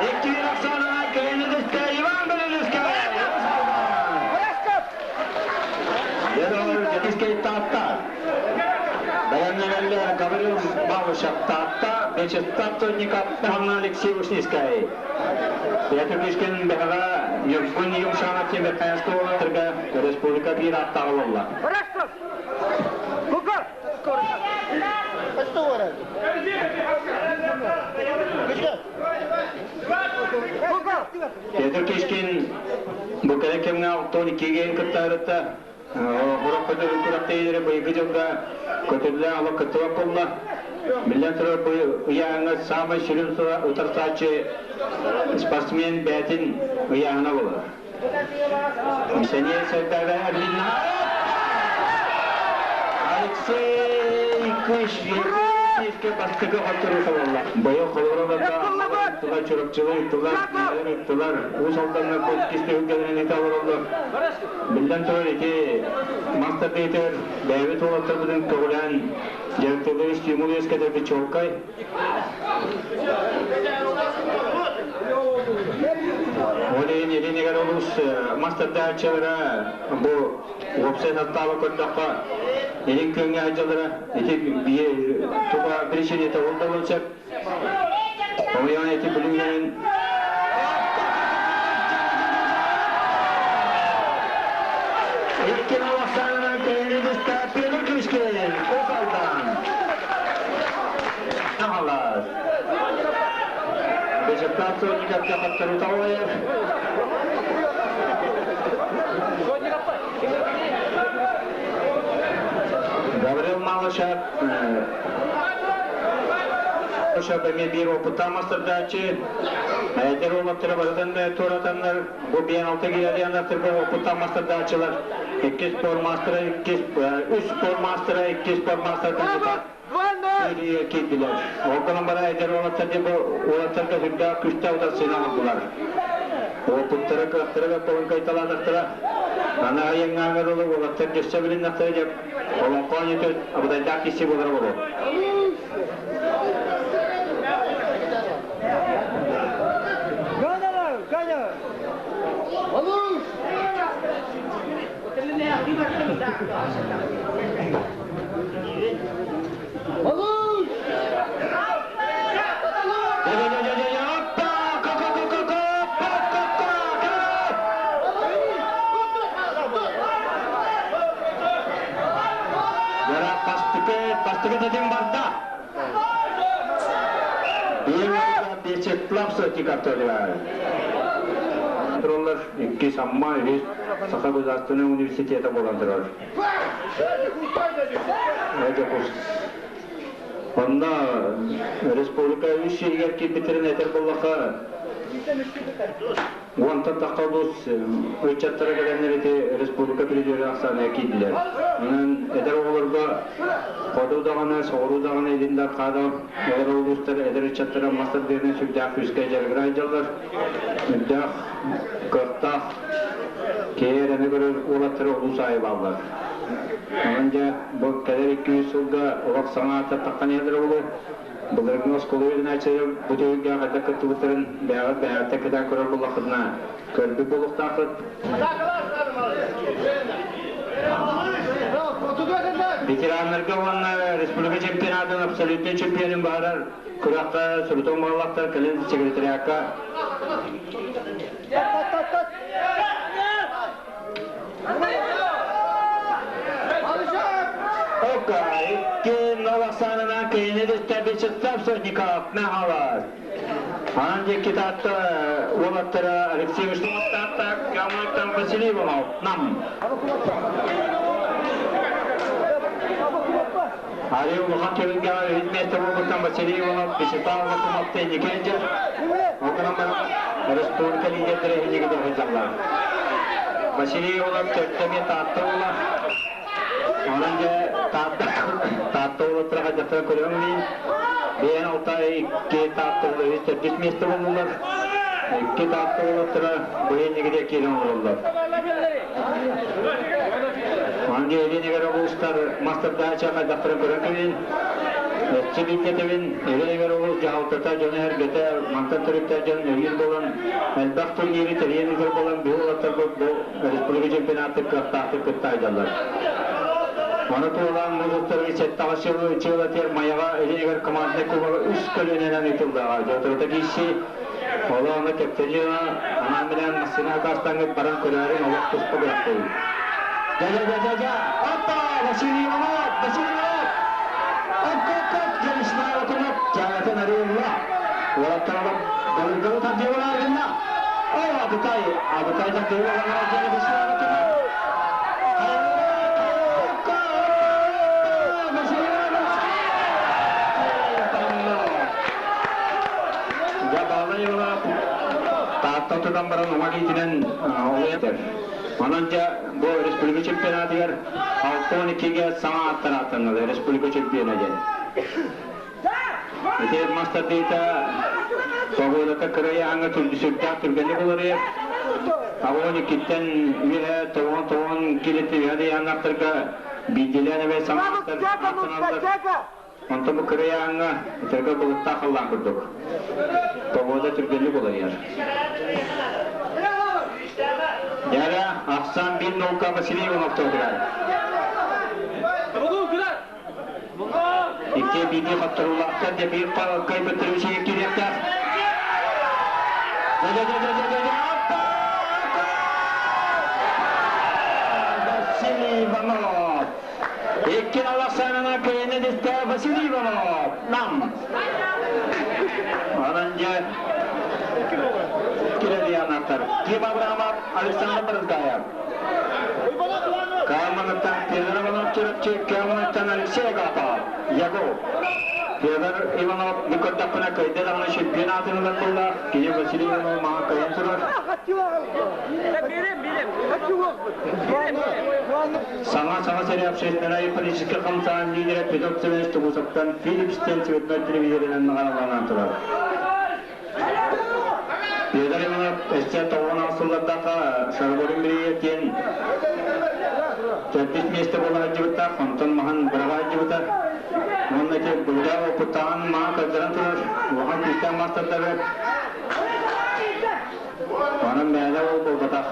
Икки ахсаанынан кыайыны Иван Белинскэй! Дьэтискэй Таатта. Бэлэмнэнэллэр Гаврил Малышев Таатта, Вячеслав Сотников уонна Алексей Ушницкай. Петр Мишкин бэһэҕэ Ньургун Юмшанов Тимирхайаска уолаттарга республика биир ааттааҕы буолла. Петр Кишкин бу кэлэ кэмҥэ 62-ген кыттаарыта Урок көтөр күрэхтэһиилэри быйылгы дьылга көтүллээх олох кыттыбат буолла. Биллэн турар, бу ыйааһыҥҥа саамай сүрүн утарсааччы спортсмен бэйэтин ыйааһына буолар. Сэниэ сэрдээбэ Эрлинна Алексей Кыш бастакы хотторуу буолла. Быйыл холобура ыттылар, Чурапчылар ыттылар, ыттылар, Уус Алдаҥҥа иккис түһүлгэлэрин ыыта олороллор. Биллэн турар, ити мастер дейтер бэйэбит уолаттарбытын көҕүлээн дьарыктыыллар стимул үөскэтэрбит чуолкай. Ол иһин илинигэр олус мастардааччылара бу уопсай састааба көрдөххө илин күөҥҥэ сылдьаллара ити туга причината ол да сөп. Хомуйан ити бүлүүлэрин Икки ахсаанынан кэһири Петр Кишкин, Косалдан. Хаҥалас. Вячеслав Сотников Хаттаруталаев. Гаврил Малышев Малышев эмиэ биир опыттаах мастардааччы. Эдэр уолаттары барытын туоратаннар бу биэн алта киирэлианнартарга опыттаах мастардааччылар икки спорт мастера, икки, үс спорт мастера, икки спорт мастер кандидат киирдилэр. Ол гынан баран эдэр уолаттар бу уолаттарга сүрдээх күстээх утарсыыны оҥордулар. Опыттара, кыахтара бэппэлин кайталаатахтара. Аны айаҥҥааҥар олор уолаттар дьөссө билиннэхтэрэ дьэ олоҥхо оонньуутун абытайдаах киси буолара буолуо. Бастыкы тэтим барда. Вячеслав Сотников Тураллар икки Амма үһүс Саха государственнай университета буолан турар. Онно республика үс сиригэр киирбиттэрин этэр буоллахха, уонтан тахха улуус ыччаттара кэлэннэр ити республика призеры ахсааныгар киирдилэр. Онон эдэр оҕолорго хоту даҕаны, соҕуруу даҕаны илин да арҕаа олорор улуустар эдэр ыччаттара мас тардыынан сүрдээх күүскэ дьарыгыра сылдьаллар. Үрдээх, кыахтаах, киһи эрэнэ көрөр уолаттара улуус аайы бааллар. Онон дьэ, бу кэлэр 200 сылга олох саҥа ааттар таххан иһэллэрэ буолуо. Былыргы оскуола үөрэнээччилэрэ бу түһүлгэҕэ хайдах кыттыбыттарын бэйэҕит бэйэҕиттэн кэтээн көрөр буоллаххытына, көрбүт буолуохтааххыт. Ветераннарга уонна республика чемпионатын абсолютнай чемпионун баһарар күрэххэ сурутун буоллахтар кэлин секретариакка Ока, икки нол ахсаанынан киһини Вячеслав Сотников Михайлов. Аан диэки Таатта уолаттара Алексей Вишнев Таатта, Камалыктан Василий Иванов, Нам. Арий улахан түһүлгэҕэ үһүс миэстэ буолбуттан Василий Иванов, Вячеслав Лакумов инники сылдьар. Ол гынан баран республика лидердэрэ инники сылдьаллар. Василий Иванов төрдө эмиэ Таатта уола. Онон дьэ Таатта Таатта уолаттара хайдахтара көрөҥ дии. Биэн алта икки Таатта уола үһүс төрдүс миэстэ буоллулар. Икки Таатта уолаттара бу инники киирэн олороллор. Манна Илин улуустар мастардаача хайдахтарын көрөн кэлин. Өссө биирдэтэбин, Илин улуус дьаһалтата дьоно-сэргэтэ мантан төрүттээх дьон өйүүр буолан, элбэх турниры тэрийэн ыытар буолан, биһи уолаттарбыт бу республика чемпионатын кыахтаахтык кытта сылдьаллар. Ону туолаан музыктары сэттэҕэ чыылатыар Майаҕа Илин команднай кубога үс көлүөнэнэн ыытыллыаҕа. Дьотурата киирсии Ол аны Кэптэни анаан-минээн массыына акаастаҥҥыт баран көрөөрүн олох туспа күрэхтэһии. Дьэ-дьэ-дьэ-дьэ! Оппа! Василий Иванов! Василий Иванов! Оп-оп-оп! Дьэ, Окунов чаатын арыылла. Уолаттар былыргылы тардыылар гынна. О, Абытай! Абытай тардыылар дьэ, Василий Окунов! Василий Иванов! Дьабаалаева Таатта тутан баран уҥа илиитинэн олуйар. Онон дьэ бу республика чемпионатыгар 62-гэ саҥа ааттар ааттаналар республика чемпиона диэн. Ити мас тардыыта погодата кырайааҥҥа сүрдээх түргэнник уларыйар. 82-ттэн үөһэ тоҕон-тоҕон килити үһэ дыйааннахтарга биирдилээн эбэ саҥа ааттар ааттаналлар. Онтон бу кырыйааҥҥа ытырга былыттаах халлаан курдук. Погода түргэнник уларыйар. Дьэ, ахсаан биир наука Василий Иванов туһугар. Икки биирдии хотторуулаахтар дьэ биир кыайбыттар үчүгэй киириэхтээх. Василий Иванов! Икки Александровна кыайыны дистэ Василий Иванов. Нам. Онон дьэ кирэдиянаттар. Ким Абрамов, Александр Брызгаев. Каманыттан Петр Иванов Чурапчы, Каманыттан Алексей Агапов, Ягов. Петр Иванов бу көрдөхпүнэ кыайда даҕаны чемпионатын ылар буолла. Кини Василий Иванов маҕа кыайан турар. Саҥа-саҥа сири общественнай политическай хамсааһын лидерэ Петр Семенович Тумусовтан Philips диэн цветной телевизорынан наҕараадаланан турар. Петр Иванов өссө тоҕуон сыллардаахха Шарборин Бириев диэн төрдүс миэстэ буола сылдьыбыттаах, онтон маһын быраҕа сылдьыбыта. Уонна ити былга опыттааҕын маһа көрдөрөн турар, улахан күүстээх маастардары. Онон мээнэ ол буолбатах.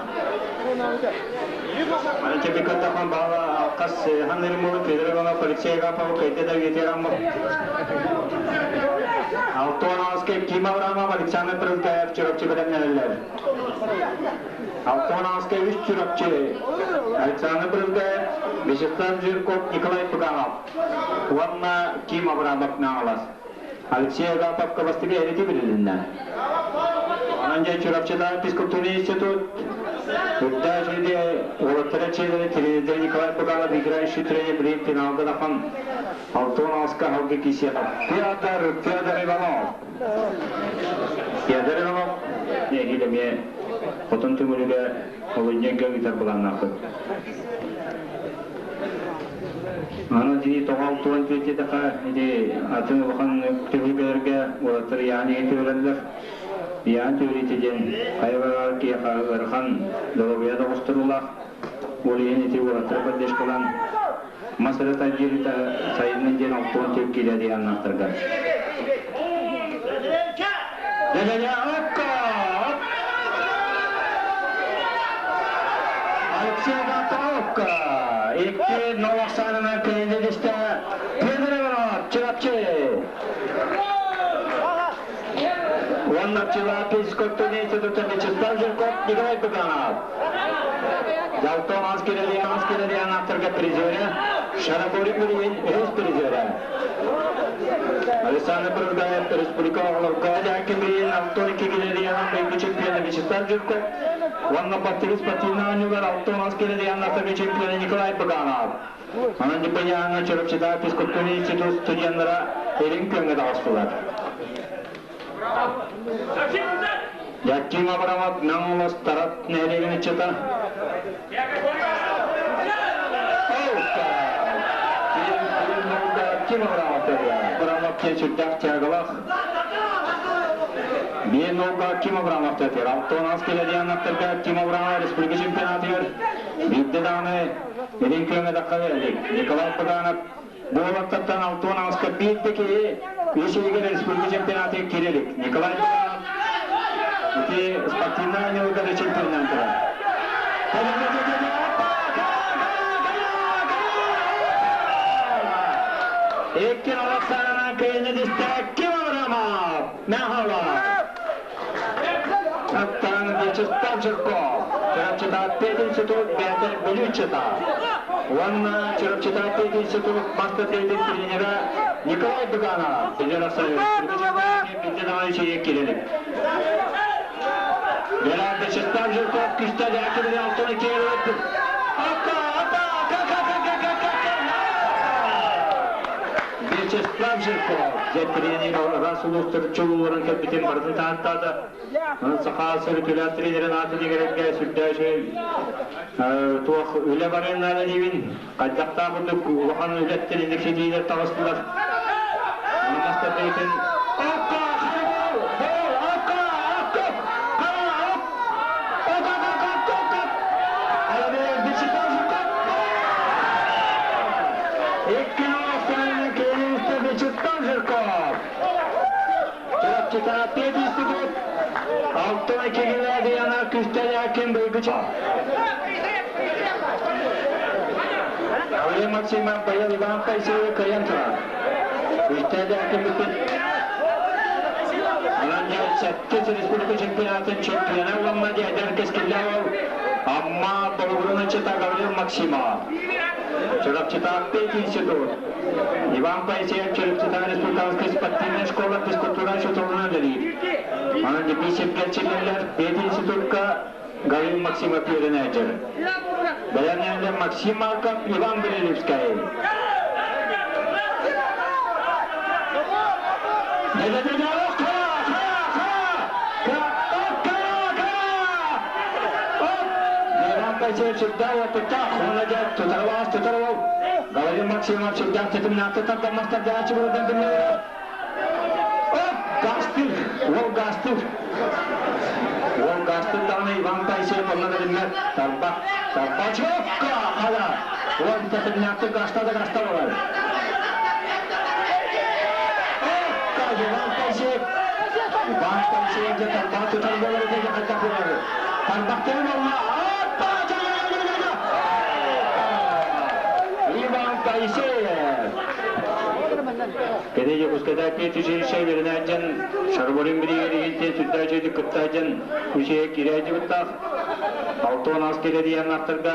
Аны кэби көрдөххө баала алкас ханнырыммылы Петр Иванов Алексей Агапов кайда да ветераммыт. Алтон Аскай Ким Аврамов Александр Прызгаев Чурапчы бэлэмнэнэллэр. Алтон Аскай үс Чурапчы Александр Прызгаев, Вячеслав Жирков, Николай Пыганов уонна Ким Аврамов наҥалас. Алексей Агаповка бастакы эрити билиннэ. Онон дьэ Чурапчытааҕы физкультурный институт Үрдээх үчүгэй уолаттара чиэлэри тренердэр Николай Пыганов играющий тренер билигин финалга дахан Алтон Аска халгы киисиэхэ Федор Федор Иванов Федор Иванов эһиил эмиэ хотун түмүлүгэ олунньуга ыытар былааннаахпыт. Аны дии тоҕо алтуон диэтэхэ ити атын улахан түһүлгэлэргэ уолаттар ыйаан иһин түһэрэллэр. Ыйаан түһэриитэ диэн хайа баҕар киһиэхэ ыарахан доруобуйа да оҕустуруулаах. Ол иһин ити уолаттары поддержкалаан мас эрэ тардьыырыта сайыннын диэн алтуон түк киирэ диэн аннаахтарга. Дьэ-дьэ-дьэ, окко! Алексей Антоновка! Икки нол ахсаанынан кыайыны Петр Иванов, Чурапчы! Уонна Пчела физкультурный института Вячеслав Жирков, Николай Пыганов. Ялтон Аскерели, Аскерели анаттарга призеры. Шараборин билигин үһүс призера. Александр Брызгаев республика оҕолорго Дякин билигин 62 килэлиянан быйылгы чемпиона Вячеслав Жирков уонна Батыры спортивный оонньуулар 60 килэлияннартарга чемпиона Николай Быганов. Онон Дьыппыйааҥҥа Чурапчытаа физкультурный институт студеннара илин күөҥҥэ таҕыстылар. Яким Абрамов Наҥылас Тарат нэһилиэгин ыччата. Ким Абрамов Абрамов диэн сүрдээх тягалаах. Биир нолга Ким Абрамов тэтир. Алтон кэлэ диэн Ким Абрамов республика чемпионатыгар биирдэ даҕаны илин күөҥҥэ тахха илик. Николай Паганов Бу уолаттартан 68-ка биир да киһи үс ыйыгар республика чемпионатыгар киирэ илик. Николай ити спортивнай оонньууларга да чемпионнаан турар. Икки Александр кыайыны түстэ Ким Абрамов! Нахала! Аттан Вячеслав Жирков, Чурапчытаат институт бэйэтэ Бүлүүччүта уонна Чурапчытаат институт мастер-тренер тренера Николай Быганов киирэлик. Вячеслав Жирков күстэ дээккибили алтын киэрэлик. Апа, апа, Вячеслав Жирков, дьэ тренер араас улуустар чулууларын кэлбитин барытын тааттаата. Онон Саха сирин тренерин аатын иҥэрэргэ сүрдээх үчүгэй туох үлэ барыан наада диибин. Хайдахтаах курдук улахан үлэттэн инник ситиилэр таҕыстылар. Мастарбейтин Акка! Акка! Акка! Вячеслав Жирков! Икки Вячеслав Жирков! Чурапчытаа институт Алтын Кигилээдияна Күстэлээкин Быйгыча. Гаврил Максимов быйыл Иван Пайсеевы кыайан турар. Күстэлээкин бүппүт. Онон сэттис республика чемпионатын чемпиона уонна эдэр кэскиллээх ол Амма Болугурун ыччата Гаврил Максимов. Чурапчытаах институт. Иван Поисеев Чурапчытаа республиканскай спортивная школа физкультура учууталынан үлэлиир. Онон диписипкэ чилэллэр пединститутка Гаврил Максимов үөрэнээччи. Бэлэмнэннэ Максим Марков, Иван Брилевскай. Гаврил Максимов сүрдээх тэтимнээхтик тардаммастардааччы буолан биллэр. Оп! Гастыр! Уол гастыр! Уол гастыр даҕаны Иван Таисеев онно бэриллэр. Тарбах! Тарбачевка! Хала! Уол тэтимнээхтик гаста да гаста болар. Опка! Иван Таисеев! Иван Таисеев дьэ тарбах тутар буолар этэ хайдах буолар. Тарбахтарын болла! Оппа! Иван Таисеев! Кини Дьокуускайда педучилище үөрэнээччин Шарборин бириигэ сүрдээх үчүгэйдик кыттааччын үчүгэй киирээччи 6 ас кэлэ диэн аттарга.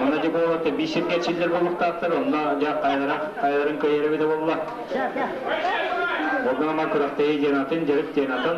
Онно дьэ буолла биир сиргэ чиллэр буолуохтаахтар, онно дьэ хайалара хайаларын кыайар эбитэ буолла. Ол гынан күрэхтэһии диэн атын, дьарык диэн атын.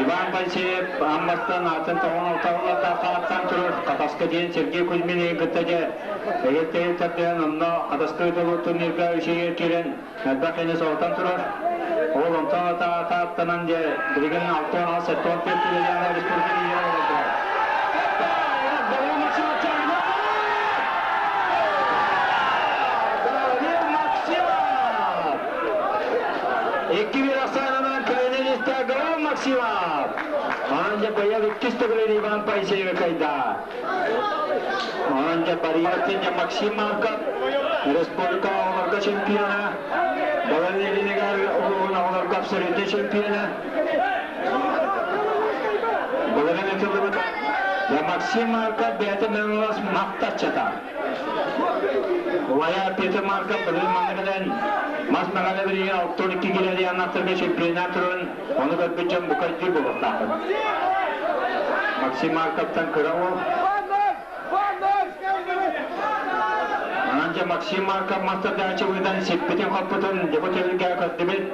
Иван Панчеев Амматтан атын тоҕон алталлата хааттан турар Хатаска диэн Сергей Кузьмин кытта дьэ эгэттэри тардыһан онно Хатаска ыытыллыбыт турнирга үчүгэй киирэн элбэх киһини соһутан турар. Ол онтон атааттанан дьэ билигин 66 74 килограмм республика лидера буолан турар. Максимов! 2-1 ахсаанынан кыайыны Гаврил Максимов! Анжа быйыл Иккис төгүлүн Иван Поисеевы кыайда. Онон дьэ Бариевтин дьэ Максим Марков республика оҕолорго чемпиона, Балан Ильинигэр улууһун оҕолорго абсолютнай чемпиона. Былырын ытыллыбыт дьэ Максим Марков бэйэтэ Мэҥэлос махтаччата. Убайа Петр Марков былырын манна кэлэн мас мэҕэлэ билигин 62 килэ аннаттарга чемпионат туран ону көрбүт дьон букайдыы буолуохтаахпыт. Максим Марковтан кыра уол. Онон дьэ Максим Марков мастардааччы быдан сиппитин-хоппутун дьокутелгэ көрдүбүт.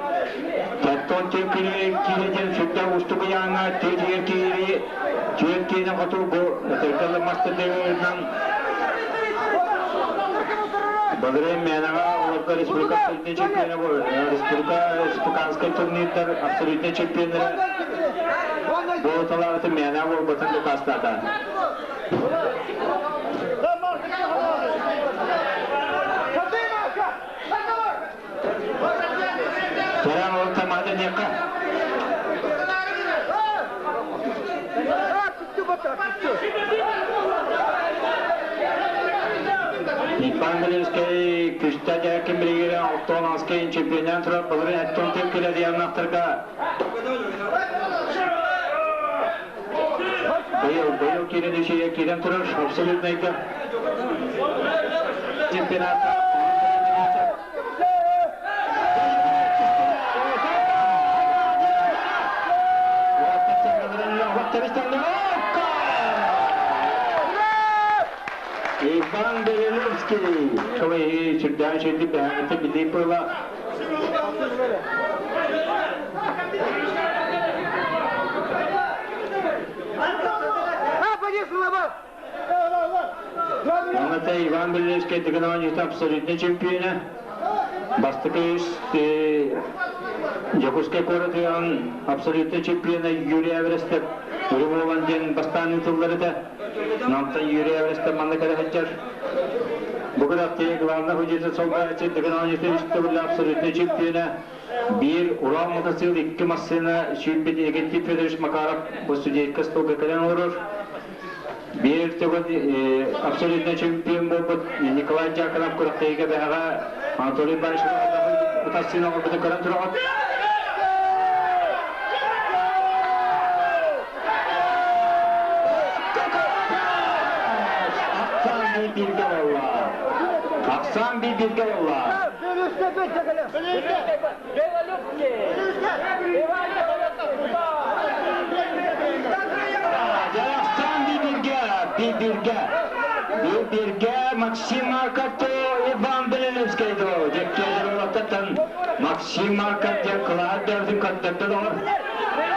Тэттон түөрт киилэтин сүрдээх уустук ыйааҥҥа түөрт киири түөрт киинэ хоту бу этэргэ мастардыырынан Былырыын Мээнэҕэ олорго республика абсолютнай чемпиона республика республиканскай турнирдар абсолютнай чемпионнара буолуталаабыты Мээнэ буолбатын дакаастаата. Сэрэн ол тамада диэххэ. Иван Белинскэй күстэ дьээкин билигире оттон аскейн чемпионан турар былырын эттон төккүлэ дияннахтарга быйыл быйыл киирэн үчүйэ киирэн турар абсолютнайга чемпионатта Иван Белиловский Кылыйы сүрдээн шөйді бәһәңіті билей пыла. Аната Иван Белиловский дыгынан абсолютный чемпиона. Бастакы Дьокуускай куоратыгар абсолютный чемпиона Юрий Эверестов Үрүҥ диэн бастаан ыытыллар этэ. Намтан Юрий Эверестов манна кэлэ сылдьар. Бу күрэхтэһии главный судьята солбуйааччы Дыгын Анатольевич абсолютный чемпиона биир Урал мотоцикл икки массыына сүүрбүт Иннокентий Федорович Макаров бу судейка столга кэлэн олорор. Биир төгүл абсолютный чемпион буолбут Николай Дьяконов күрэхтэһиигэ бэһэҕэ Анатолий Барышев утарсыыны оҥорбутун көрөн тураҕыт. Ахсаан биир бииргэ буолла. Ахсаан биир бииргэ буолла. Ахсаан биир бииргэ, биир бииргэ. Биир бииргэ Максим Марков Иван Беленевский до Дьэккиэдэр Максим Марков диэн кылаат бэйэтин көрдөрдө доҕор.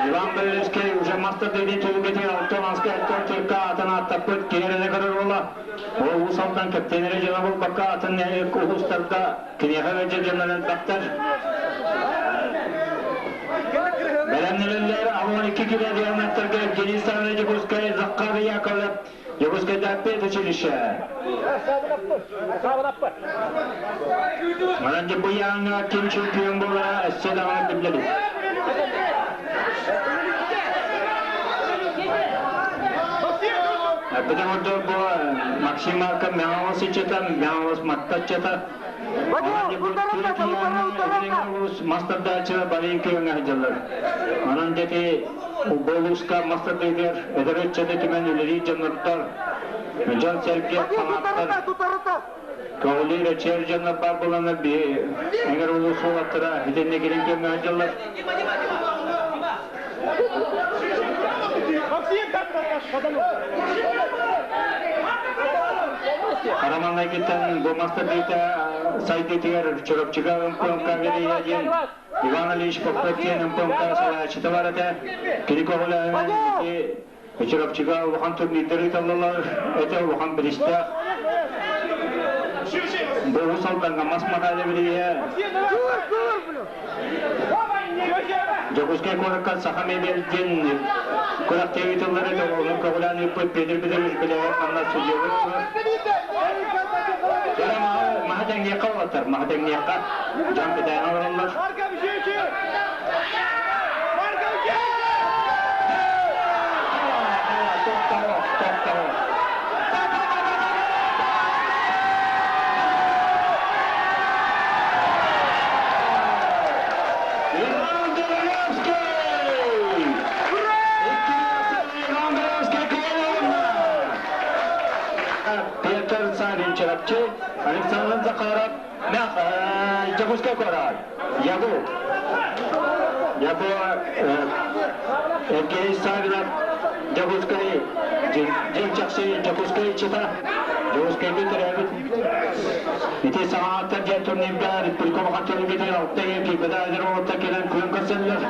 Иван Беленевский уже мастер дойдун түбүгэтигэр алтан аска аттан түркэ атын ааттаппыт киһи көрөр буола. Ол Уус Алдан кэптиэнэрэ дьоно буолбакка атын улуустарга киниэхэ ыалдьар дьоннор элбэхтэр. Бэлэмнэнэллэр 62 кило диаметрга Евгений Савельевич Дьокуускай, Захар Яковлев, Дьокуускайдаах училище. Манан бу ким чемпион буолара өссө даҕаны биллэрий. Бүтүн ордук бу Максим Марков Мэҥэ ыччата, Мэҥэ Маттаччата. Мастардааччы барин күөҥҥэ сылдьаллар. Онон дети болуска мастардыгар эдэр ыччаты түмэн үлэлиир дьонноттор, дьон-сэргэ фанаттар, көҕүлүүр эчээр дьоннор бар буланнар би эҥэр улуус уолаттара итиннэ кирин күөҥҥэ сылдьаллар. Хараманнайгыттан бу мастардыыта сайдыытыгар Чурапчыга МПМК Верия диэн Иван Ильич Попов диэн МПМК салайааччыта бар этэ. Кини көҕүлээһинэн ити Чурапчыга улахан турнирдар ыыталлалар этэ, улахан биристээх. Бу Уус Алдаҥҥа мас Махайла бирииһэ Дьокуускай куоракка Саха мебель диэн күрэхтэһии ыытыллар этэ, ону көҕүлээн ыыппыт Петр Петрович Беляев манна судьуйабыт турар. Маһы тэҥниэххэ уолаттар, маһы тэҥниэххэ. Дьон кэтээн олороллор. Александр Захаров, Дьокуускай куорат, Ягу. Ягу Евгений Савинов, Дьокуускай, дьиҥ чахчы Дьокуускай иччитэ, Дьокуускайга төрөөбүт. Ити саҥааттар диэн турнирга республика улахан түһүлгэтигэр алта ыйы киирбэтэх эдэр уолаттар кэлэн күөн көрсөллөр.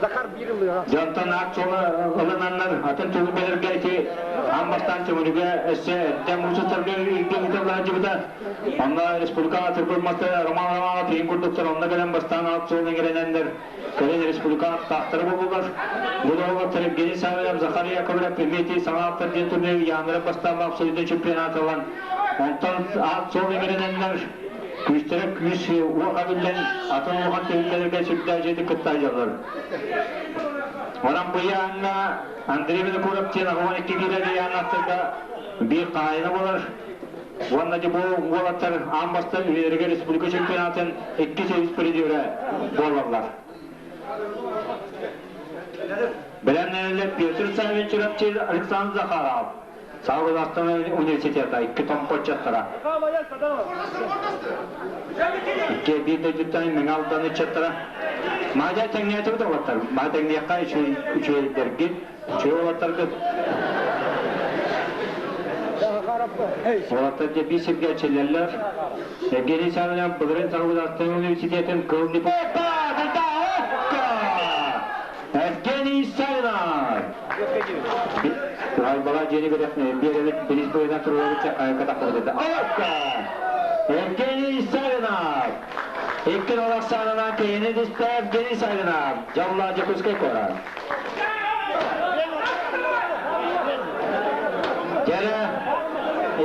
Захар биир ылыаҕа. Дьонтон аат суола ылынаннар атын түһүлгэлэргэ ити аан бастаан Төҥүлүгэ өссө эрдэ муус устарга үрдүк ыытыллаһдьыбыта. Онно республика аатырбыт мастера Роман Романов иһин курдуктар онно кэлэн бастаан аат суол иҥэрэнэннэр кэлин республика ааттаахтара буоллулар. Бу доҕолоттор Евгений Савельев, Захар Яковлев эмиэ ити саҥа ааттар диэн турнир Яндра бастаан абсолютнай чемпионат ылан онтон аат суол иҥэрэнэннэр күүстэрэ күүс уох эбиллэн атын улахан түһүлгэлэргэ сүрдээх дьиэтик кытта сылдьаллар. Онон бу ыйааһыҥҥа Андрей Винокуров диэн 12 киилэ ыйааһыннахтарга биир хаһаайына буолар. Уонна дьэ бу уолаттар аан бастаан үйэлэригэр республика чемпионатын иккис үһүс призерэ буолаллар. Бэлэмнэнэллэр Петр Саввич Чурапчы, Александр Захаров. Саха университета икки томпоччаттара. Икки биир дойдуттан Мэҥэ Алдан ыччаттара. Маадьа тэҥнээтибит уолаттар. Маа тэҥниэххэ үчүгэйдэргит, үчүгэй уолаттаргыт. Уолаттар дьэ биир сиргэ эчиллэллэр. Евгений Савельев былырыын Саха университетын кыл депутата Евгений Савинов! Туһайбала дьиэни биэрэбит билис быһыынан туруорабыт хайакка тахсыбыт Окка! Евгений Савинов! Икки нолах саанынан киһини түстэ Евгений Савинов! Дьоллоо Дьокуускай куорат. Дьэрэ,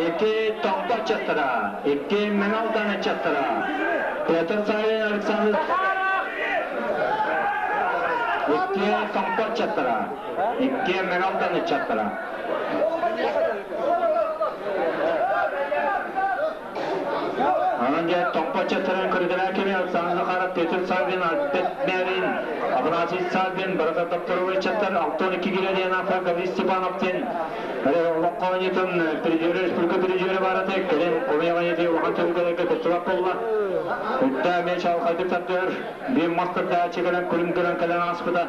икки Томпо ыччаттара, икки Мэҥэ Алдан ыччаттара, Петр Савин, Александр Икки Томпо ыччаттара, икки Мэҥэ Алдан ыччаттара. Онон дьэ Томпо ыччаттарын көрүдэрээ кэми Александр Захаров, Петр Саввин, Альберт Мярин, Афанасий Саввин, барыта докторовой ыччаттар 62 кило диэн аата Гаврил Степанов диэн олоххо оонньуутун призеры, республика призеры баар этэ. Кэлин Комья улахан түһүлгэлэргэ кыттыбат буолла. Үрдэ эмиэ чаҕылхайдык тардыһар. Биир мастардааччы кэлэн күлүм көрөн кэлэн ааспыта.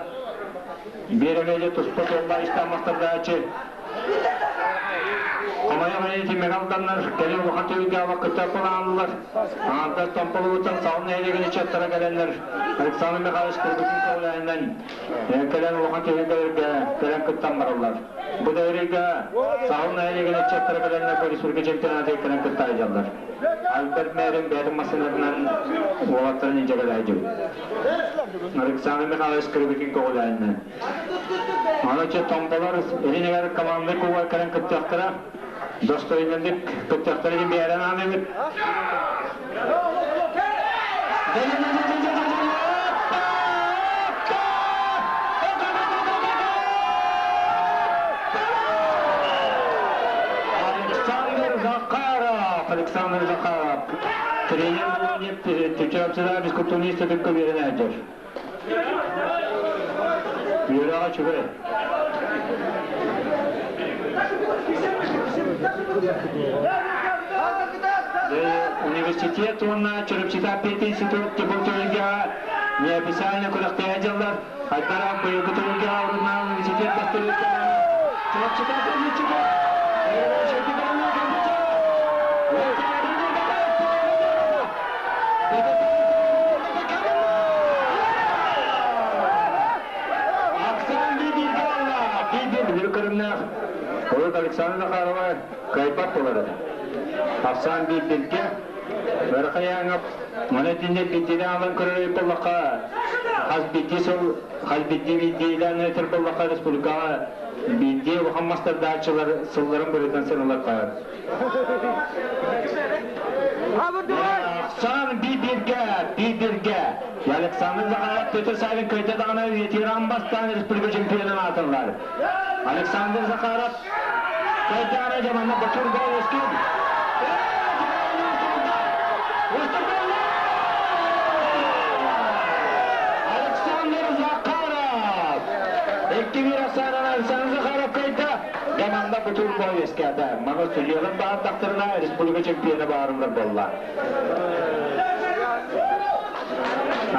Биир эмиэ туспа суоллаах истээх мастардааччы Хомойох ити Мэҥэ кэлин улахан түһүлгэҕэ кытта былааннылар. Аҥардас Томполугуттан Саҕын нэһилиэгин ыччаттара кэлэннэр Александр Михайлович Кыргытын көҕүлээһинэн кэлэн улахан түһүлгэлэргэ кэлэн кыттан бараллар. Бу да ырыга Саҕын нэһилиэгин ыччаттара кэлэннэр бу республика чемпионатыгар кэлэн кытта сылдьаллар. Альберт Мэрин бэйэтин массыынатынан уолаттарын илдьэ кэлээдьибит. Александр Михайлович Кырбыкин көҕүлээһинэн. Аны томполор илинигэр команда кубар кэлэн кыттыахтара. Достойнадык кыттыахтара диэн биэрэн ааныбыт. Александр Захаров, Александр Захаров, тренер Түчөпсүлэр физкультурист түккө үөрэнээччи. Үөрэҕэ үчүгэй. Университет уонна Чурапчыта пединститут типология неофициально күрэхтэһэ дьаллар. Айдара быйылгы түһүлгэ оруннаах университет бастыырыттан Чурапчыта пединститут Урут Александр Захарова кыайбат буолар этэ. Ахсаан биирдиргэ Өрхайааҥап маны итинник биирдиилээн алан көрөр буоллахха хас биирдии сыл хас биирдии биирдиилээн өтөр буоллахха республикаҕа биирдии улахан мастардааччылар сылларын быһыытынан сыаналар Ахсаан биир-бииргэ, биир-бииргэ. Александр Захаров, Петр Савин кыайда даҕаны үйэтигэр аан бастаан республика чемпионун аатыллар. Александр Захаров кыайдаҕына дьэ манна Бочур гол үскүн. Александр Захаров! 2-1 Александр Захаров кыайда. Команда бутур үөскээтэ. Маны судьуйалар баһардахтарына республика чемпиона баарылар буолла.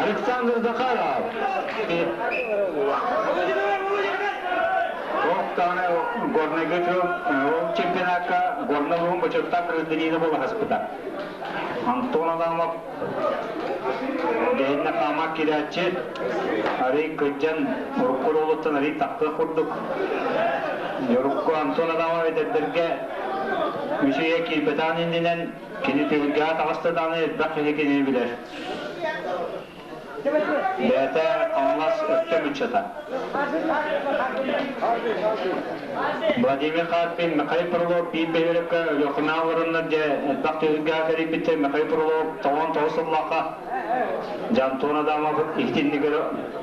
Александр Захаров. Охтаны Горнайга ол чемпионатка Горнай улуһун бочуоттаах гражданина буола хаспыта. Антон Адамов Дэһиннэ хаамак киирээччи арый кырдьан урукку уолуттан арый тахтыах курдук. Урукку Антон Адамов эдэрдэргэ үс үйэ киирбэтэҕин иннинэн кини түһүлгэҕэ таҕыста даҕаны элбэх киһи кинини билэр. Бэйэтэ Хаҥалас Өктөм ыччата. Владимир Карпин, Михаил Фролов биир бөһүөлэккэ Өлүөхүмэ олороннор дьэ элбэх түһүлгэҕэ кэрийбиттэр. Михаил Фролов 99 сыллаахха дьэ Антон Адамов иһитинник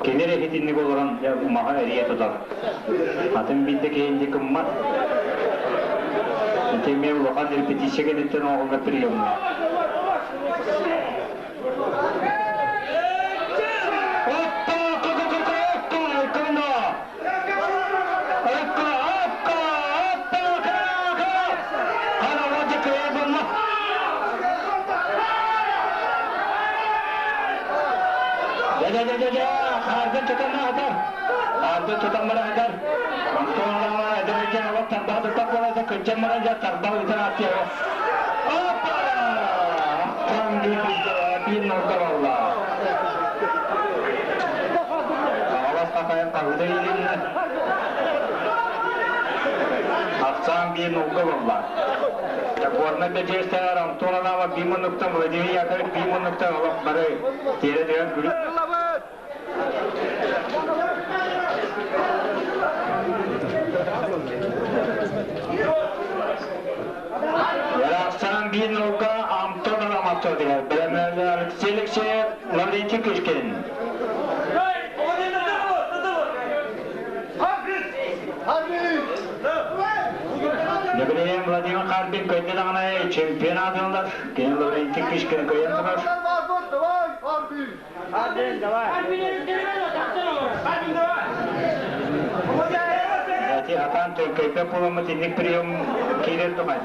кини эрэ иһитинник олорон дьэ маһы эрийэ тутар. Атын биирдэ киһи кыммат. Ити эмиэ улахан репетиция кэнниттэн оҥоһуллар приемҥа. Ахсаан биир нолга болла. Горнай бэдьиэстээр Антон Анава биир муннуктан Владимир Яковлев биир муннуктан олох бары тиэрэ түһэн күлүк. Ахсаан биир нолга Антон Анава түһэр. Бэлэмнэлэр Алексей Алексеев, Лаврентий Кышкин. Евреем Владимир Харбин көйдө даҕаны чемпион аатылар. Кини Лаврентий Кишкин көйөн турар. Эти атаан төҥкөйбөт буоламмыт инник прием киирэр тухай.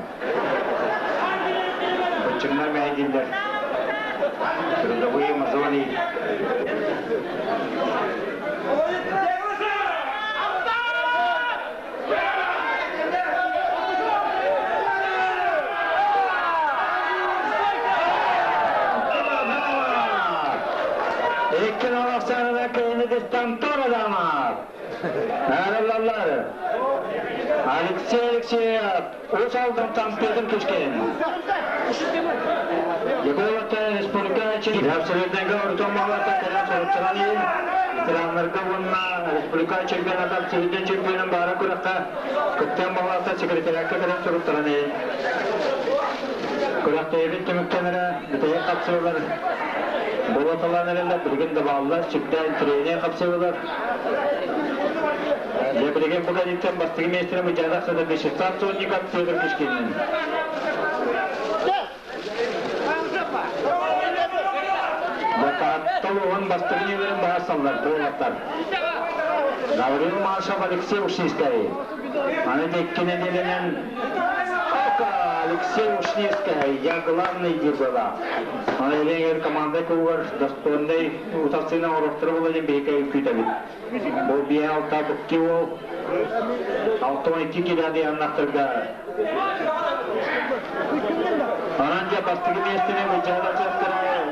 Быччыҥнар мэһэйдииллэр. Трудовые мозоли. Икки Александра Кеннедистан Торадамар. Араллар. Алексей Алексеев, Уус Алдантан Петр Кишкин. Егоровта республика Абсолютнайга орто малата кэлэн соруттаран иһин ветераннарга уонна республика чемпионата абсолютнай чемпионун баара күрэххэ кыттыан балаата секретариатка кэлэн суруттаран иһин. Күрэхтэһиибит түмүктэнэрэ бүтэһик хапсыылар буолаталаан эрэллэр, билигин да бааллар, сүрдээх интэриэһинэй хапсыылар. Дьэ, билигин бу кэнниттэн бастакы миэстэни Мыдьаадах сытар Вячеслав Сотников, Петр Кишкинин. Таатта улууһун бастакы нүөмэрин баһарсаллар, буолаттар. Гаврил Маршев, Алексей Ушницкай. Аны икки нэдиэлэнэн Алексей Ушницкай, я главный была. Аны эгер команда куугар достойный утарсыына оҥоруохтара буолла диэн биһиги күүтэбит. Бу биэ алта букки уол 62 килоды аннахтарга Онон дьэ бастакы миэстэни былдьаһар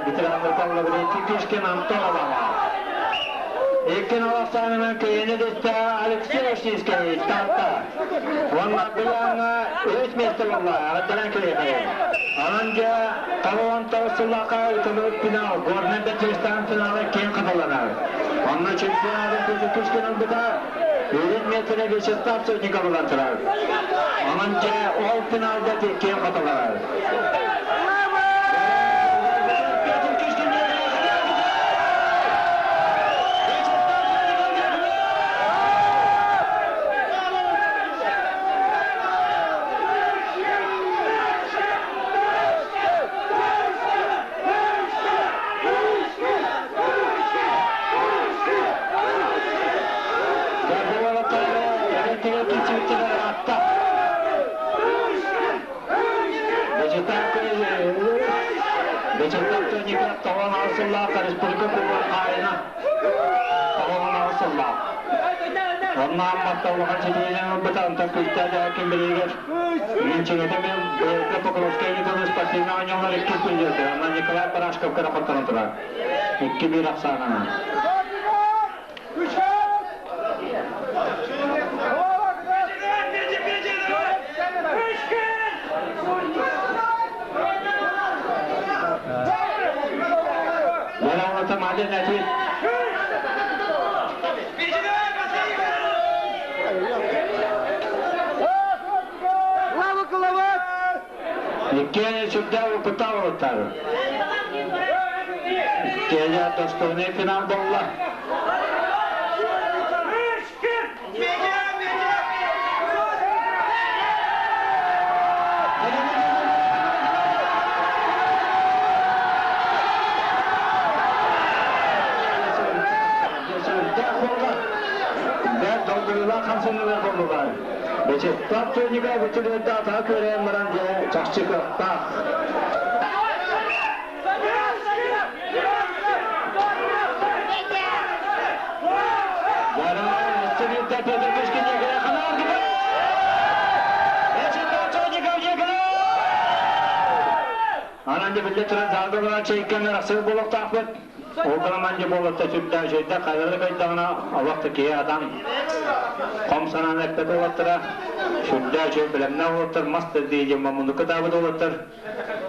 ветераннартан Лаврентий Кишкин Антон Адамов. Иккин алахсаанынан кыйыны дэстэ Алексей Ушницкий Таатта. Уонна Билаҥҥа үс миэстэ буолла, аҕаттаран кэлиэхэ. Онон дьэ 99 сыллаахха ыытыллыбыт финал, Горнай Бэчэстан финала киэҥ хатыланар. Онно чемпионатын Петр Кишкин ылбыта, үрүт миэстэни Вячеслав Сотников ылан турар. Онон дьэ ол финалга киэҥ хатыланар. Петр Кишкин Сотников тоҕон сыллаах республика кубогын хаайына тоҕон сыллаах. Онно Амматта улахан ситиһиинэн ылбыта, онтон күүстээх дьаһакин билигэр Минчиҥэтэ мен быйылгы Покровскай ыытыллар спортивнай оонньуулар икки призердэр. Онно Николай Барашков көрө хотторон турар. 2-1 ахсаанынан. Яна Малин әти. Иккиэн сүрдээх опыттаах уолаттар. Иккиэнэ достойный финал буолла. Сүрдээх буолла. Бэрт долгуйуулаах хамсаныылар буоллулар. Вячеслав Сотников үчүгэйдэ атаҕа күөрэйэн баран дьэ чахчы кыахтаах. Петр Пушкин Анан билле туран саалдалара чайканы рахсыр болуктаахпыт. Ол гынан дьэ буолатта сүрдээх үчүгэйдик хайдары кайдаҕына олох да киһи адам хом санаан эппэт уолаттара сүрдээх үчүгэй бэлэмнээх уолаттар мас да дии муннукка таабыт уолаттар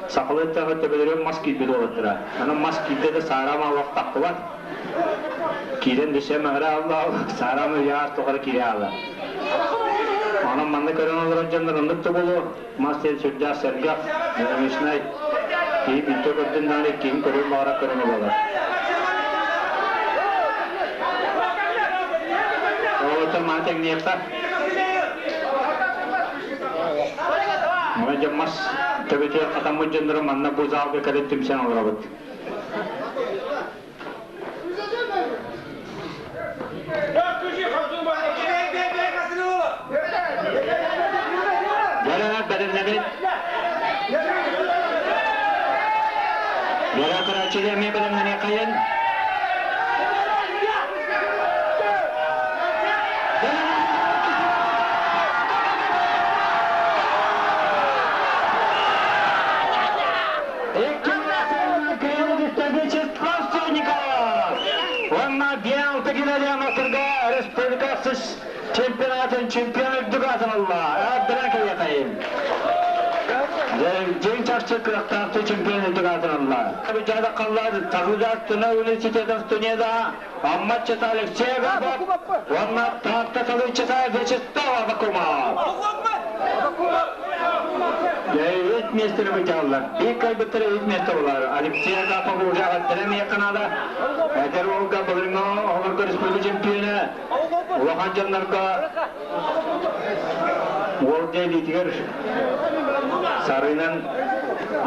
сахалыы эттэххэ төбөлөрүгэр мас киирбит уолаттара. Аны мас киирдэ да саараама олох таххыбат. Киирэн да мэҕирэ алла саараама үйэ тухары киирэ аала. Онон манна көрөн олорор дьоннор оннук да буолуо. Мас диэн сүрдээх сэргэх, динамичнай. Киһи биирдэ көрдүн даҕаны иккиһин көрүөн баҕарар көрүҥэ буолар. Уолаттар маны тэҥниэххэ. Маны дьон мас төбөтүгэр хатаммыт дьоннору манна бу залга кэлэн түмсэн олоробут. Дьэ, бэлэмнэбит. Дьэ, көрөөччүлэр эмиэ бэлэмнэниэххэйин. Уонна биалты Геннадий республика сыс чемпионатын чемпион үрдүк атын ылла. Әбдірен кәйекайын. Дьиҥ чахчы кыахтаахты чемпион үрдүк атын ылла. Жада қаллар Тагыдат Туна университетын студента Амматчыта Алексей Габов, уонна Таатта талыыччыта Вячеслав Абакумов. Үт миэстэни бытааллар. Биир кайбыттары үт миэстэ болар. Алексей Агапов уже аттара миэканада. Эдэр уолга былырыҥҥы оҕолорго республика чемпиона. Улахан дьоннорго уол дьиэлиитигэр сарыынан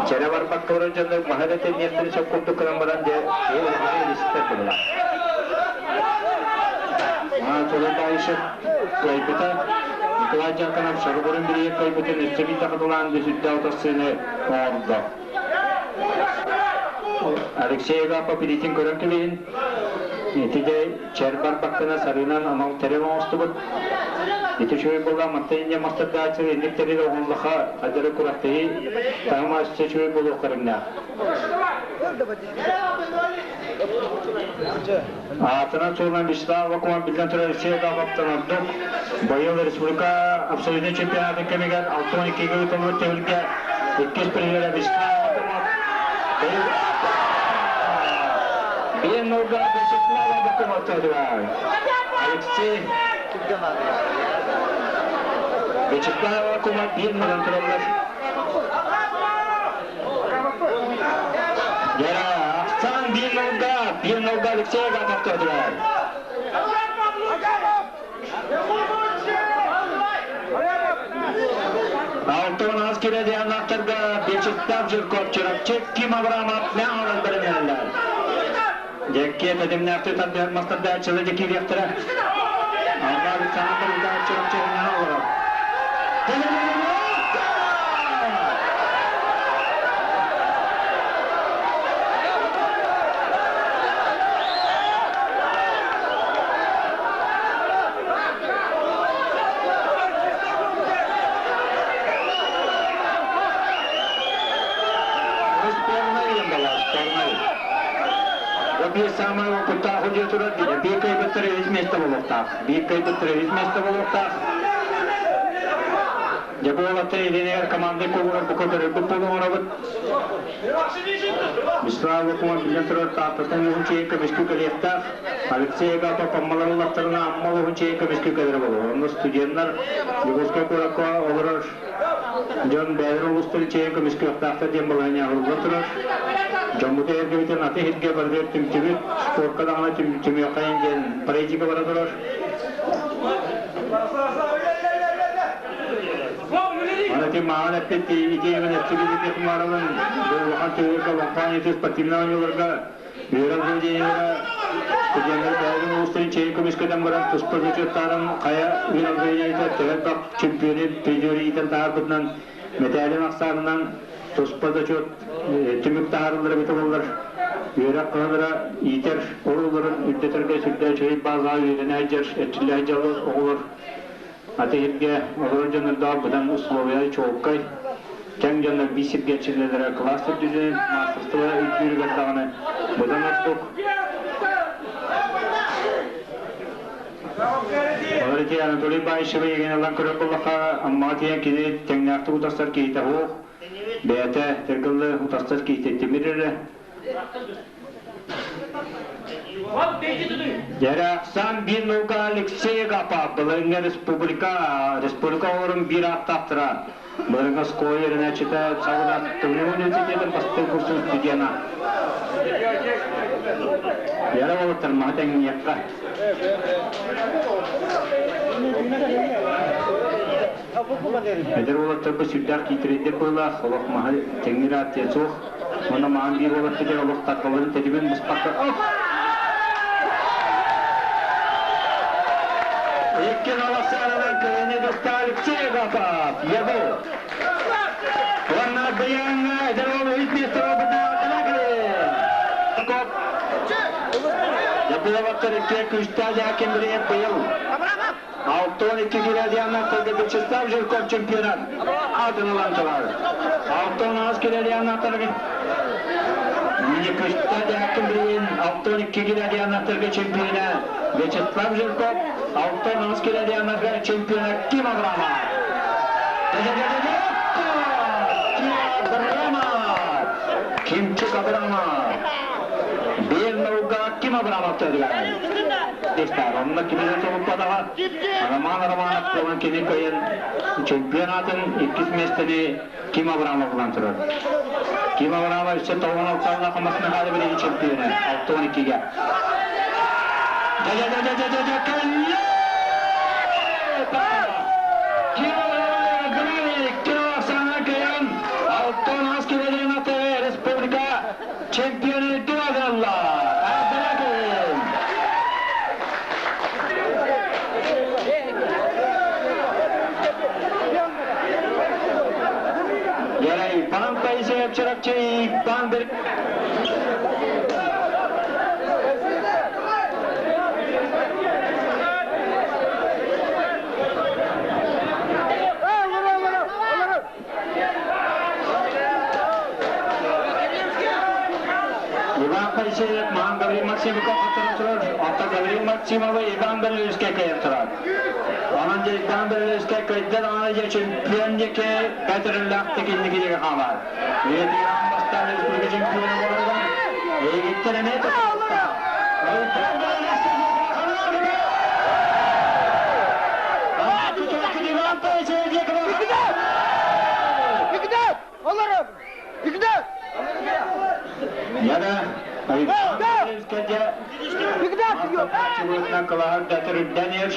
чэрэ барбакка олорор дьоннор маһы да тэниэхтэрин сөп курдук гынан баран дьэ улаханы илистэр буолла. Анатолий Баишев кыайбыта. Николай Дьяконов Шарубурун бирийэ кыайбытын өссө биир тахатылаан сүрдээх утарсыыны оҥордо. Алексей Агапов илиитин көрөн кэбиһин. Ити де чэр барбаккына сарыынан анал тэрил оҥостубут. Ити үчүгэй буолла мантан инньэ мастардааччы инник тэрил оҥоллоха хадары курахтыһы таһыма өссө үчүгэй буолуох көрүҥнээх. Аатынан суолунан Вячеслав Аввакумов биллэн турар Алексей Агапов ордук. Быйыл республика абсолютнай чемпионатын кэмигэр 62-гэ ыытыллыбыт түһүлгэ иккис призера Вячеслав Аввакумов. Биир нолга Вячеслав Аввакумов төрүөр. Алексей Вячеслав Аввакумов биир нолан тураллар. Гера, ахсаан биир нолга Алексей Агапов төрүөр. Алтын аз кире дианактарга Вячеслав Жирков, Чурапчык, Ким Абрамов не алан беренелер. Декке тедимнәкте тадбир мастарда чылы декиректера. Ага Александр да Чурапчык не алар. Биир саамай уопуттаах удьуо турар, биир кыайбыттар үһүс миэстэ буолуохтаах. Биир кыайбыттар үһүс миэстэ буолуохтаах. Дьэ бу уолаттар илиинигэр команда кубогар бука көрөрбүт буолан оҥоробут. Вячеслав Лукумов биллэн турар Тааттаттан уһун чэйин көмүскүү кэлиэхтээх. Алексей Агапов Аммалар ыллахтарына Амма уһун чэйин көмүскүү кэлэрэ буолуо. Онно студеннар Дьокуускай куоракка олорор дьон бэйэлэрин улуустарын чэйин көмүскүөхтээхтэр диэн балаһыанньа оҥоһуллан турар. Дьоммут эһэргэбитин аты иһиргэ барытыгар түмтүбүт, спорка даҕаны түмүөххэйин диэн политика бара турар. Аны ити мааҕын эппит идеябын эпсибит Кумаровын бу улахан тыырга Лоҥхоон спортивнай оонньууларга үөрэх заведениелара студеннары бэйэлэрин улуустарын чэйин көмүскэтэн баран туспа зачеттарын хайа үөрэх заведениета төһө элбэх чемпиону призеры иитэн таһаарбытынан мэтээлин ахсаанынан туспа зачет түмүк таһаарыллар эбитэ буоллар үөрэх кыһалара иитэр оруолларын үрдэтэргэ сүрдээх үчүгэй баазаҕа үөрэнэ сылдьар эрчиллэ сылдьар оҕолор Аты сиргэ олорор дьоннордоох быдан условия чуолкай, тэҥ дьоннор биир сиргэ эрчиллэллэрэ кылаас үрдүнэн, маастарыстыба үрдүүрүгэр даҕаны быдан ордук. Олор ити Анатолий Баишевы еген ылан көрөр буоллахха, Аммаҕа тиийэн кини тэҥнээхтик утарсар киһитэ суох, бэйэтэ тыргыллы утарсар киһитэ тимир эрэ. Дьэрээхсан биир наука Алексей Агапов былырыҥҥы республика республика оҕолорун биир ааттаахтара. Былырыҥҥы оскуола үөрэнээччитэ Саҕалаах Тымныы университетын бастакы курсун студена. Яра уолаттар маһы тэҥниэххэ. Эдэр уолаттарга сүрдээх киитирэйдэр быһыылаах, олох маһы тэҥниир аат диэн суох. Уонна маһын биир уолаттар олох тарбаларын тэтимин быспакка Икки голосарынан кыайыны тутта Алексей Агапов, ЯГУ. Уонна Быйаҥҥа эдэр уол үһүс миэстэ буолбута Ябыловаттар икки күүстээх Яким Бриев быйыл 62 килограммнартарга Вячеслав Жирков чемпионат аатын ылан турар. 68 килограммнартарга Никышта Дякин 62 килограммнартарга чемпиона Вячеслав Жирков, 68 килограммнарга чемпиона Ким Абрамов. Ким Абрамов! Кимчик Абрамов! Биир наука Ким Абрамов төрүгэр. Онно кинини толуппатаҕа Роман Романов буолан кини кыайан чемпионатын иккис миэстэни Ким Абрамов ылан турар. Ким Абрамов өссө тоҕон алталлаах Хамас Михайлов билигин чемпиона 62-ге. Дьэ-дьэ-дьэ-дьэ-дьэ кэллэ! Ким Абрамов икки саҥа кыайан 68 килограмм республика чемпионы Дуадалла! Абдалакин! Иван Таисеев Чарапчы Иван Иван Поисеев, Махан Гаврил Максимов хотторон турар, оттон Гаврил Максимова Иван Беллевскэй кыайан турар. Онон дьэ Иван Беллевскэй кыайдар, онон дьэ чемпион диэки бэтэриллээхтик инники диэки хаалар. Иван бастаан республика чемпиона буоларга эйигиттэн эмиэ тутулуктаах. Иван Беллевскэй Иван Поисеев диэки Игнат! Олорон! Игнат! Яна Игнат! Кылаһар датырырдан ер.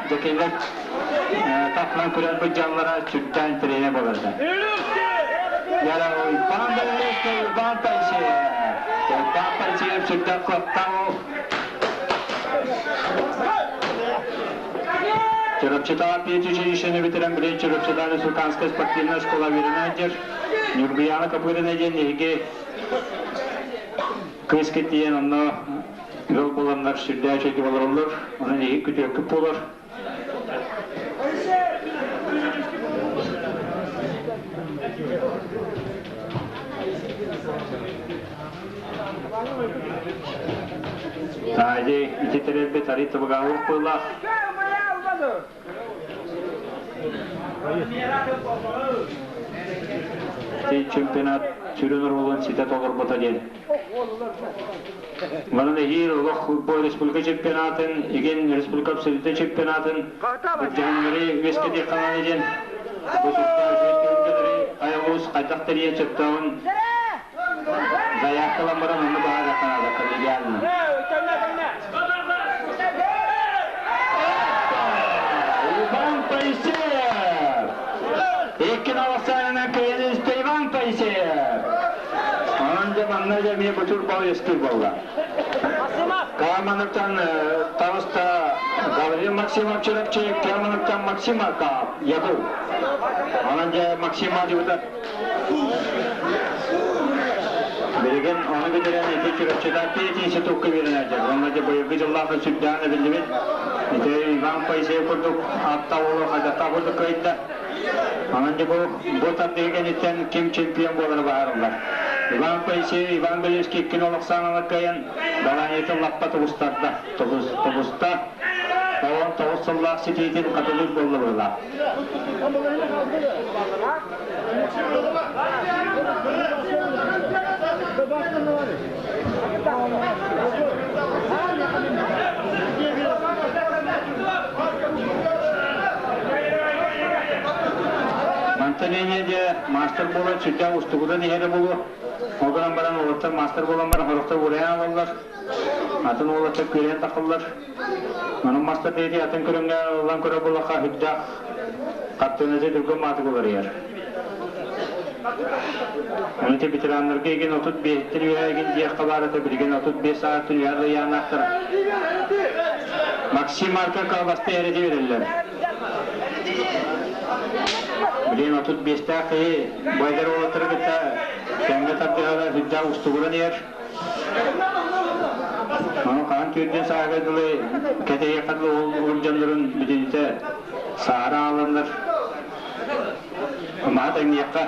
Дьэкийлэр тахлан күрэр быдьаллара сүрдээн тренер боларда. Яра Иван Беллевский, Иван Пайсеев. Иван Пайсеев сүрдээх куоттау. Чурапчытааҕы педучилищены бүтэрэн билигин Чурапчытааҕы республиканскай спортивнай школа үөрэнээччи Ньургуйаана Копырина диэн эһиги кыыскыт тиийэн онно ыал буоланнар сүрдээх үчүгэйдик олороллор. Онон эһиги күтүөккүт буолар. Таайдей ити тэрилбит арый табыгаһылык быылаах. Ити чемпионат сүрүн оруолун ситэ толорбута диэн. Манан эһиил олох бу республика чемпионатын, игин республика абсолютнай чемпионатын былдьаһыннары үөскэтиэххэ наада диэн бу сүрдээх үчүгэй түһүлгэлэри айылуус хайдах тэрийэн сөптөөҕүн заявкалан баран онно баһаарыахха наада коллегиально. Иван Поисеев! Икки наласаанынан кыайан истэ Иван Поисеев! Онон дьэ манна дьэ эмиэ бутур бал үөскүүр буолла. Кааманыттан таҕыста Гаврил Максимов Чурапчы, Кааманыттан Максим Аркаев, Ягул. Онон дьэ Максим Адьыбыта Билигин ону бүтэрэн ити Чурапчыда институкка үөрэнээччи. Уонна дьэ быйылгы дьыллаах сүрдээн эбиллибит. Ити Иван Поисеев курдук ааттаах уолу хайдахтаах курдук кыайда. Онон дьэ бу тардыһыы кэнниттэн ким чемпион буолара быһаарыллар. Иван Поисеев, Иван Белевский иккини олох саҥалар кыайан Балаанньытын лаппа тубустарда. Тубуста. 19 сыллаах ситиитин хатылыыр буолла быһыылаах. Мантан инньэ дьэ маастар буолан сүрдээх устугутан иһэрэ буолуо. Ол гынан баран уолаттар маастар буолан баран сорохтор уурайан ылаллар, атын уолаттар күөрэйэн тахаллар. Онон мастар диэки атын көрүҥҥэ ылан көрөр буоллахха сүрдээх хартыыната түргэн маатык уларыйар. Ону ити ветераннарга игин 35-тэн үөһэ игин диэххэ баар этэ, билигин 35 саастан үөһэ ыйааннаахтар. Максим Марков калбасты эрэти береллер. Билигин 35-тээх киһи байдар уолаттары кытта тэҥҥэ тардыһара сүрдээх устугуран иһэр. Ону хаһан түүрдүн сааһыгар дылы кэтэһиэххэ дылы ол уолдьаннарын бүтүнүтэ саара ааланнар маат эҥниэххэ.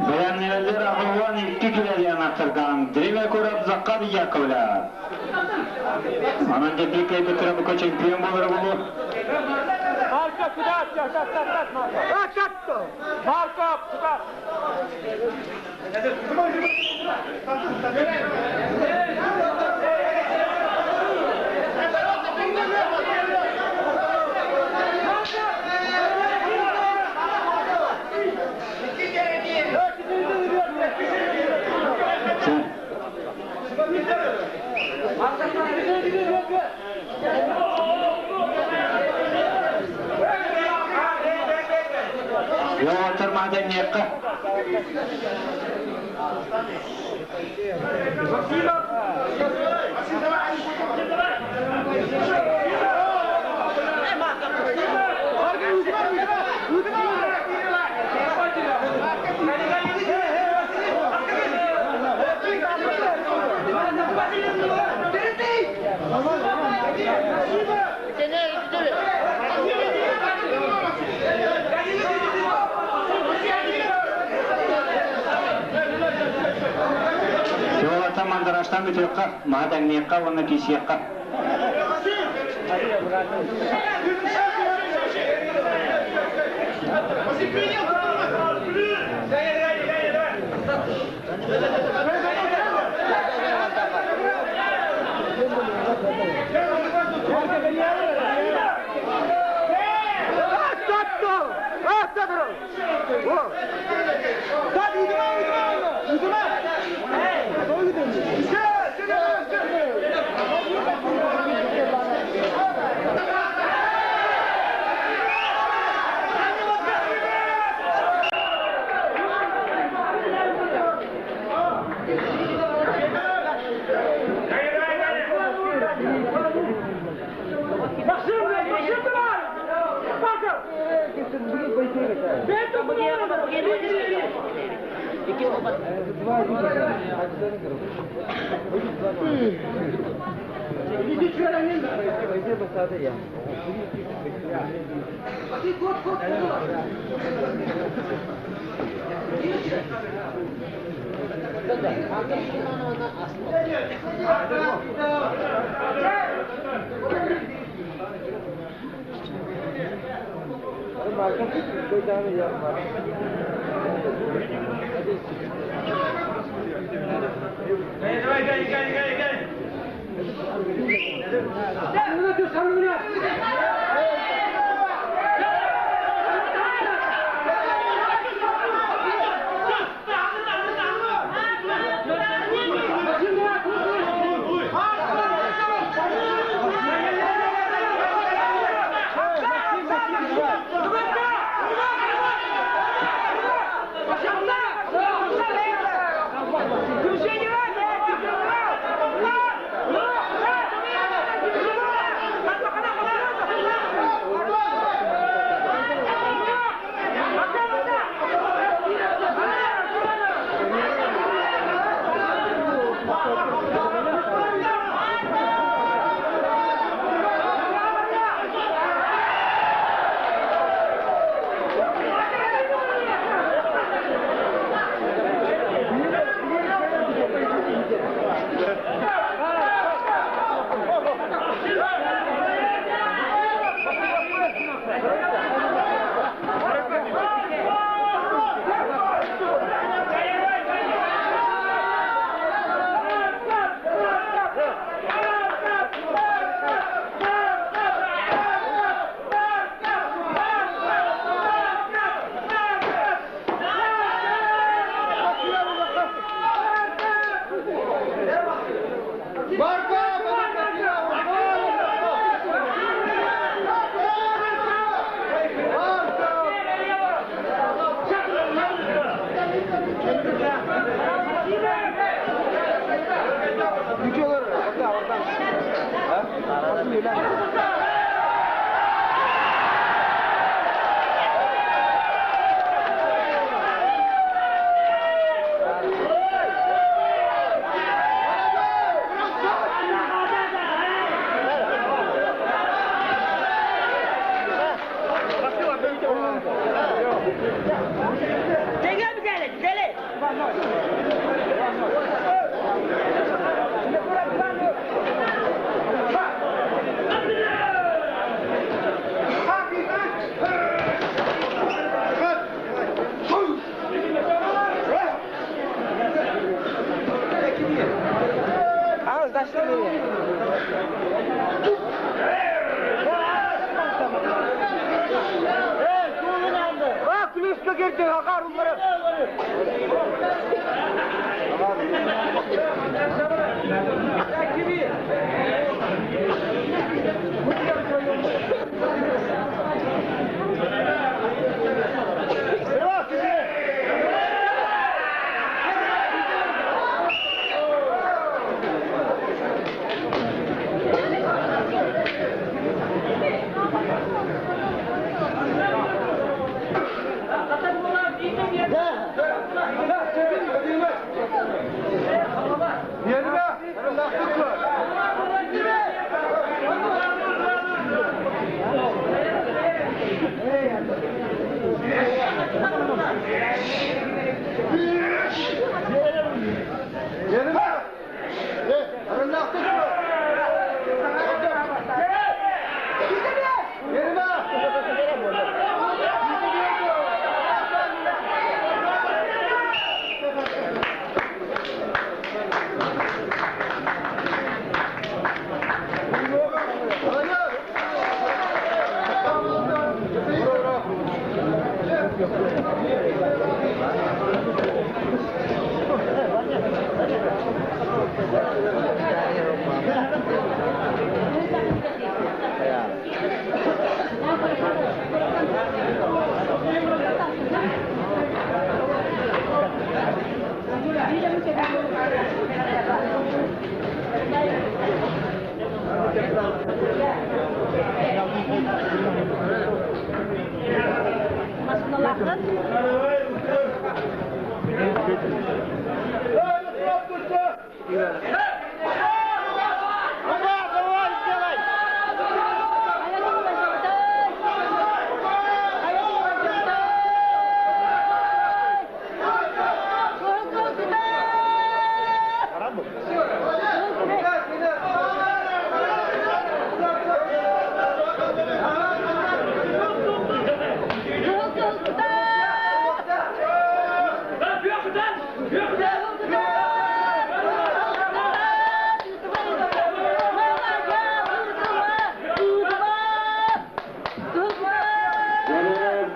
Бэлэмнэнэллэр 82 килэлиэн аттаргаан Дриме Курап Захар Яковлев. Анан дьэ биир кэлбиттэрэ бука чемпион буолара буолуо. Марко, сюда, так, так, так, так, Марко. Марко, сюда. Уолаттар маһа Уолаттар мандараштан бүтүөххэ, маһа тэҥниэххэ уонна киисиэххэ.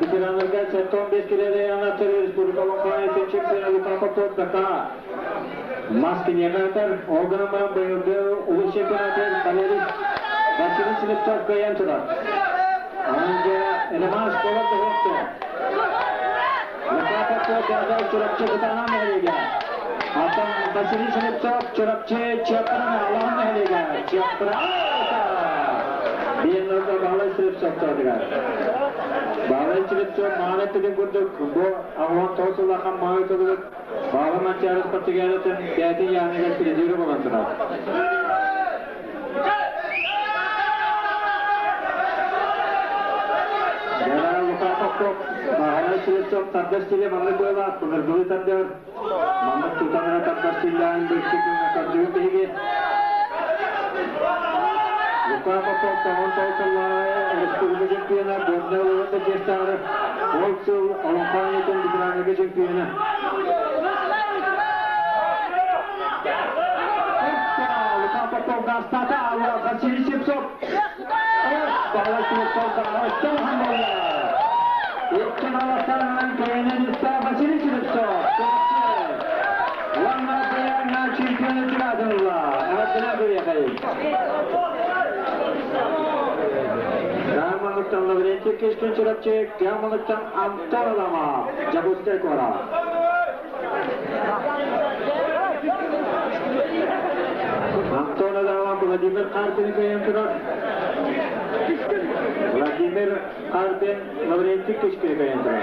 Ветеранларга 75 киледе анаттар республика Лоңқоны чемпионы Лука Попов Дака. Маски нематар, олгана баран быйылгы улус чемпионаты Валерий Василий Слепцов кыйан турар. Онунжа Элеман школа тоғықты. Лука Попов Дака Чурапчы Кытана мехлеге. Алтан Василий Слепцов Чурапчы Чапрана Аллахын мехлеге. Чапрана! Биен Балай Слепцов тұрдыгар. Балай Слепцов маанеттеген күрдік. Бу Ағуан Тоғысылақан мағы тұдық. Бала Манчарыс Португалиясын бәтін яғыныға призері болған тұрады. Жара Лука Попов, Балай Слепцов тардаш стиле маңы бойла, пыныргылы тардыр. Маңы тутанара тардаш стиле бөкшекін кардығы бейге. Лука Попов тоғын тоғысыллары республика чемпионы, Борнео Луында жестары, ол сыл Олонхон етін ветеранлығы чемпионы. Лука Попов гастата, Василий Слепцов. Балай Слепцов, Икки баластарынан кейінен үсті Василий Слепцов. Ланна Баяңа чемпионы çıkardırlar. Evet, ne bir Гамалыктан Лаврентий Кишкин Чурапчы, Гамалыктан Антон Адамов, Жабускай Кора. Антон Адамов Владимир Карпин кайын турар. Владимир Карпин Лаврентий Кишкин кайын турар.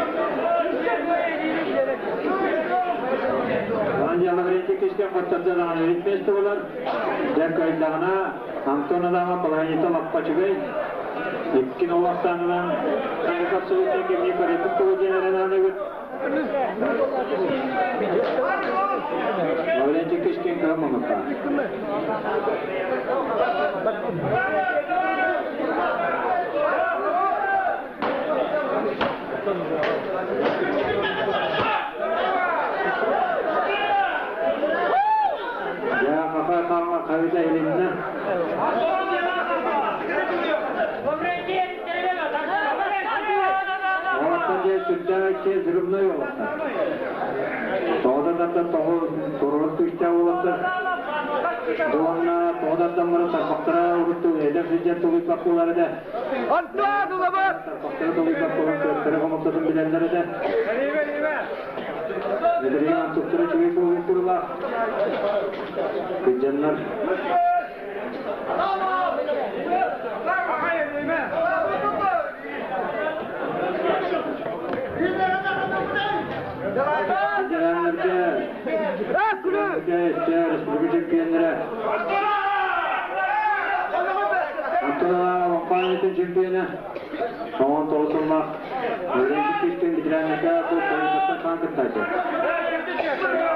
Анжа Лаврентий Кишкин Хоттардан өтместі болар. Жак кайындағына Антон Адамов Планета Лаппачыгай. Иккин олақтанынан Қайқапсылы кемне көретіп туы генераланы күт. Лаврентий Кишкин кымымыққа. Я қақай қаңға қавита елінні. Олақтан же сүттәвәкке зрубной олақтан. Тоғыдан тоғы турулук түштә олақтар. Дуанна тоғыдан мұры тарпақтара ұрытты, эдер сиджер тулуй бақулары да. Тарпақтара тулуй бақулар көттері қомықтатын билендері да. Медереген туктыры чүгей болу курла. Күджаннар. Республика чемпионları. Антон Лопанитин чемпионы. Соңын тоғысылмақ. Öğrenci кешкен бitirenlerde bu koyunmaktan kan kıttaydı.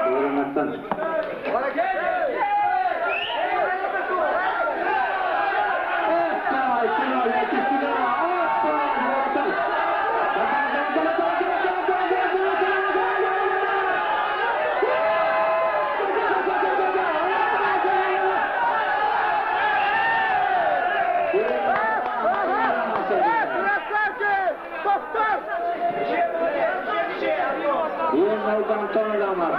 Öğrenmekten. Антон Адамов.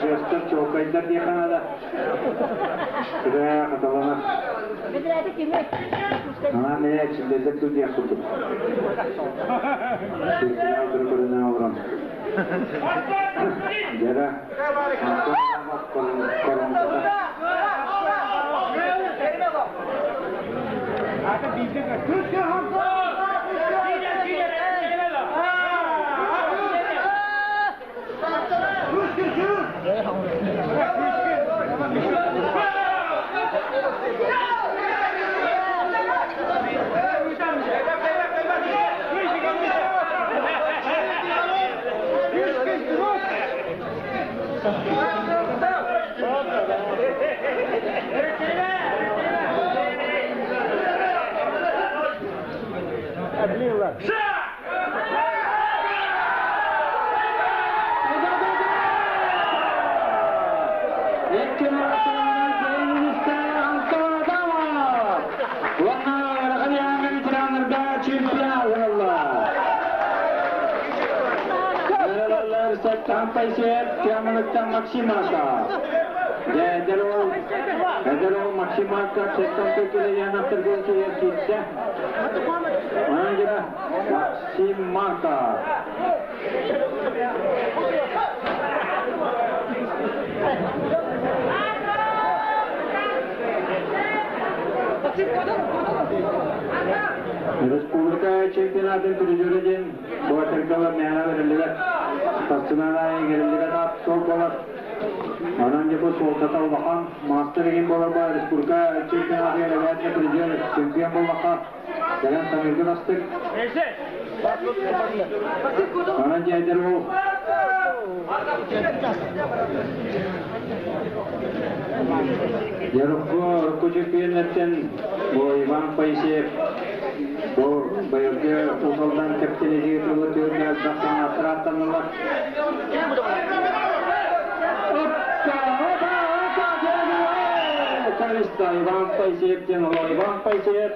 Жастар чокайдар деханада. Кыда каталана. Ана не чилдеде ту дия кутуп. Түркүнө орон. Жара Антон Адамов коронката. Республика чемпионатын призеры диэн Буатыркала мээнэ бэриллибэт. Спортсмен аайы иҥэриллибэт аат суол буолар. Онон дьэ бу суолтата улахан. Мастер игин буоларба республика чемпионатыгар эбээтэ призер чемпион буоллахха кэлэн саныыргын астык. Онон дьэ эдэр уол Ярукку чемпионаттан бу Иван Поисеев бу быйылгы Уус-Алдан кэптэниһиги тылы түөргэ элбэх саҥааттар ааттаннылар. Иван Поисеев диэн олор Иван Поисеев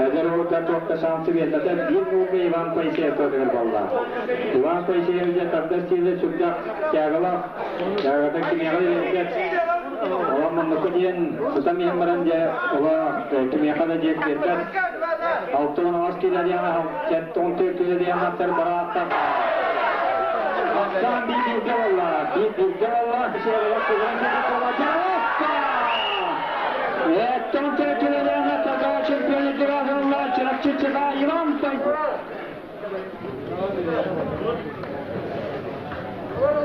эдэр уолга туохта шансы биэрбэтэ биир мууга Иван Поисеев көрдөрөр буолла. Иван Поисеев дьэ тардар сиэлэ сүрдээх тягалаах, тягата кимиэхэ да биэрбэт. Ола манныка диэн сытан иһэн баран дьэ ола кимиэхэ да диэн биэрбэт. 68 киилэ диэн 74 киилэ диэн аттар барааттар. Ахсаан биир бииргэ буолла. Биир бииргэ буолла. Эттон киилэ Така чемпионы Чурапчы Иван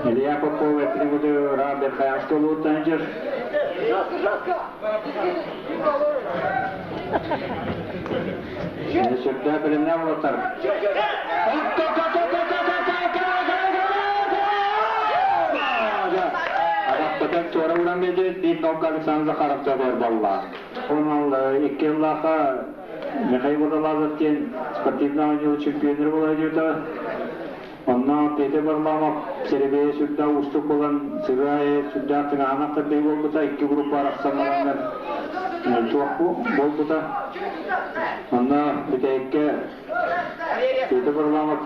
Илья Попов этнигуду Роберт Хаянсколу танжыр. Сүрдэ билимнэ болотар. Адаппатан туора уран беде бир нолка Александр Захаров табар балла. Онал икки ыллаха Михаил Водолазов диэн спортивный оонньуу чемпионер буола диэта. Онно Петр Варламов Серебее сүрдээх уустук буолан сырыа сүрдээх тыҥааһынах тардыы буолбута, икки группа арахсан бараннар туох буолбута. Онно бүтэһиккэ Петр Варламов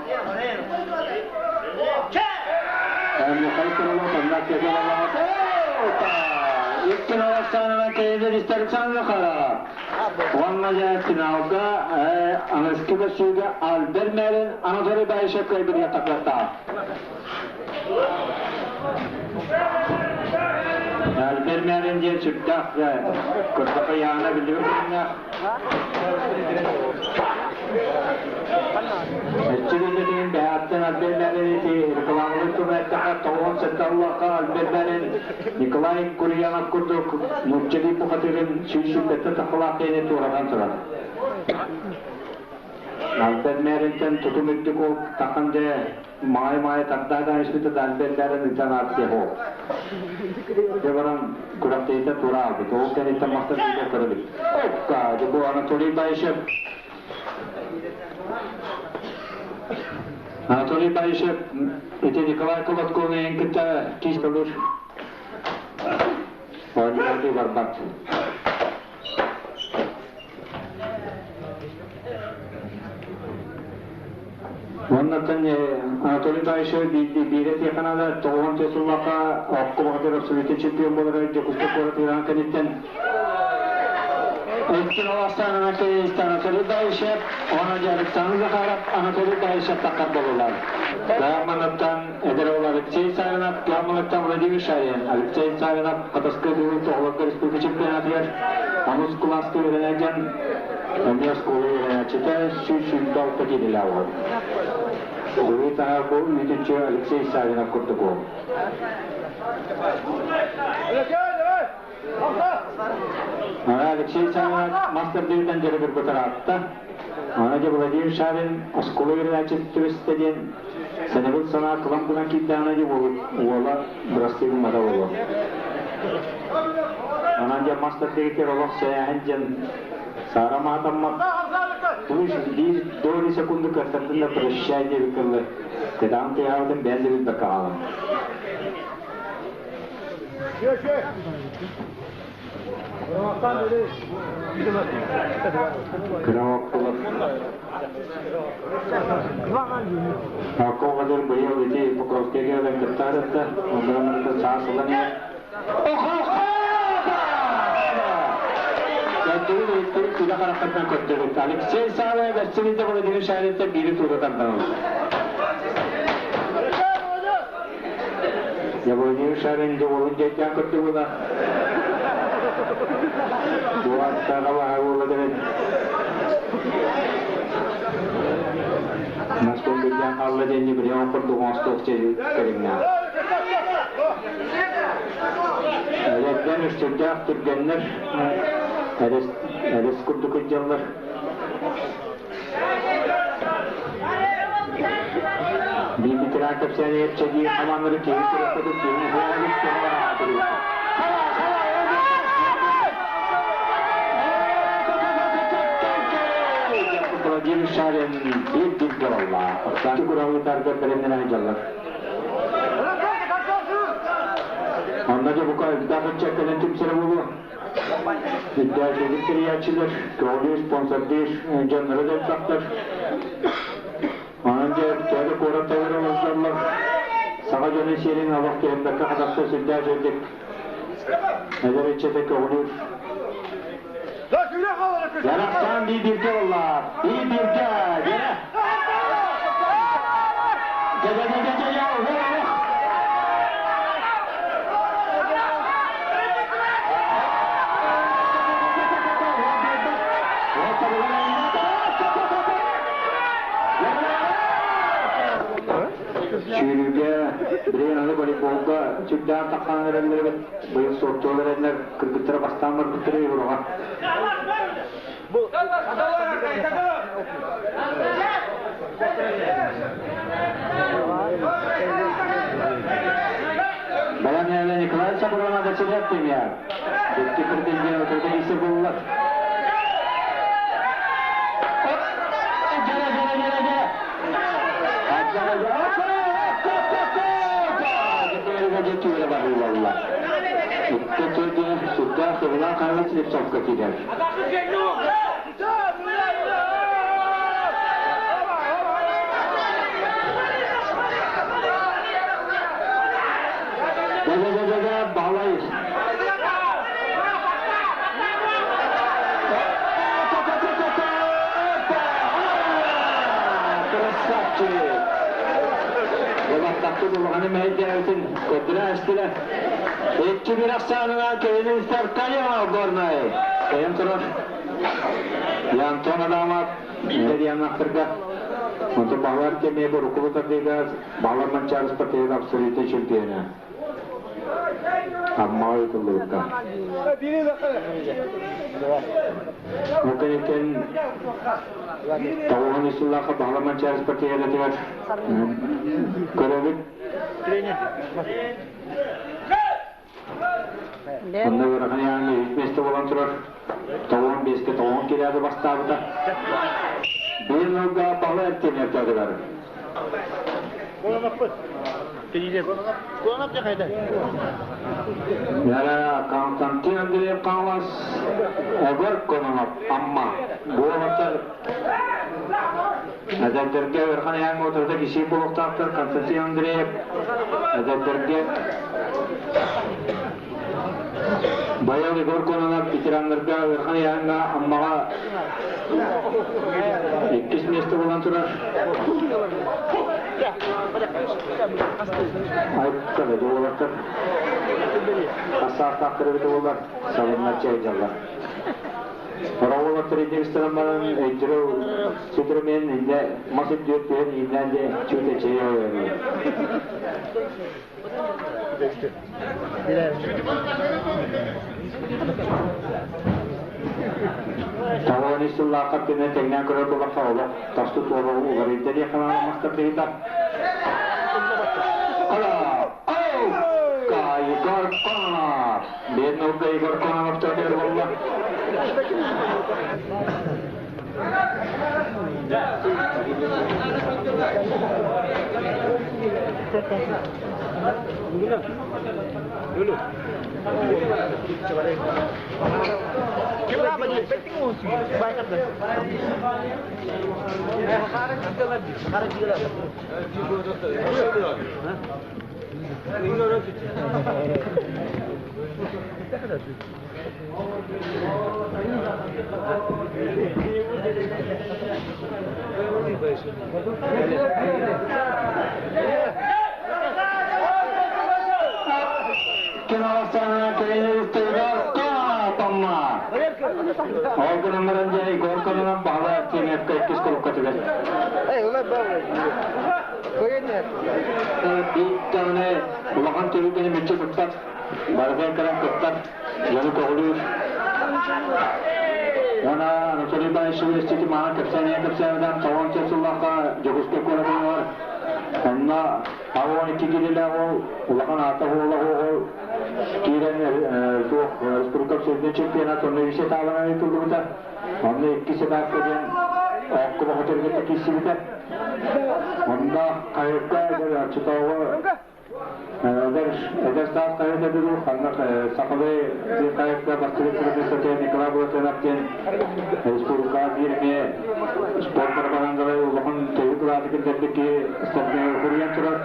Михаил Крылов, онно Петр Варламов икки Александр Кейдер Александр Хара. Уонна дьэ финалга аныгыскы көрсүүгэ Альберт Мэрин Анатолий Баишев кыайбытыгар тахсыахтаах. Альберт Мэрин диэн сүрдээх кырдьаҕа Яна биллибит көрүҥнээх. Эччигин бэһээттэн Альберт Мэрин ити рекламалыыр туһун эттэххэ 97 аллахха Альберт Мэрин Николай Курьянов курдук нууччалыы бухатыырын 127 тахалаах киһини туоратан турар. Альберт Мэринтэн тутум үрдүк ол тахан дьэ маай-маай тардаатан испитэ да Альберт Мэрин ыытан аартыа ол. Дьэ баран күрэхтэһиитэ тура аалбыт. Ол кэнниттэн мастар бииргэ көрөбүт. Опка, бу Анатолий Баишев. Анатолий Баишев ити Николай Колоткову кытта киис кылыр. Оонньоотуу барбат. Уоннаттан Анатолий Баишев биирэ тиэханада 94 сыллаахха окко баҕатыр абсолютный чемпион буолар Дьокуускай куорат ыраан кэнниттэн Өттүн Аластаанынан кэйиэстэ Анатолий Баишев, уонна Александр Захаров Анатолий Баишев таххар буоллулар. Дааманаттан эдэр уол Алексей Савинов, Дааманаттан Владимир Шарин, Алексей Савинов Хатаска бүгүн тоҕолорго республика чемпионатыгар онус кылааска үөрэнэр дьон. Эмиэ оскуола үөрэнээччитэ 126 киилэлээх уол. Быһыы таһа бу үүтүччү Алексей Савинов курдук уол. Алексей Савинов мас тардыытынан дьарыгырбыт ыраатта. Аны дьэ Владимир Шарин оскуола үөрэнээччитэ түбэстэ диэн сэнэбил санаа кылам гынан киирдэҕинэ дьэ уола бырастыы гыммата буолуо. Онон дьэ мас тардыытыгар олох сээһин диэн саара маатаммат. Тугу биир доли секунду кыаттардын да прощай диэбит кыллы. Кытаан тыаһаабытын бэйэн да билбэккэ хаалан. Кыра Аккоҕадыр быйыл ити Покровскайга ылан кыттаарытта, оннураммыта саас ылан иһэр. Көрдүгүт иһиттибит күлэ харахтарынан көрдүгүт. Алексей Савва бэрсибитэ Владимир Шариттан биири туура тардан ылла. Я Владимир Шарин дьоҕурун дьайдаан көрдүгүнэ Дуаттаҕа баһа буола дэрэн Настон билдьээн хаалла диэн билиэн курдук оҥостуох кэриҥнээх. Эдэрдэр үстүрдээх түргэннэр элэс, элэс курдук илдьэллэр. Биир кэпсээнигэр чэгии хамааннары киһи күрэхпитин киһи уһуоҕа Владимир Шарин биир биир буолла. Кураллытарга бэлэмнэнэн дьаллар. Онно дьэ бука элбэх ыччат кэлэн түмсэрэ буолуо. Ирдээччилик тэрийээччилэр, көҕүлүүр, спонсордыыр дьоннору да элбэхтэр. Онон дьэ, төһө да куорат таһыгар олордоллор, саха дьону сиэрин олох түһэрбэккэ хатахта сүрдээх үрдүк эдэр ыччаты көҕүлүүр. Ярахсаан бии бииргэ боллаар, бии бииргэ, дьэ! Дьэ, дьэ, дьэ, дьэ, дьэ, уһун, Сүүрүүгэ билигин аны волейболга сүрдээх таххан эрэллэр эбит. Быйыл суоттуол эрэннэр кыргыттара бастаан барбыттара Юраҕа. Баланьяна Николай Сабурана Васильев премьер. Дикки претендент отурда буллар. Сүрдээх сыллаах хаһан Слепцовка киирэр. Да-да-да-да, Балай. Красавчик! Улаттахты булғаны мәйдәвитин көдүрэ эстиле. Икки бир ахсаанынан кэлин Старкалева Горнай. Кайын турар. Я Антон Адамов диэн ахтырга. Онто балар кеме бурукулу тардыга балар манчары спортивный абсолютный чемпиона. Аммай кыллыбыкка. Окенекен Тавуган Исуллаха Бахла Манчары спортивный көрөбүт. Онно ыарахан яғни үс месте болан турар. Тоғын беске тоғын келеді бастабыта. Биыл ылга бала эртен эртедилер. Яра Константин Андреев Қаңлас Егор Кононов Амма. Буолаттар Эдэрдэргэ Өрхан Яң отырда киши болуқтақтыр Константин Андреев эдэрдэргэ Баял Егор Кононов ветераннарга Өрхан Яңга Аммаға иккис место болан турар. Айттар болаттар. Асар тақтыры бите болар. Салымнар чай жаллар. Ороволаттар иннигистэрэн баран өйдөрө сүтүрүмэн инне мас үрдүөр түһэн ииннээн де чүүтэ чэйэ ойону. Таван сыллаахха түнэ тэҥнээн көрөр булахха олох тасту туола уларыйда диye ханаан мастар дыйда. Ала! Ау! Егор Кононов! Бедный Егор Кононов төтөр болла. Улахан төрүккені мүтче тұттар, барыдан кыран кыттар, жаны көҕүлүүр. Она Анатолий Баишевич стити маан кэпсээн кэпсээнэдэн таван часыллаха Дьокуускай куоратыгар онно ауан икки килилээх ол улахан аата хуола ол киирэн туох республика сүрүнэ чемпионат онно үс этабынан ыытыллыбыта. Онно иккис этапка диэн окко бохоторга киирсибитэ. Онно хайыкка оччотооҕу эдэр саас хайыта дуу ханна сахалыы хайыкка бастакы профессор Николай Булатынов диэн республика биир эмиэ спорт пропагандалай улахан төһүү кылааты киллэрбит киһи хуруйан турар.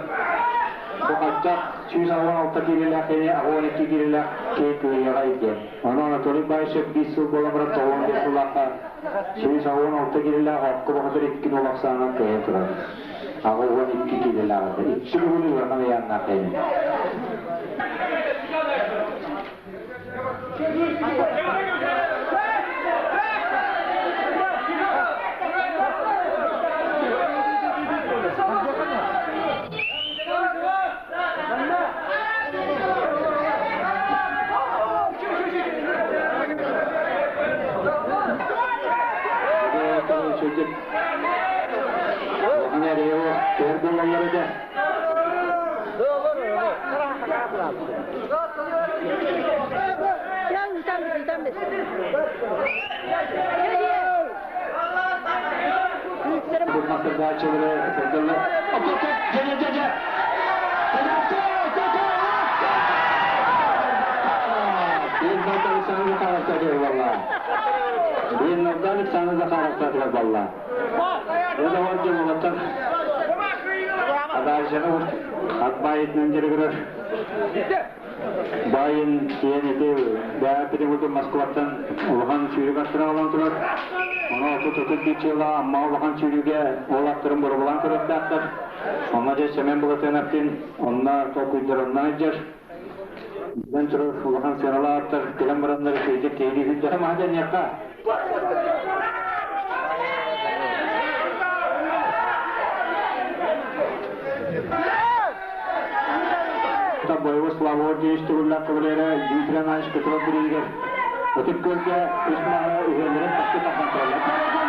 Бу хаччах 106 киилэлээх кини 62 киилэлээх киһи кыайыаҕа диэн. Онон Анатолий Баишев 5 сыл буолан баран 95 сыллаахха 106 киилэлээх окко бохотор икки нол ахсаанан кыайан турар. 62 киилэлээх этэ. Икки бүгүн ыарахан ыйааннаах киһи. Байын киэн ити бэйэппитин курдук Москваттан улахан сүүрүк аттара алан турар. Ону отут биир чыла Амма улахан сүүрүүгэ ол аттарын боробулаан көрүөхтээхтэр. Онно дьэ Семен Булатыновтын онно толкуйдар онно сылдьар. Билэн турар улахан сыаналаах аттар кэлэн бараннар үчүгэйдик киһилии сылдьар. Маһа Боевой слава орден төгүллээх кавалера Дмитрий Иванович Петров бириигэр Ытык Көлгө үс маһы үһүөннэрин тахсы тахсан тураллар.